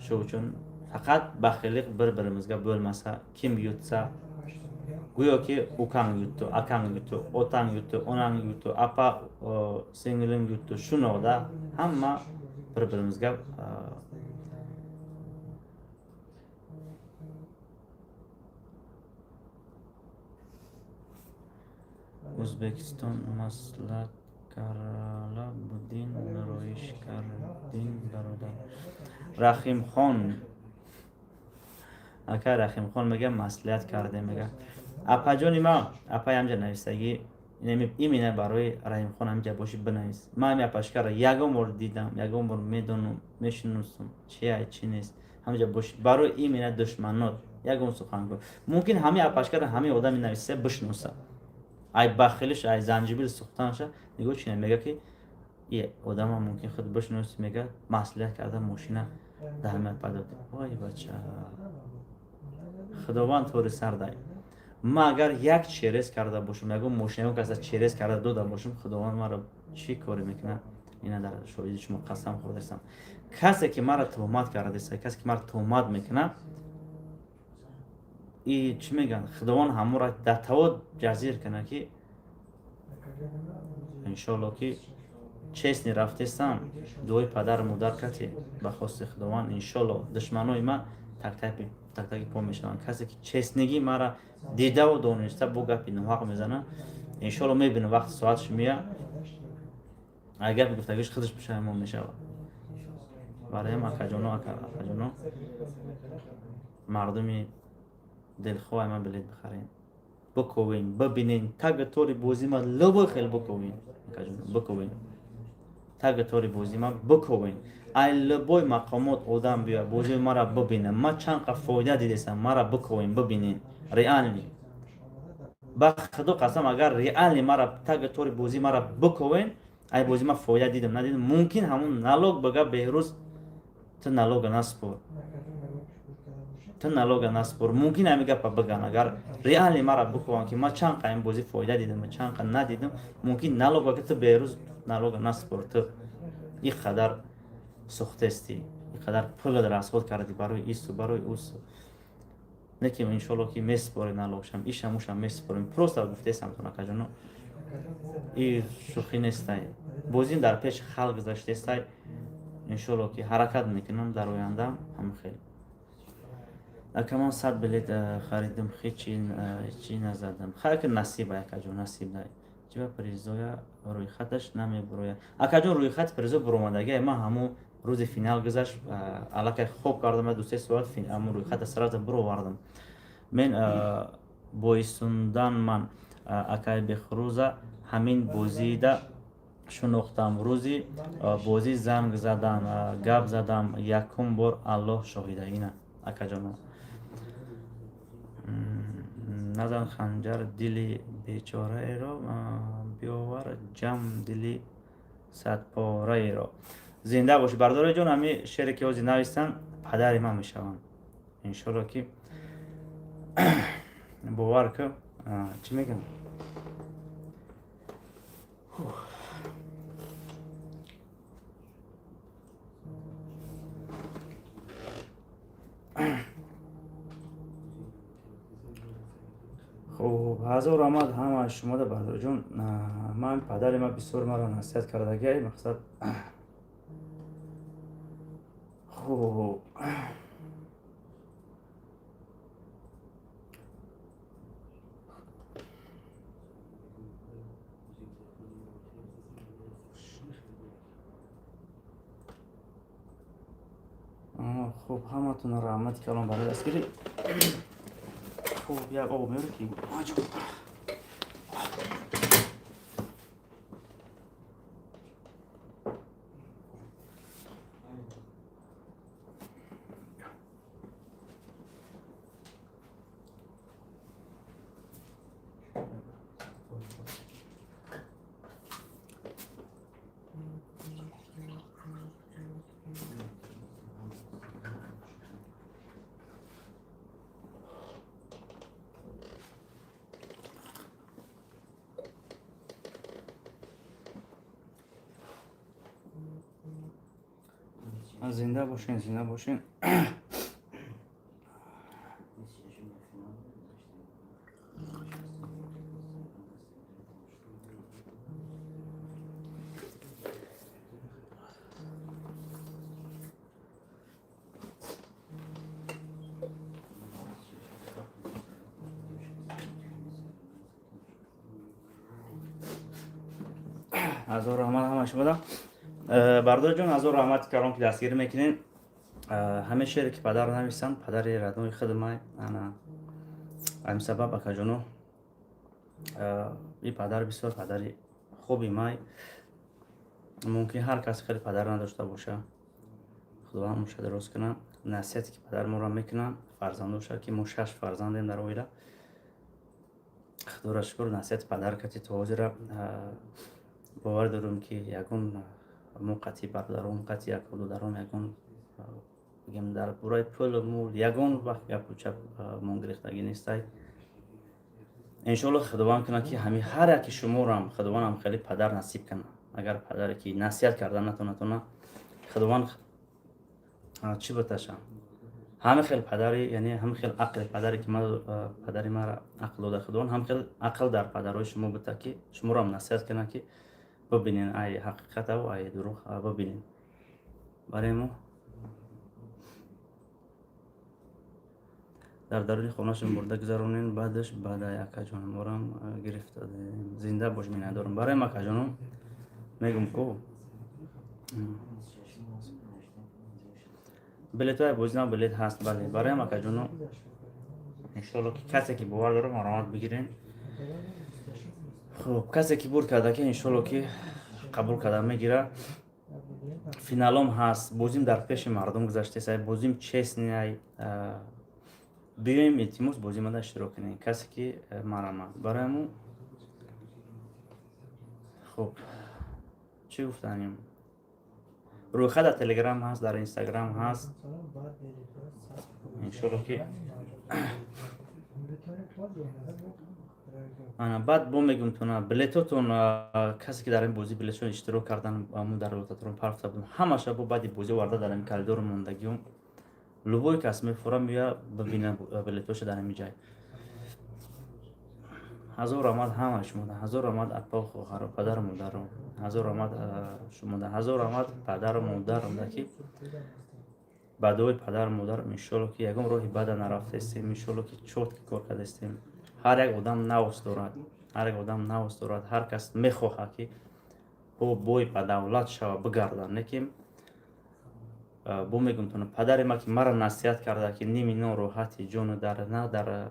shu uchun faqat baxillik bir birimizga bo'lmasa. Kim yutsa, go'yoki ukang yutdi, akang yutdi, otang yutdi, onang yutdi, apa singling yutdi, shunoqda hamma bir birimizga. O'zbekiston maslahat karala budin roish kardin, baroдар Рахимхон. Ака Рахимхон мега, маслиҳат кардем, мега. Апаҷони ман, апай ҳамҷа нависагӣ, именно барои Раҳимхон, ҳамҷа бошӣ, бинавис. Ман ҳами апашкара ягон бор дидам, ягон бор медонам, мешиносам, чи ай, чӣ нест. Ҳамҷа бошӣ, барои именно душманот ягон сухан гӯ. Мумкин ҳами апашкара ҳами одами нависа бишноса, ай бахилиш, ай занҷибил сӯхтанаша нигоҳ чина мега, ки и одама мумкин худ бишноси. Мега, маслиҳат карда, мошина даҳамият падод. Ой бача, Худованд тори сардай. Ман агар як через карда бошам, ягон мошина, ягон каса через карда дода бошам, Худованд маро чӣ коре мекунад? Ина дар шоҳиди шумо қасам хӯрдастам. Касе ки маро туҳмат кардааст, касе ки маро туҳмат мекунад, и чӣ мегӯянд, Худованд ҳамонро дар таво ҷазир кунад, ки иншоалло, ки честный рафтестам, дуои падару модар кати, ба хости Худованд, иншоалло, душманои ман тактаки по мешаванд. Касе ки честнигии мара дидаву дониста бо гапи ноҳақ мезана, иншоалло, мебинам, вақти соатш мея, ай гапи гуфтагиш худаш пушаймон мешавад. Бароям, акаҷоно, апаҷоно, мардуми дилхоҳ, ман билет бихарем, биковен, бибинен тага тори бозӣ ма, любой хел биковен, акаҷоно, биковен тага тори бозӣ ма, биковен. Ай любой мақомот одам биёяд, бозии мара бибинам, ман чанд қа фоида дидесам, мара биковен, бибинен реально. Ба Худо қасам, агар реально мара тага тори бозӣ мара биковен, ай бозӣ ма фоида дидам, надидам, мумкин ҳамун налог бага: «Беҳрӯз, ту налога наспор, ту налога наспор». Мумкин ҳами гапа биган. Агар реально мара бикован, ки ман чанд қа ин бозӣ фоида дидам, чанд қа надидам, мумкин налог бага: «Ту, Беҳрӯз, налога наспор, ту ин қадар сӯхтестӣ, ин қадар пул расход кардӣ барои ису, барои усу». Не ки иншоалло, ки месупорем налогшам, ишам, ушам месупорем. Просто гуфтесам тон, акаҷоно, и шӯхӣ нестай, бозим дар пеши халқ гузаштестай. Иншоалло, ки ҳаракат мекунам дар оянда ҳама хел. Ака, ман 100 билет харидам, ҳечи чӣ назадам. Хайр, ки насиба, акаҷон, насиб. Чиба призоя рӯйхаташ намебурояд, акаҷон? Рӯйхати призо буромадагия. Ман ҳамун рӯзи финал гузашт, аллакай хоб кардам 2-3 соат, ҳамун рӯйхата сразу буровардам. Мен боисундан, ман акай Бехрӯза ҳамин бозида шунохтам. Рӯзи бозӣ занг задам, гап задам якум бор, Аллоҳ шоҳида. Ина, акаҷоно, назан ханҷар дили бечораеро, биёвар ҷам дили садпораеро. Зинда бошӣ, бардораи ҷон. Ҳами шере ки ҳозир навистанд, падари ман мешаванд, иншолло, ки бовар ки чӣ мегӯям. Хуб, ҳазор раҳмат ҳама шумода, бардорҷон. Ман падари ман бисёр маро насиҳат кардагиай, мақсад. Хуб, хуб, ҳаматона раҳмати калон барои дастгирӣ. Хуб, як об меёре ки. Зинда бошен, зинда бошен. Ҳазор раҳмат ҳама шумода, бардорҷон, ҳазор раҳмати калон, ки дастгирӣ мекунед. Ҳамин шере ки падар нависанд, падари родной хидмай ана. Ҳамин сабаб, акаҷоно, и падар бисёр падари хуби май. Мумкин ҳар кас хеле падар надошта боша. Худованд умрша дароз кунад. Насиҳате, ки падар моро мекунад, фарзандоша, ки мо шаш фарзандем дар оила, худоро шукр, насиҳати падар кати то ҳозира бовар дорем, ки ягон мо қатъи бародарон, қатъи яко додарон ягон, бигем, дар бораи пулу мул ягон вақт гапу чап мон гирифтагӣ нестай. Иншоалло, худованд кунад, ки ҳами ҳар яки шуморам худовандам хеле падар насиб кунад. Агар падаре, ки насиҳат карда натонатона, худованд чӣ биташа, ҳама хел падари, яъне ҳама хел ақли падаре, ки падари мара ақл дода, худованд ҳам хел ақл дар падарҳои шумо бита, ки шуморо насиҳат кунад, ки бибинен ай ҳақиқатаву ай дурӯғ бибинен. Барои мо дар даруни хонашон бурда гузаронен, баъдаш баъда акаҷон морам гирифта. Зинда бош, миннатдорам. Барои акаҷоном мегум ку билетҳои бозинам, билет ҳаст, бале. Барои акаҷоно, иншоалло, ки касе, ки бовар дорад, маромад бигирен. Хуб, касе, ки бурд карда, ки иншоалло, ки қабул карда мегира. Финалом ҳаст, бозим дар пеши мардум гузаштеса, бозим честный ай. Биёем, илтимос, бозимада иштирок кунем, касе, ки марамад. Барои хуб, чӣ гуфтанем, рӯйхат дар Телеграм ҳаст, дар Инстаграм ҳаст, иншоалло, ки баъд бо мегумтона билетотон. Касе, ки дар ин бозӣ билетшон иштирок кардан, мо дар лотатрон парфта будем, ҳамаша бо баъди бозӣ оварда дар ин коридор мондагиум. Любой кас мефура, мея, бибина билетоша дар ҳамин ҷай. Ҳазор раҳмат ҳамаи шумода, ҳазор раҳмат апа, хоҳаро, падару модаро, ҳазор раҳмат шумода, ҳазор раҳмат падару модарам, ки ба дуои падару модарам, иншоалло, ки ягон роҳи бада нарафтаистем, иншоалло, ки чётко кор кардастем. Ҳар як одам навс дорад, ҳар як одам навс дорад, ҳар кас мехоҳад, ки бо бой ба давлат шава, бигарда. Лекин бо мегумтона, падари ма, ки маро насиҳат карда, ки ними нон роҳати ҷону дар на дар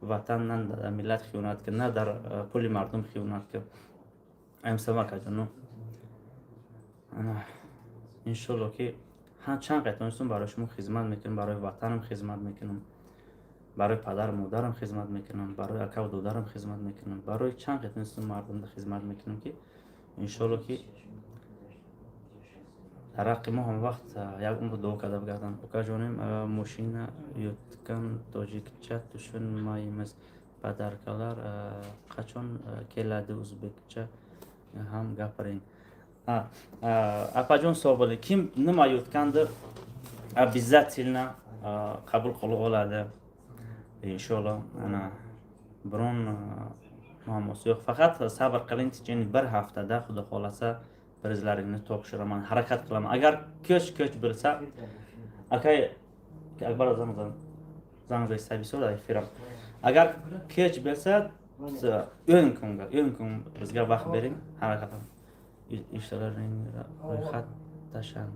ватан, на дар миллат хиёнат кун, на дар пули мардум хиёнат кун. Амсама, акаҷоно, иншолло, ки чанд қайтонистон барои шумо хизмат мекунам, барои ватанам хизмат мекунам, барои падару модарам хизмат мекунам, барои акаву додарам хизмат мекунам, барои чанд қайтонистон мардумда хизмат мекунам, ки иншолло, ки дар ҳаққи мо ҳама вақт як умр дуо карда бигарданд. Укаҷонем, мошина юткан тоҷикча tushunmaymiz, подарка lar qachon keladi, o'zbekcha ham gapiring. Апаҷон, сог bo'ling. Kim nima yutgandir, обязательно qabul qilib oladi, inshaalloh. Ana biron muammosi yo'q, faqat sabr qiling. Течение bir haftada, xudo xohlasa, prizlaringni topshiraman, harakat qilaman. Agar ko'ch bo'lsa, akay Akbar, занг zang дар эфирам. Agar kech bo'lsa, 10 kunga, 10 kun bizga vaqt bering, harakat. Ishlaring ro'yxat tashlang,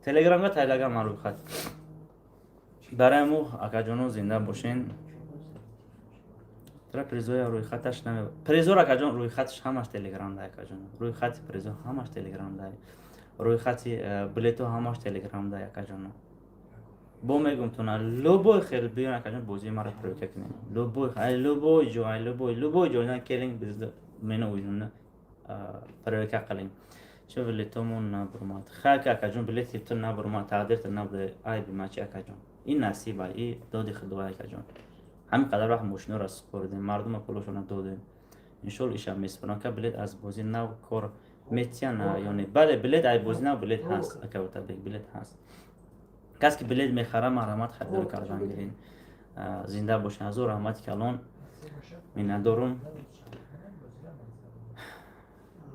Telegramga tayyorlaganman ro'yxat. Барои акаҷоно, зинда бошен. Тра призоя рӯйхаташ наме, призор, акаҷон, рӯйхаташ ҳамаш Телеграмда. Акаҷон, рӯйхати призо ҳамаш Телеграмда, рӯйхати билето ҳамаш Телеграмда. Акаҷоно, бо мегумтона, любой хел биён, акаҷон, бозии маро проверка кунем. Любой, любой ҷой, любой, любой ҷойдан келинг, мени o'yinimni проверка qiling. Чо билетомон набурмад? Хайр, акаҷон, билети ту набурмад, тақдирта набуда, айби мачи, акаҷон? Ин насиба, и доди худоя, акаҷон. Ҳамин қадар вақт мошиноро супоридем, мардума пулошона додем, иншоалло, ишам месупорам. Ака, билет аз бози нав кор метиян ё не? Бале, билет ай бози нав, билет ҳаст, ака Отабек, билет ҳаст. Кас, ки билет мехара, марҳамат, харидорӣ кардан гирин. Зинда бошен, ҳазор раҳмати калон, миннатдорум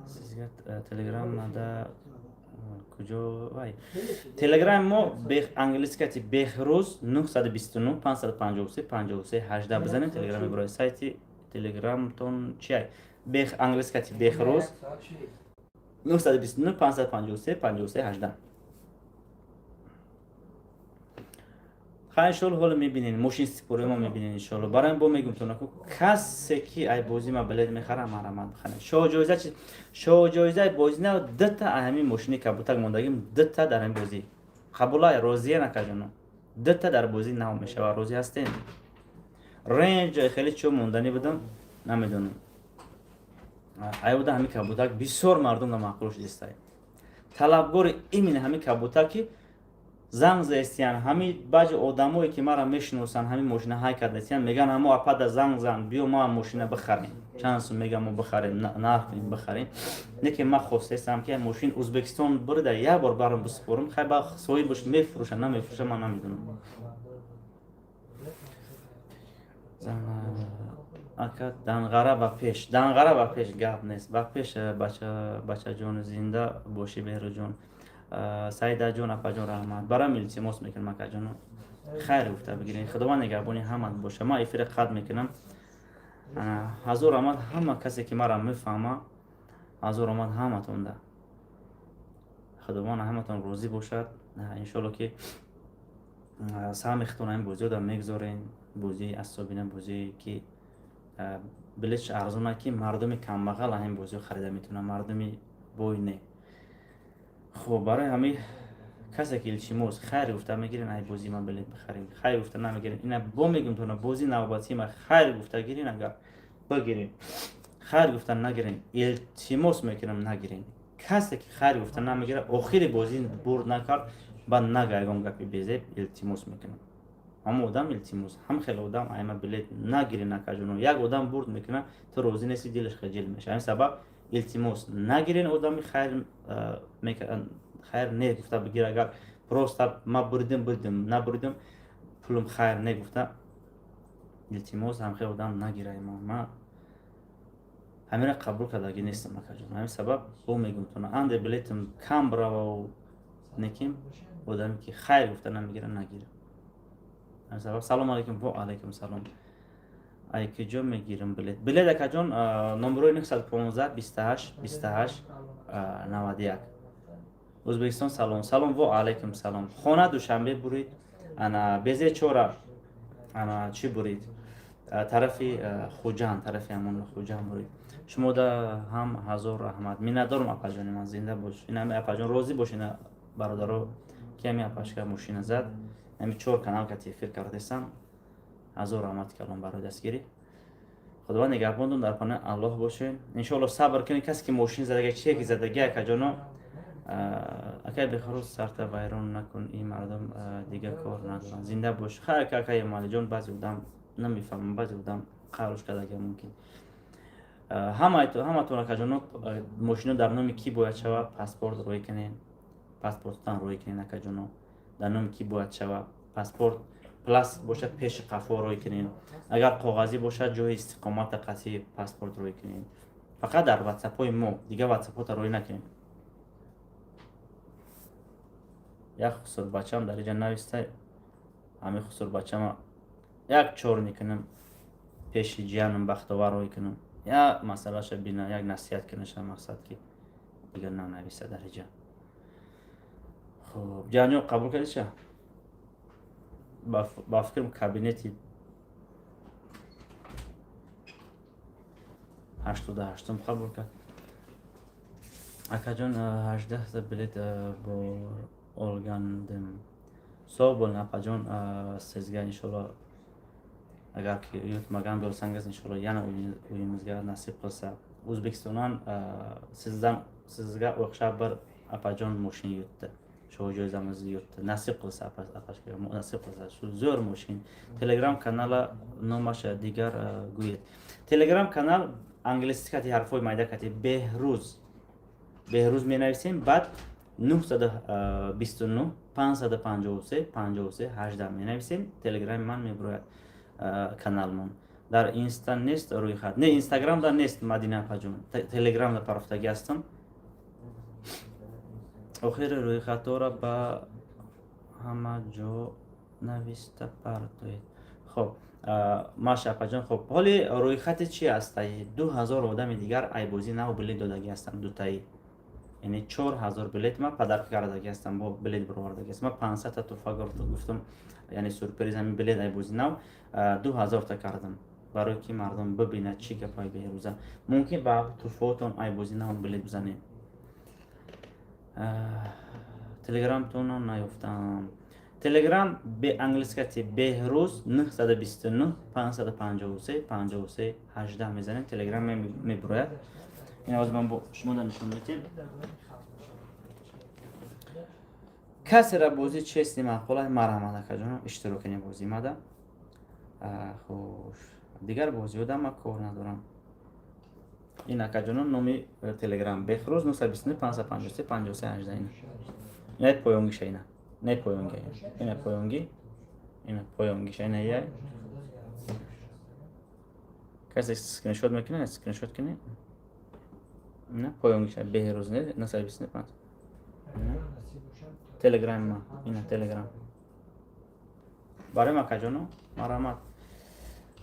сизга. Телеграмада куҷо вай? Телеграм мо английский Бехрӯз 929 553 53 18 бизанем, Телеграми барои. Сайти Телеграмтон чиай? Бех английский Бехрӯз 929 553 53 18. Хай, иншоалло, ҳоло мебинен, мошин сипори мо мебинен, иншоалло. Барои бо мегум тонаку, касе ки ай бозӣ ма билет мехара, марҳамат, бихарен. Шоҳҷоиза чи? Шоҳҷоизаи бозӣ на дута, ай ҳамин мошини кабутак мондагим, дута дар ҳамин бозӣ. Қабулай, розия накаҷоно? Дута дар бозӣ нав мешава, розӣ ҳастем? Ренҷ хеле чо монданӣ будам, намедонам. Ай буда ҳамин кабутак бисёр мардум да маъқул шудистай. Талабгори именно ҳамин кабутаки занг заестиян. Ҳами баъзе одамое ки мара мешиносанд, ҳамин мошина ҳай кардастиян, меган: «Ҳамо апада занг зан, биё, мо мошина бихарем». Чанд сум меган, мо бихарем, нарх бихарем. Не ки ман хостаистам ки мошин Ӯзбекистон бирида, як бор барам бисупорам. Хай, ба соҳибаш мефурӯша, намефурӯша, ман намедонам. Ака, Данғара ба пеш, Данғара ба пеш, гап нест, ба пеш, бачаҷон, зинда бошӣ, Беҳрӯҷон, Саидаҷон, апаҷон, раҳмат. Барам илтимос мекунам, акаҷоно, хайр гуфта бигирен. Худованд нигаҳбони ҳамат боша. Ман эфира қатъ мекунам. Ҳазор раҳмат ҳама касе ки мара мефаҳма, ҳазор раҳмат ҳаматонда. Худованд ҳаматон розӣ бошад. Иншоалло, ки саҳми худтон ҳамин бозиҳода мегузорен. Бозии асобина, бозие ки билетш арзона, ки мардуми камбағал ҳамин бозиҳо харида метавонад, мардуми бой не. Хуб, барои ҳамин касе ки, илтимос, хайр гуфта мегирен, ай бозии ман билет бихарем. Хайр гуфта намегирен, ина бо мегум тона, бозии навбатии ма хайр гуфта гирен, агар бигирен. Хайр гуфта нагирен, илтимос мекунам, нагирен. Касе ки хайр гуфта намегирад, охири бозӣ бурд накард, баъд нага ягон гапи безеб, илтимос мекунам. Ҳама одам, илтимос, ҳам хеле одам айма билет нагирен, накаҷоно. Як одам бурд мекунад, ту розӣ нести, дилаш хиҷил мешава. Ҳамин сабаб илтимос, нагирен. Одами хайр хайр не гуфта бигир. Агар просто ма буридим, буридим, набуридим, пулум хайр не гуфта, илтимос, ҳамхел одам нагирай. Ма ҳамира қабул кардагӣ нестам, акаҷон. Ҳамин сабаб бо мегум тона, анде билетам кам бравау, неким одаме ки хайр гуфта намегира, нагира. Ҳамин сабаб салом алейкум, ва алейкум салом. Ай киҷо мегирам билет? Билет, акаҷон, номерои 915 28 28 91. Ӯзбекистон салом, салом, во алайкум салом. Хона Душанбе бурид, ана безе чора, ана чӣ бурид, тарафи Хуҷанд, тарафи ҳамон Хуҷанд бурид. Шумода ҳам ҳазор раҳмат, миннатдорам, апаҷони ман, зинда бош. Ин ҳами апаҷон розӣ бош. Ина бародаро, ки ҳами апашка мошина зад, ҳами чор канал кати эфир кардесам. Ҳазор раҳмат калом барои дастгирӣ. Худованд нигаҳбонтон, дар паноҳи Аллоҳ бошед. Иншоалло, сабр кунед. Касе ки мошин задага, чие ки задаги, акаҷоно, акай Бехруз, сарта вайрон накун, ин мардум дига кор надоранд. Зинда бош. Хайр, акай Эмомалиҷон, баъзе одам намефаҳмам, баъзе одам қарош кардага мумкин. Ҳаматон, акаҷоно, мошино дар номи кӣ бояд шава, паспорт рӯй кунед, паспортатон рӯй кунед, акаҷоно. Дар номи кӣ бояд шава, паспорт пластик бошад, пеши қафо рӯй кунед, агар коғазӣ бошад, ҷои истиқомата қатъи паспорт рӯй кунед. Фақат дар ватсапҳои мо, дигар ватсапҳота рӯй накунед. Як хусурбачам дар иҷа нависта, ҳамин хусурбачама як чор мекунам, пеши ҷиянам бахтовар рӯй кунам, як масъалаша бина, як насиҳат кунаша, мақсад ки дигар нанависа дар иҷа. Хуб, ҷаҳонё, қабул кардиша? Ба фикрам, кабинети 88-ум қабул кард. Акаҷон, 18-та билет бо олгандем. Сог bo'lin, апаҷон. Sizga inshaalloh, agar yutmagan bo'lsangiz, inshaalloh, yana uyimizga nasib qilsa. O'zbekistondan sizdan, sizga o'xshab bir apajon moshina yutdi, shu joizamizni yutdi. Nasib qilsa, apashka, nasib qilsa, shu zo'r moshin. Telegram kanala номаша дигар гӯед. Телеграм канал англисӣ кати ҳарфҳои майда кати Беҳрӯз, Беҳрӯз менависем, баъд 929 553 53 18 менависем, телеграми ман мебурояд каналмон. Дар инста нест рӯйхат? Не, инстаграмда нест, Мадина апаҷон, телеграмда парафтагӣ ҳастам. Охири рӯйхатҳоро ба ҳама ҷо нависта партоед. Хоб, маша, апаҷон. Хоб, ҳоли рӯйхати чи ҳастай? 2000 одами дигар айбозӣ нав билет додагӣ ҳастанд, дутаи. Яъне 4000 билет ма подарка кардаги ҳастам, бо билет бировардаги ҳастам. Ма 500-та туҳфа гуфтам, яъне сюрприз, ҳамин билет ай бози нав 2000-та кардам, барое ки мардум бибинад, чӣ гапай Беҳрӯза. Мумкин ба туҳфаотон ай бози нав билет бизанед. Телеграмтонро наёфтам. Телеграм бе англискати Беҳрӯз 929 553 53 18 мезанем, Телеграм мебурояд. Ин ҳозир ман бо шумо да нишон медиҳем. Касера бозӣ честный маъқула, марҳамат, акаҷоно, иштирок кунем бозӣ мада. Хуш, дигар бозиҳода ма кор надорам. Ин, акаҷоно, номи Телеграм Бехрӯз 929 553 53 18. Ина, ина поёнгиша, ина не поёнги, ина поёнги, ина поёнгиша, ина я касе скриншот мекунад, скриншот кунед. Ина поёнгиша, Беҳрӯз 925 Телеграм ма, ина Телеграм. Барои акаҷоно, марҳамат,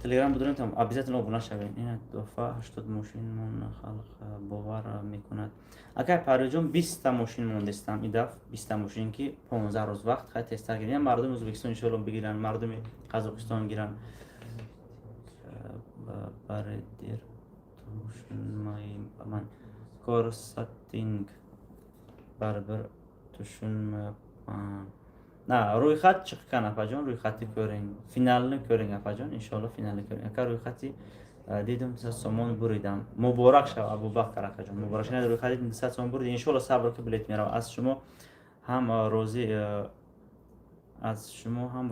Телеграм будурем, обязательно обуна шавед. Ина дафъа 80 мошин мон, халқ бовар мекунад. Акай Парвизҷон, 20-та мошин мондестам и даф, 20-та мошин, ки 15 рӯз вақт. Хай, тезтар гирем. Мардуми Ӯзбекистон иншоалло бигиранд, мардуми Қазоқистон гиранд. Баредир ман корсатинг барбир тушунмаяпман. На, рӯйхат чиқкан, апаҷон, рӯйхати кӯринг, финални кӯринг, апаҷон, иншоалло, финални кӯринг. Ака, рӯйхати дидум, 200 сомон буридам. Муборак шав, Абубакр акаҷон, муборак шав. Рӯйхати 200 сомон буриди, иншоалло, сабр ки, билет мерава. Аз шумо ҳам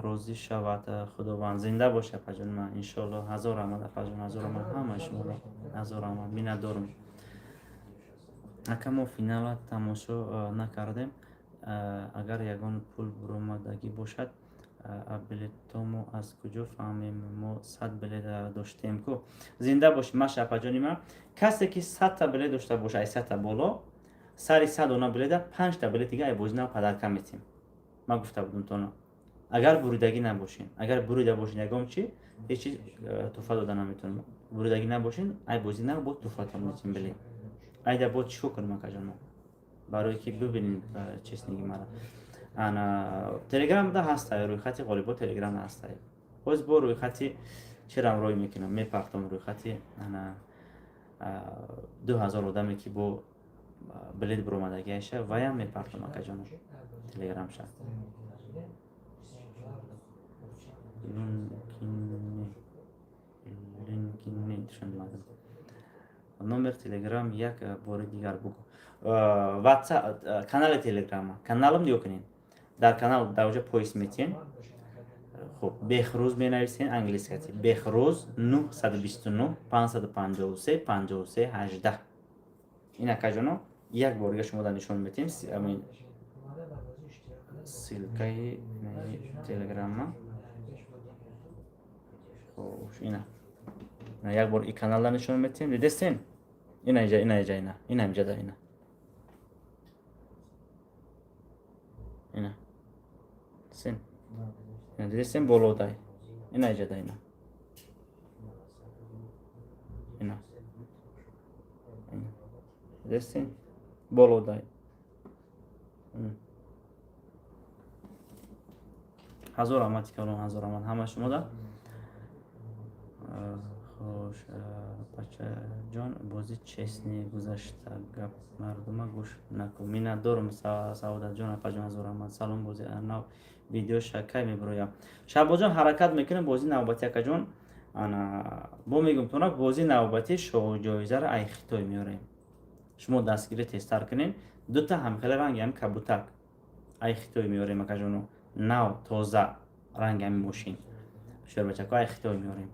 розӣ шавад Худованд. Зинда боши, апаҷон ман, иншоалло. Ҳазор раҳмат, апаҷон, ҳазор раҳмат ҳамаи шуморо, ҳазор раҳмат, миннатдорум. Ака, мо финала тамошо накардем. Агар ягон пул буромадагӣ бошад, билетомо аз куҷо фаҳмем? Мо 100 билет доштем ку. Зинда бошӣ, маша, апаҷони ман. Касе ки 100-та билет дошта боша, ай 100-та боло, сари 100 дона билета панҷта билет дига ай бозӣ нав подарка метем. Ман гуфта будум тона, агар буридагӣ набошин. Агар бурида бошин, ягон чи, ҳеҷ чиз туҳфа дода наметавонам. Буридагӣ набошин, ай бозӣ нав бо туҳфатон метем билет. Айда бо чико кунем, акаҷоно, барое ки бибинед честныйги мара. Ана, Телеграмда ҳастай рӯйхати ғолибо, Телеграмда ҳастай. Боз бо рӯйхати чирам рой мекунам, мепартом рӯйхати ана 2000 одаме, ки бо билет буромадагиаша, ваям мепартом, акаҷоно, Телеграмша. Линкини тушунмадим. Номер Телеграм як бори дигар бугӯ. Ватсап, канали Телеграма, каналам нигоҳ кунед. Дар канал, дар оҷа поиск метиҳен. Хуб, Бехрӯз менависен, англискати Бехрӯз 929 553 53 18. Ин, акаҷоно, як бор дига шумо дар нишон метиҳем ссылкаи Телеграма. Хош, ина як бор и каналда нишон метиҳем. Дидестен? Ина иҷа, ина иҷа, ина, ина инҷада, ина, ина сен, ина дидестен, болодай, ина иҷада, ина, ина, дидестен, болодай. Ҳазор раҳмати калон, ҳазор раҳмат ҳама шумода. Хош, бачаҷон, бозӣ честный гузашта, гап мардума гӯш накун. Миннатдорум, Саодатҷон, апаҷон, ҳазор раҳмат. Салом, бози нав видеоша кай мебироям? Шаҳбозҷон, ҳаракат мекунем. Бозии навбатӣ, акаҷон, ана бо мегӯм тона, бозии навбатӣ шоҳҷоизаро ай Хитой меорем. Шумо дастгирӣ тезтар кунем. Дута ҳамхела ранги ҳами кабутак ай Хитой меорем, акаҷоно, нав, тоза, ранги ҳами мошин, шербачако, ай Хитой меорем.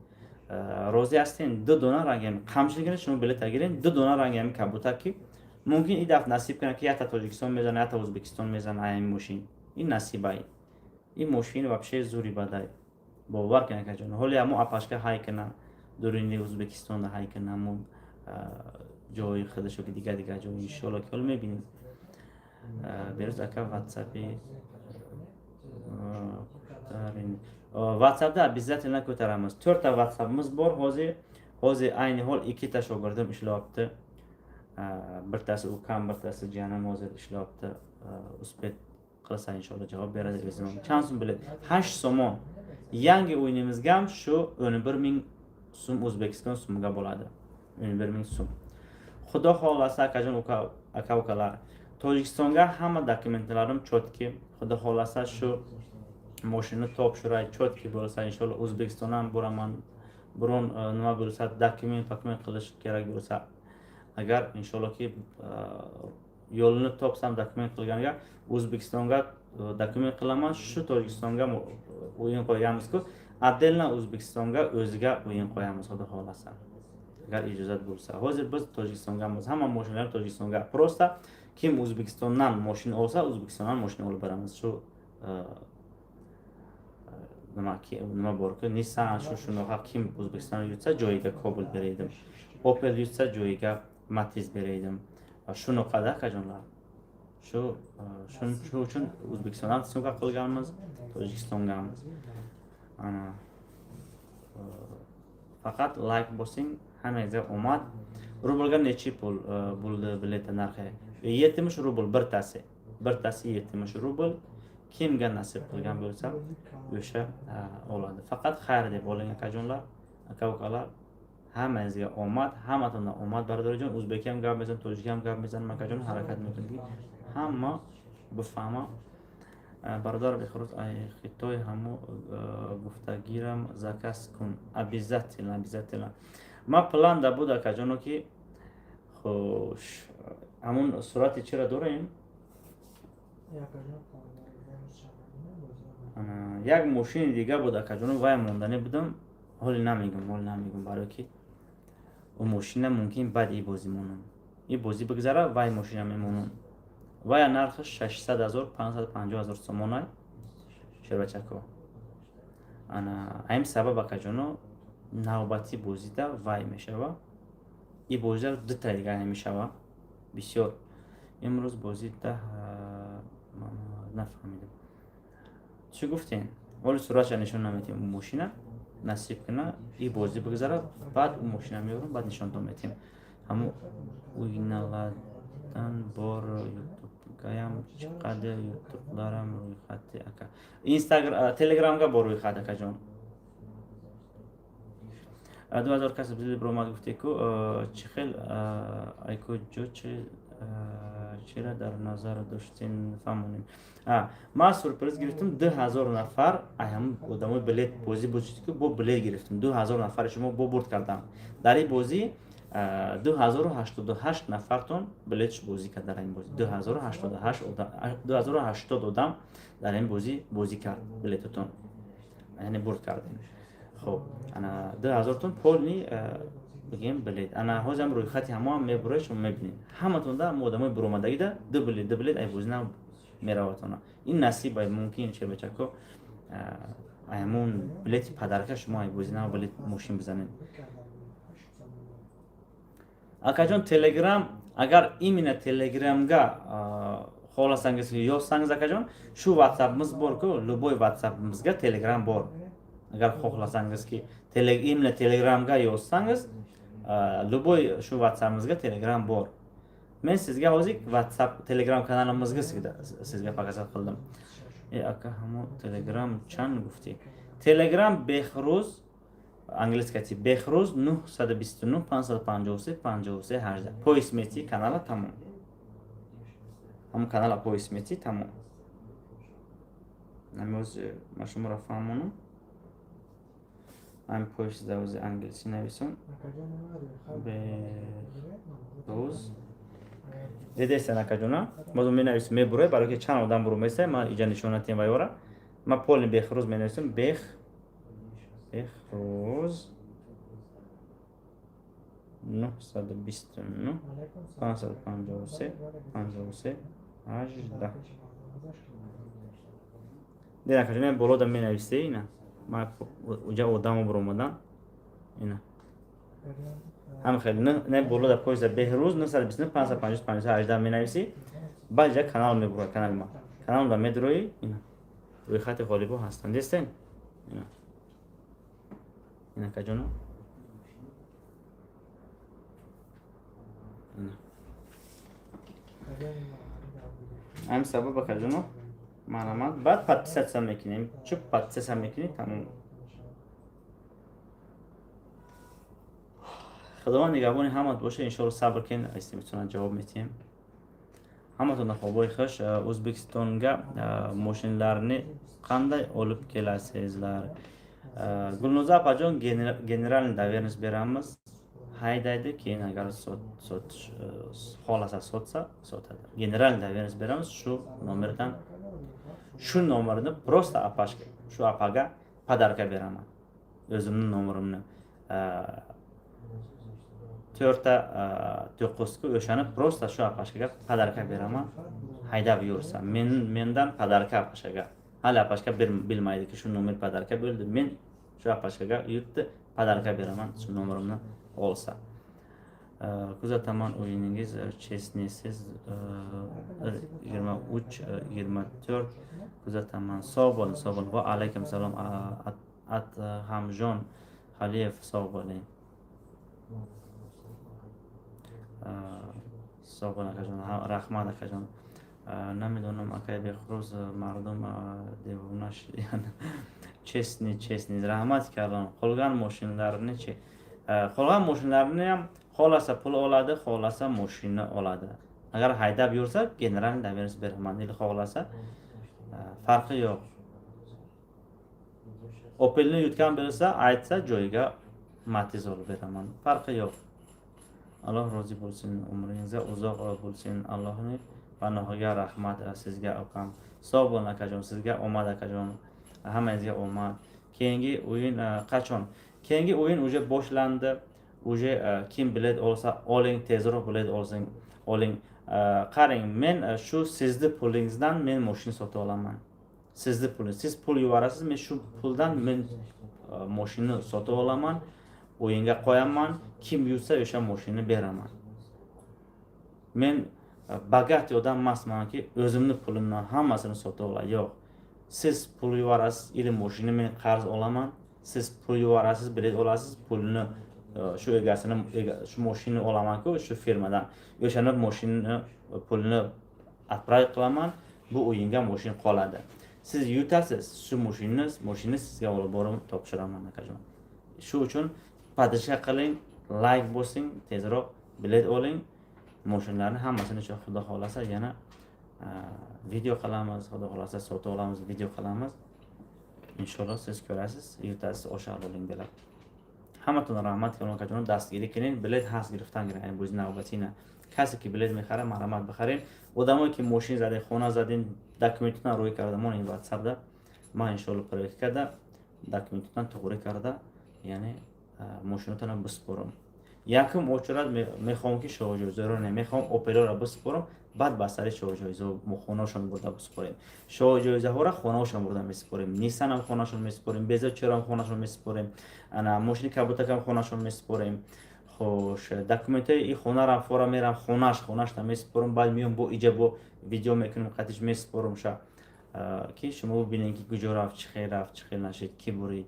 Розӣ ҳастен? Ду дона ранги ҳами қамчил гирен, шумо билета гирен, ду дона ранги ҳами кабутак, ки мумкин и дафъ насиб кунад, ки якта Тоҷикистон мезана, якта Ӯзбекистон мезана ай ҳами мошин. Ин насибай, ин мошин вообще зури бадай, бовар кунед, акаҷон. Ҳоли ҳамо апашка ҳай кунад, дуруни Ӯзбекистонда ҳай кунад, ҳамо ҷои худашо, ки дигар дигар ҷо, иншоалло, ки ҳоло мебинем. Берӯз, ака, ватсапи ватсапда обязательно ko'taramiz. To'rtta Ватсапimiz bor hozir. Hozir, ayni hol, ikkita shogirdim ishlayapti. Birtasi ukam, birtasi jiyanim hozir ishlayapti. Успеть qilsa, inshaalloh, javob beradi o'zim. Чанд сум билет? 8 сомон. Yangi o'yinimizga ham shu 11 000 so'm, O'zbekiston so'miga bo'ladi, 11 000 so'm. Xudo xohlasa, akajon, aka ukalar, Tojikistonga hamma dokumentlarim чётки. Xudo xohlasa, shu moshinani topshiray, чётки bo'lsa, inshaalloh, O'zbekistondan ham boraman. Biron nima bo'lsa, dokument dokument qilish kerak bo'lsa agar, inshaallohki, yo'lini topsam dokument qilganga, O'zbekistonga dokument qilaman. Shu Tojikistonga o'yin qo'yganmizku, отдельно O'zbekistonga o'ziga o'yin qo'yamiz, xudo xohlasa, agar ijozat bo'lsa. Hozir biz Tojikistongamiz, hamma moshinalar Tojikistonga. Просто kim O'zbekistondan moshina olsa, O'zbekistondan moshina olib beramiz. Shu nima borku, Nissan, shu shunaqa. Kim O'zbekistonda yutsa, joyiga Cobalt beraydim, Opel yutsa, joyiga Matiz beraydim. Shunaqada, akajonlar. Shu uchun O'zbekistondan съёмка qilganmiz, Tojikistongamiz. Ana, faqat layk bosing, hammangizga omad. Rublga nechi pul bo'ldi biletni narxi? 70 rubl birtasi, birtasi 70 rubl. Kimga nasib qilgan bo'lsa, o'sha oladi. Faqat xayr deb oling, akajonlar, aka ukalar. Hammangizga omad, hammatondan omad, barodarjon. O'zbek ham gap bersin, tojik ham gap bersin, akajon, harakat qilingki, hamma bifahma. Бародар Бехруз, ай Хитой ҳамо гуфтагирам заказ кун. Обязательно, обязательно. Ма план да буд, акаҷоно, ки хуш, ҳамун сурати чира дорем. Як мошини дига буд, акаҷоно, вай монданӣ будам. Ҳоли намегум, ҳоли намегум, барое ки ӯ мошина мумкин баъд и бозӣ монам. И бозӣ бигзара, вай мошина мемонам. Вая нархаш 600 000, 550 000 сомонай, шербачако. Ана ҳамин сабаб, акаҷоно, навбатӣ бозида вай мешава. И бозида дута дига намешава. Бисёр имрӯз бозӣ даҳ, нафаҳмидам, чӣ гуфтем. Ҳоли суратша нишон наметем. Ӯ мошина насиб куна, и бозӣ бигзара, баъд ӯ мошина меорам, баъд нишонтон метем. Ҳамун уйналадан бор ютубгаям чӣ қадар ютубларам рӯйхати, ака? Инстаграм, Телеграмга бор рӯйхат, акаҷон. 2000 кас биромад, гуфте-ку, чӣ хел, айкуҷо, чира дар назар доштен, фаҳмонем. Ман сюрприз гирифтам, 2000 нафар ай ҳамн одамои билет бозӣ буд, ку бо билет гирифтам, 2000 нафари шумо бо бурд кардам дар ин бозӣ. 2088 нафартон билетш бозӣ кард дар ин бозӣ. 2080 одам дар ин бозӣ бозӣ кард, билетатон, яъне бурд кардем. Хоб, ана 2000тон полный бигем билет. Ана ҳозирам рӯйхати ҳамоам мебуред, шумо мебинед, ҳаматонда мо одамои буромадагида ду билет, ду билет ай бозӣ на мераватона. Ин насиб ай мумкин, шербачако, ҳамун билети подарка шумо ай бозӣ на билет мошин бизанед. Акаҷон, Телеграм, агар именно Телеграмга xohlasangiz, yozsangiz, akajon, shu Whatsappimiz borku, любой Whatsappimizga Telegram bor. Agar xohlasangizki, именно Telegramga yozsangiz, любой shu Whatsappimizga Telegram bor. Men sizga hozir WhatsApp, Telegram kanalimizga sizga показать qildim. E, aka, ҳамо Telegram чанд гуфтӣ? Telegram Бехрӯз, английский Бехрӯз, 929 553 53 18. Поиск метӣ канала, тамом. Ҳамон канала поиск метӣ, тамом. Намоз ма шуморо фаҳмонам. Ҳамин поиск давози англисӣ нависам. Бехрӯз дидестен, акаҷона? Боз менависем, мебуред, барои ки чанд одам буру места. Ман иҷа нишонатем вайора. Ма полный Бехрӯз менависам. Бехрӯз, 929 553 53 18. Дид, акаҷона, болода менависе. Ина ма уҷа одамо буромадан. Ина ҳам хеле не, болода поиса Беҳрӯз 929 550 53 18 менависӣ, баъд иҷа канал мебурад, канали ма. Каналда медуроӣ, ина рӯйхати ғолибо ҳастанд, дистен? Ина, ина, акаҷоно, ина. Ҳамин сабаб, акаҷоно, марҳамат. Баъд подписаться мекунем. Чӯ подписаться мекунӣ, тамом. Худованд нигаҳбони ҳамат боша. Иншоалло, сабр кунед, истимтона ҷавоб метиҳем. Ҳаматон хобои хуш. O'zbekistonga moshinlarni qanday olib kelasizlar? Gulnoza opajon, генеральный доверенность beramiz, haydaydi. Keyin agar sotish xohlasa, sotsa, sotadi. Генеральный доверенность beramiz shu nomerdan. Shu nomerni просто apashga, shu apaga подарка beraman, o'zimni nomerimni, to'rtta to'qqizku, o'shani просто shu apashkaga подарка beraman, haydab yursa. Mendan подарка apashkaga. Hali apashka bilmaydiki, shu nomer подарка bo'ldi. Men shu apashkaga yutdi, подарка beraman shu nomerimni olsa. Kuzataman o'yiningiz, честный siz, 23, 24 kuzataman. Sog' bo'ling, sog' bo'ling. Va alaykum salom, Adhamjon Xaliyev, sog' bo'ling. Sog' bo'ling, akajon, rahmat, akajon. Намедонам, акай Бехрӯз, мардум девона шудиян. Честный, честный, раҳмат кардам. Qolgan moshinlarni-chi? Qolgan moshinlarni ham xohlasa, pul oladi, xohlasa, moshinni oladi. Agar haydab yursa, генеральный доверенность beraman или xohlasa, farqi yo'q. Opelni yutgan bo'lsa, aytsa, joyiga Matiz olib beraman, farqi yo'q. Alloh rozi bo'lsin, umringizga uzoq bo'lsin, Allohning panohiga. Rahmat sizga, akam, sog' bo'ling, akajon. Sizga omad, akajon, hammangizga omad. Keyingi o'yin qachon? Keyingi o'yin уже boshlandi уже. Kim bilet olsa, oling, tezroq bilet olsang, oling. Qarang, men shu sizni pulingizdan men moshina sotib olaman. Sizni pulingiz, siz pul yuborasiz, men shu puldan men moshina sotib olaman, o'yinga qo'yaman. Kim yutsa, o'sha moshinani beraman. Men богатый odam emasmanki, o'zimni pulimdan hammasini sotib olay. Yo'q, siz pul yuborasiz или moshina men qarz olaman. Siz pul yuborasiz, bilet olasiz, pulni shu egasini shu moshinani olamanku shu firmadan, o'shani moshinani pulini отправить qilaman. Bu o'yinga moshin qoladi. Siz yutasiz, shu moshinani sizga olib borib topshiraman, akajon. Shu uchun поддержка qiling, layk bosing, tezroq bilet oling. Moshinlarni hammasini shu, xudo xohlasa, yana video qilamiz. Xudo xohlasa, sotib olamiz, video qilamiz, inshaalloh. Siz ko'rasiz, yutasiz, o'sha oling bilan. Ҳаматон раҳмат, akaҷон, дастгирӣ кунед. Билет ҳаст, гирифтан гиранд. Бози навбатина касе ки билет мехарад, марҳамат, бихаред. Одамое ки мошин задем, хона задем, документатон рӯй карда монед ватсапда. Ман иншоалло проверка карда, документатон туғрӣ карда, яъне мошинотонро биспорам. Якум очурат мехоҳам ки шоҳҷоизаро не, мехоҳам Опелоро биспорам, баъд ба сари шоҳҷоизаҳо хонаошон бурда биспорем. Шоҳҷоизаҳоро хонаошон бурда месупорем. Ниссанам хонашон месупорем, Безочерам хонашон месупорем, ана мошини кабутакам хонашон месупорем. Хош, документҳои и хонарам фора мерам хонаш, хонашта месупорам. Баъд меём, бо иҷа бо видео мекунем, қатиш месупорам ша, ки шумо бубинед, ки куҷо рафт, чӣ хел рафт, чӣ хел нашид, кӣ бурид.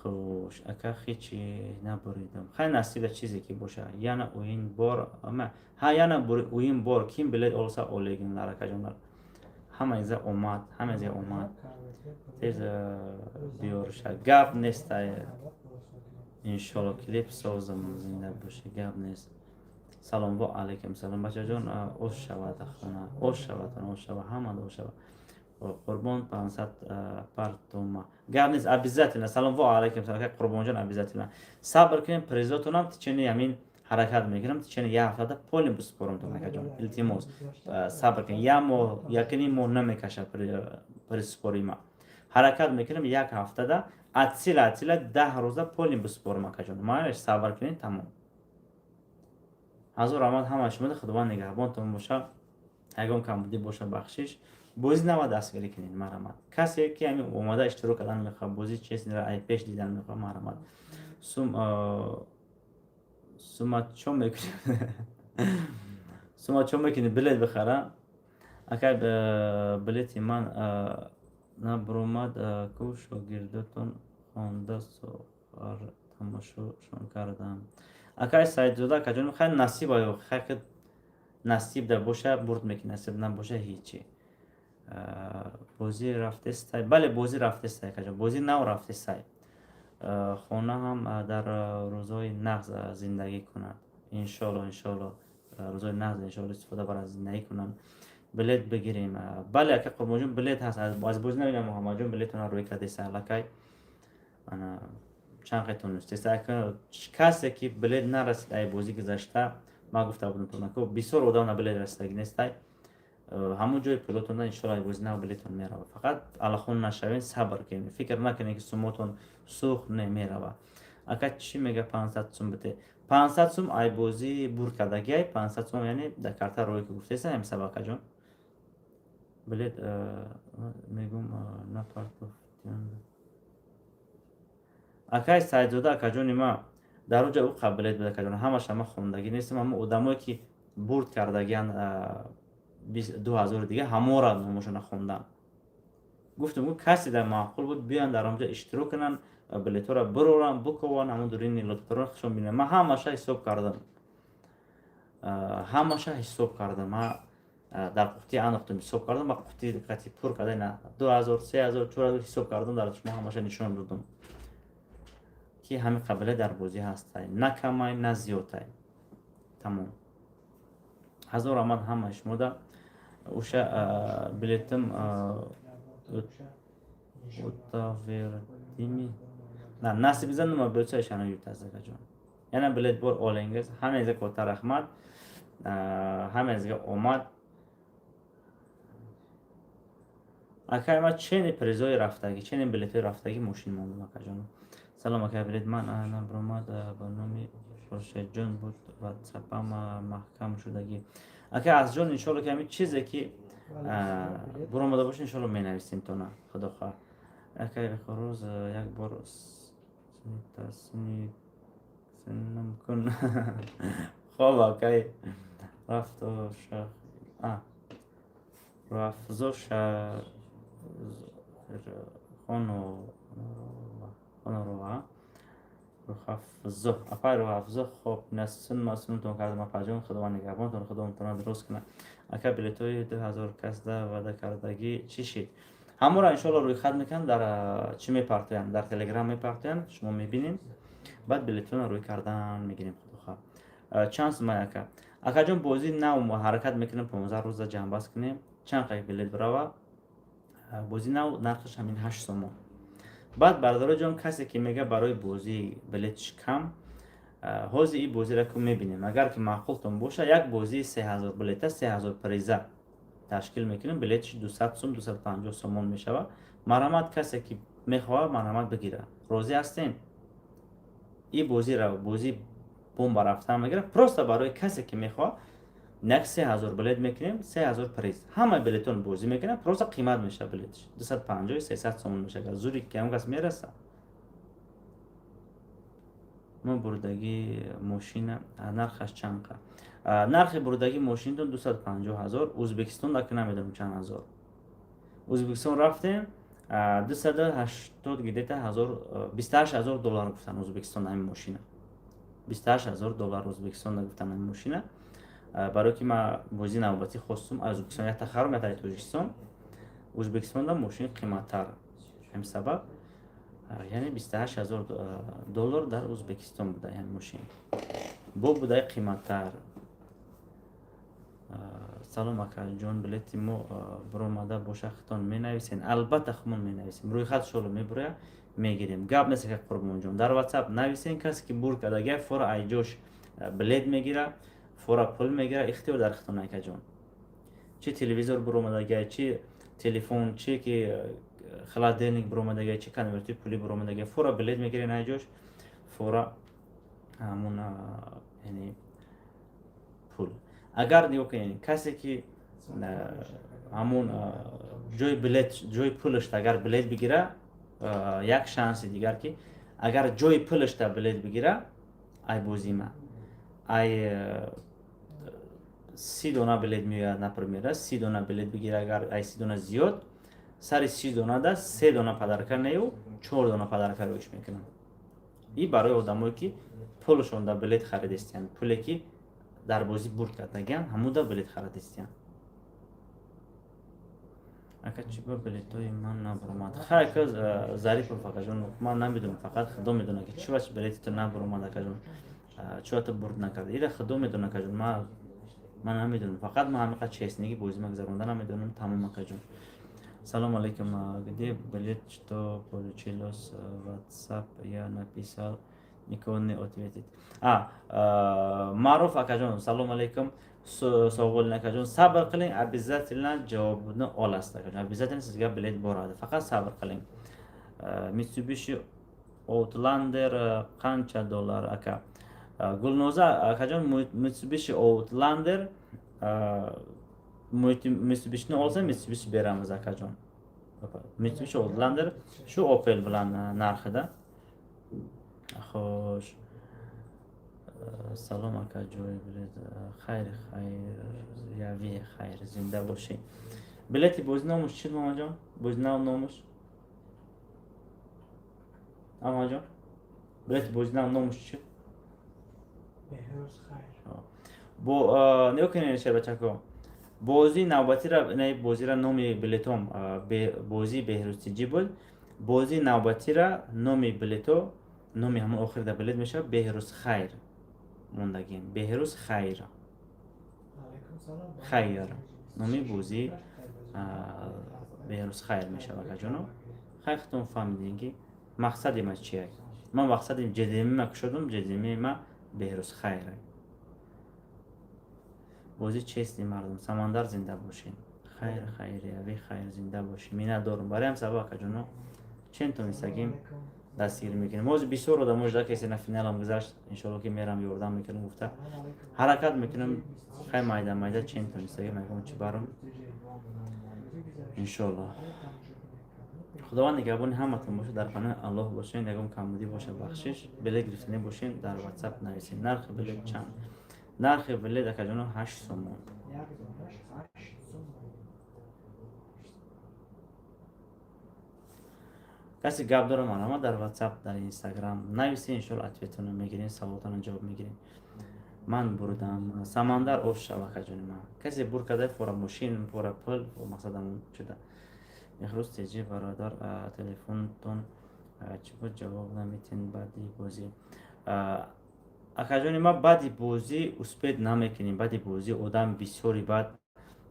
Хуш, ака, ҳечи набуридам. Хай, насиба, чизе ки боша. Яна o'yin bor, ҳа, яна o'yin bor. Ким билет олса, олегинлар, акаҷонлар. Ҳамаиза омад, ҳамаиза омад. Тез биёрша, гап нестай. Иншолло, клип созам, зинда бошӣ, гап нест. Салом, ва алайкум салом, бачаҷон. Ош шавад хона, ош шавад, ош шавад, ҳамада ош шавад. Қурбон, 500 партома, гап нест, обязательно. Салом, ва алайкум салом, Қурбонҷон, обязательно. Сабр кунем, призотонам течение ҳамин ҳаракат мекунам, течение як ҳафтада полный биспорам, акаҷон. Илтимос, сабр кунем, як моҳ, якним моҳ намекашад призспорима. Ҳаракат мекунам, як ҳафтада, от силы 10 рӯза полный биспорам, акаҷон. Майлаш, сабр кунед, тамом. Ҳазор раҳмат ҳамаи шумо, Худованд нигаҳбонтон боша. Ягон камбудӣ боша, бахшиш. Бозӣ нава дастгирӣ кунед, марҳамат. Касе ки ҳамин омада иштирок кардан мехоҳад, бозӣ честный ра ай пеш дидан мехоҳад, марҳамат. Сум сума чо мекунӣ? Сума чо мекунӣ? Билет бихара, акай. Билети ман набуромад ку. Шогирдотон хонда сохар тамошошон кардам, акай Саидзода, акаҷон. Хай, насиба. Хай, Насиб да боша, бурд мекунӣ, насиб набоша, ҳичи. Бозӣ рафтестай? Бале, бозӣ рафтестай, акаҷон, бозӣ нав рафтестай. Хона ҳам дар рӯзҳои нағз зиндагӣ кунад, иншоалло. Иншоалло, рӯзҳои нағз, иншоалло, истифода барад, зиндагӣ кунанд. Билет бигирем? Бале, ака Қурбонҷон, билет ҳаст аз бозӣ. Намедонам, Муҳаммадҷон билетона рӯй кардеса аллакай, чанд қай тонистеса. Касе ки билет нарасид ай бозӣ гузашта, ман гуфта будам, тонако бисёр одам на билет расидагӣ нестай. Ҳамон ҷои пулотонда, иншоалло, ай бозӣ нав билетон мерава. Фақат аллахон нашавен, сабр кунед, фикр накунед, ки сумотон сӯхт. Не, мерава. Ака, чӣ мега, 500 сум бите? 500 сум ай бозӣ бурд кардагиай, 500 сум, яъне дар карта рое ки гуфтеса ҳам саб, акаҷон. Билет мегум напартофтиан, акай Саидзода, акаҷони ма. Дар оҷа ӯ қабилет буд, акаҷон, ҳамаша ма хондагӣ нестам. Аммо одамое ки бурд кардагиан 2000 дига, ҳамора номошона хондам. Гуфтам, касе дар маъқул буд, биёянд, дар онҷа иштирок кунанд, билетҳоро бироранд, букованд, ҳамон дурини лотаторо хушон бинанд. Ман ҳамаша ҳисоб кардам, ҳамаша ҳисоб кардам. Ман дар қуфтӣ андохтам, ҳисоб кардам ва қуфти қати пур карда, на 2000, 3000, 4000 ҳисоб кардам, дар шумо ҳамаша нишон додам, ки ҳамин қабила дар бозӣ ҳастай, на камай, на зиёдтай. Тамом, ҳазор раҳмат ҳамаи шумода. O'sha biletim o'taverdimi? Nasibingizda nima bo'lsa, o'shani yutasiz, akajon. Yana bilet bor, olingiz. Hammangizga katta rahmat, hammangizga omad. Акай, ма чени призои рафтагӣ, чени билетҳои рафтагӣ мошин мондам, акаҷон. Салом, акай, билет ман набромад, ба номи Хуршедҷон буд, ватсапам маҳкам шудагӣ. Акай Азҷон, иншоалло, ки ҳамин чизе ки буромада боша, иншоалло, менависем тона, худо хоҳад. Акай Бехорӯз, як бор синам кун. Хоб, акай рафту Рафзо Хонорова, Рӯҳафзо, апай Рӯҳафзо. Хоб, насун масунтон кардам, апаҷон. Худованд нигаҳбонтон, худо дуруст кунад. Ака, билетҳои 2000 касда ваъда кардагӣ чӣ шид? Ҳамонро, иншоалло, рӯйхат мекунам, дар чӣ мепартоям, дар Телеграм мепартоям, шумо мебинем. Баъд билетҳоро рӯй кардан мегирем, худохоҳ. Чанд сумай, ака? Акаҷон, бозӣ нав ҳаракат мекунем, 15 рӯза ҷамъбаст кунем, чанд қай билет бирава. Бозӣ нав нархаш ҳамин 8 сомон. Баъд, бародароҷон, касе ки мега, барои бозӣ билетш кам, ҳозир ин бозиро ку мебинем. Агар ки маъқултон боша, як бозии 3000 билета, 3000 приза ташкил мекунем, билетш 200 сум, 250 сомон мешавад. Марҳамат, касе ки мехоҳад, марҳамат, бигира. Розӣ ҳастем? Ин бозиро, бозӣ бомба рафтан мегирад. Просто барои касе ки мехоҳад, як 3000 билет мекунем, 3000 приз, ҳамаи билетон бозӣ мекунам. Просто қимат мешавад билетш, 250, 300 сомон мешавад. Зури ки ҳам кас мераса. Мо бурдагии мошина нархаш чанд қа? Нархи бурдагии мошинтон 250 000. Ӯзбекистон даки намедонам чанд ҳазор. Ӯзбекистон рафтем, 280 где-то ҳазор, 28 000 доллар гуфтан Ӯзбекистон ҳамин мошина. 28 000 доллар Ӯзбекистон гуфтан ҳамин мошина. Барое ки ман бозии навбатӣ хостум, аз Ӯзбекистон якта харом, якта Тоҷикистон. Ӯзбекистонда мошин қиматтар, ҳамин сабаб, яъне 28 000 доллар дар Ӯзбекистон буда ҳамин мошин, бо будаи қиматтар. Салом, акаҷон, билети мо биромада боша, хитон менависен? Албатта, хумон менависем, рӯйхат шоло мебуроя, мегирем. Гап нест, ака Қурбонҷон. Дар Ватсап нависен. Касе ки бурд кардагия, фора айҷош билет мегира, фора пул мегира. Ихтиёр дар хитон, акаҷон. Чи телевизор биромадагия, чи телефон, чи ки холодильник биромадагия, чи конверти пулӣ биромадагия, фора билет мегирен айҷош, фора ҳамун, яъне пул. Агар нигоҳ кунед, касе ки ҳамун ҷои билет, ҷои пулашта агар билет бигира, як шанси дигар, ки агар ҷои пулашта билет бигира, ай бозима ай 30 дона билет меояд, например, 30 дона билет бигира, агар ай 30 дона зиёд, сари 30 донада се дона подарка нею, чор дона подарка рӯиш мекунам. И барои одамое ки пулашон дар билет харидистиянд, пуле ки Дар бозӣ бурд кардагиан, ҳамуда билет харадистиян. Ака, чӣ ба билетҳои ман набуромад? Хай, ака Зарипов, акаҷон, ман намедонам, фақат Худо медонад, ки чӣ вач билети ту набуромад, акаҷон, чӣ ту бурд накард, ира Худо медонад, акаҷон. Ман намедонам, фақат ман ҳамиқа честный ги бозӣ магзаронда намедонам, тамом, акаҷон. Салом алейкум, где билет, что получилось? Ватсап я написал, никого не ответит. А Маъруф акаҷон, салом алейкум, sog' bo'ling, akajon. Sabr qiling, обязательно javobni olasiz, akajon, обязательно sizga bilet boradi, faqat sabr qiling. Mitsubishi Outlander qancha dollar, aka? Gulnoza akajon, Mitsubishi Outlander, Mitsubishini olsa, Mitsubishi beramiz, akajon. Mitsubishi Outlander shu Opel bilan narxida. Xo'sh, салом, ака, ҷой билет. Хайр, хайр, яви хайр, зинда бошӣ. Билети бозӣ номуш чӣ, мамаҷон? Бозӣ нав номуш, амаҷон, билети бозӣ нав номуш чӣ? Бо нигоҳ кунед, шербачако, бозии навбатира, бозира номи билетом бозии Беҳрӯзтиҷӣ буд. Бозии навбатира номи билето, номи ҳамон охирида билет мешавад, Беҳрӯз Хайр мондагем. Беҳрӯз Хайр, Хайр, номи бозӣ Беҳрӯз Хайр мешавад, акаҷоно. Хайр, худтон фаҳмидем, ки мақсади ма чия. Ман мақсади ҷдм кушодум, ҷдм ма Беҳрӯз Хайр, бозӣ честный мардум. Самандар, зинда бошед. Хайр, хайрияви хайр, зинда бошед. Миннатдорум. Барои ҳам сабаб, акаҷоно, чен тонистагим дастгирӣ мекунем. Ҳозир бисёр одамо жда касе на финалам гузашт, иншоалло, ки мерам, ёрдам мекунам гуфта ҳаракат мекунам. Хай, майда майда чен тонистагим ягон чи барам, иншоалло. Худованд нигаҳбони ҳаматон бошад, дар паноҳи Аллоҳ бошед. Ягон камбудӣ боша, бахшиш. Билет гирифтанӣ бошед, дар Ватсап нависед. Нархи билет чанд? Нархи билет, акаҷоно, 8 сомон. Касе гап дора, марҳамат, дар Ватсап, дар Инстаграм нависед, иншоалло, ответ онро мегирем, саволотонро ҷавоб мегирем. Ман бурдам, Самандар, оф шав, акаҷони ман. Касе бур карда, фора мошин, фора пул, мақсадам шуда. Мехрӯз теҷи бародар, телефонтон чӣ буд, ҷавоб наметин баъди бозӣ? Акаҷони ман, баъди бозӣ успеть намекунем. Баъди бозӣ одам бисёри баъд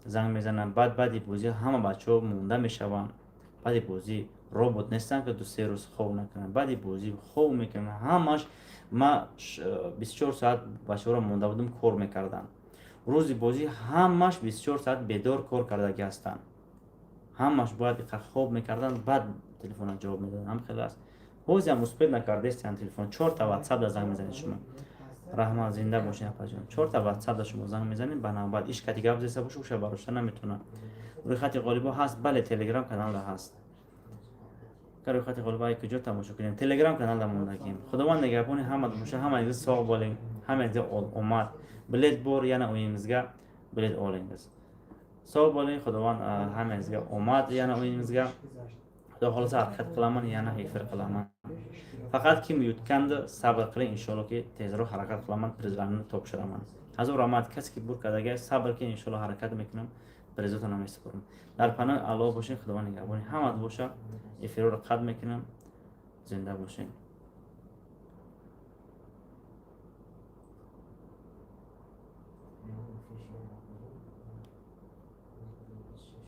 занг мезананд. Баъд баъди бозӣ ҳама бачаҳо монда мешаванд. Баъди бозӣ робот нестанд, ки 2-3 рӯз хоб накунанд. Баъди бозӣ хоб мекунанд ҳамаш. Ма 24 соат бачаҳоро монда будум, кор мекарданд. Рӯзи бозӣ ҳамаш 24 соат бедор кор кардагӣ ҳастанд. Ҳамаш бояд иқа хоб мекарданд, баъд телефона ҷавоб медоданд. Ҳам хеле аст. Ҳозиам успеть накардестиан телефон, чорта Ватсап да занг мезанед шумо. Раҳмат, зинда бошед, апаҷон. Чорта Ватсап да шумо занг мезанед ба навбат. Иш кати гап зеста боша, уша барошта наметавонад. Рӯйхати ғолибо ҳаст? Бале, Телеграм каналда ҳаст. Рӯйхати ғолибо ай куҷо тамошо кунем? Телеграм каналда мондагим. Худованд нигаҳбони ҳама боша. Ҳамаи соғ болем, ҳамаи омад. Билет бор, яна o'yinimizga билет olingiz. Sog' bo'ling, Xudovand hammangizga omad yana o'yinimizga. Xudo xohlasa, harakat qilaman, yana efir qilaman. Faqat kim yutgandi, sabr qiling, inshaalloh, tezroq harakat qilaman, prizlarni topshiraman. Ҳазор раҳмат, касе ки бурд кардага, сабр ки иншоалло, ҳаракат мекунам, призотонам месупорам. Дар паноҳи Аллоҳ бошед, Худованд нигаҳбони ҳамат боша. Эфирро қатъ мекунам, зинда бошед.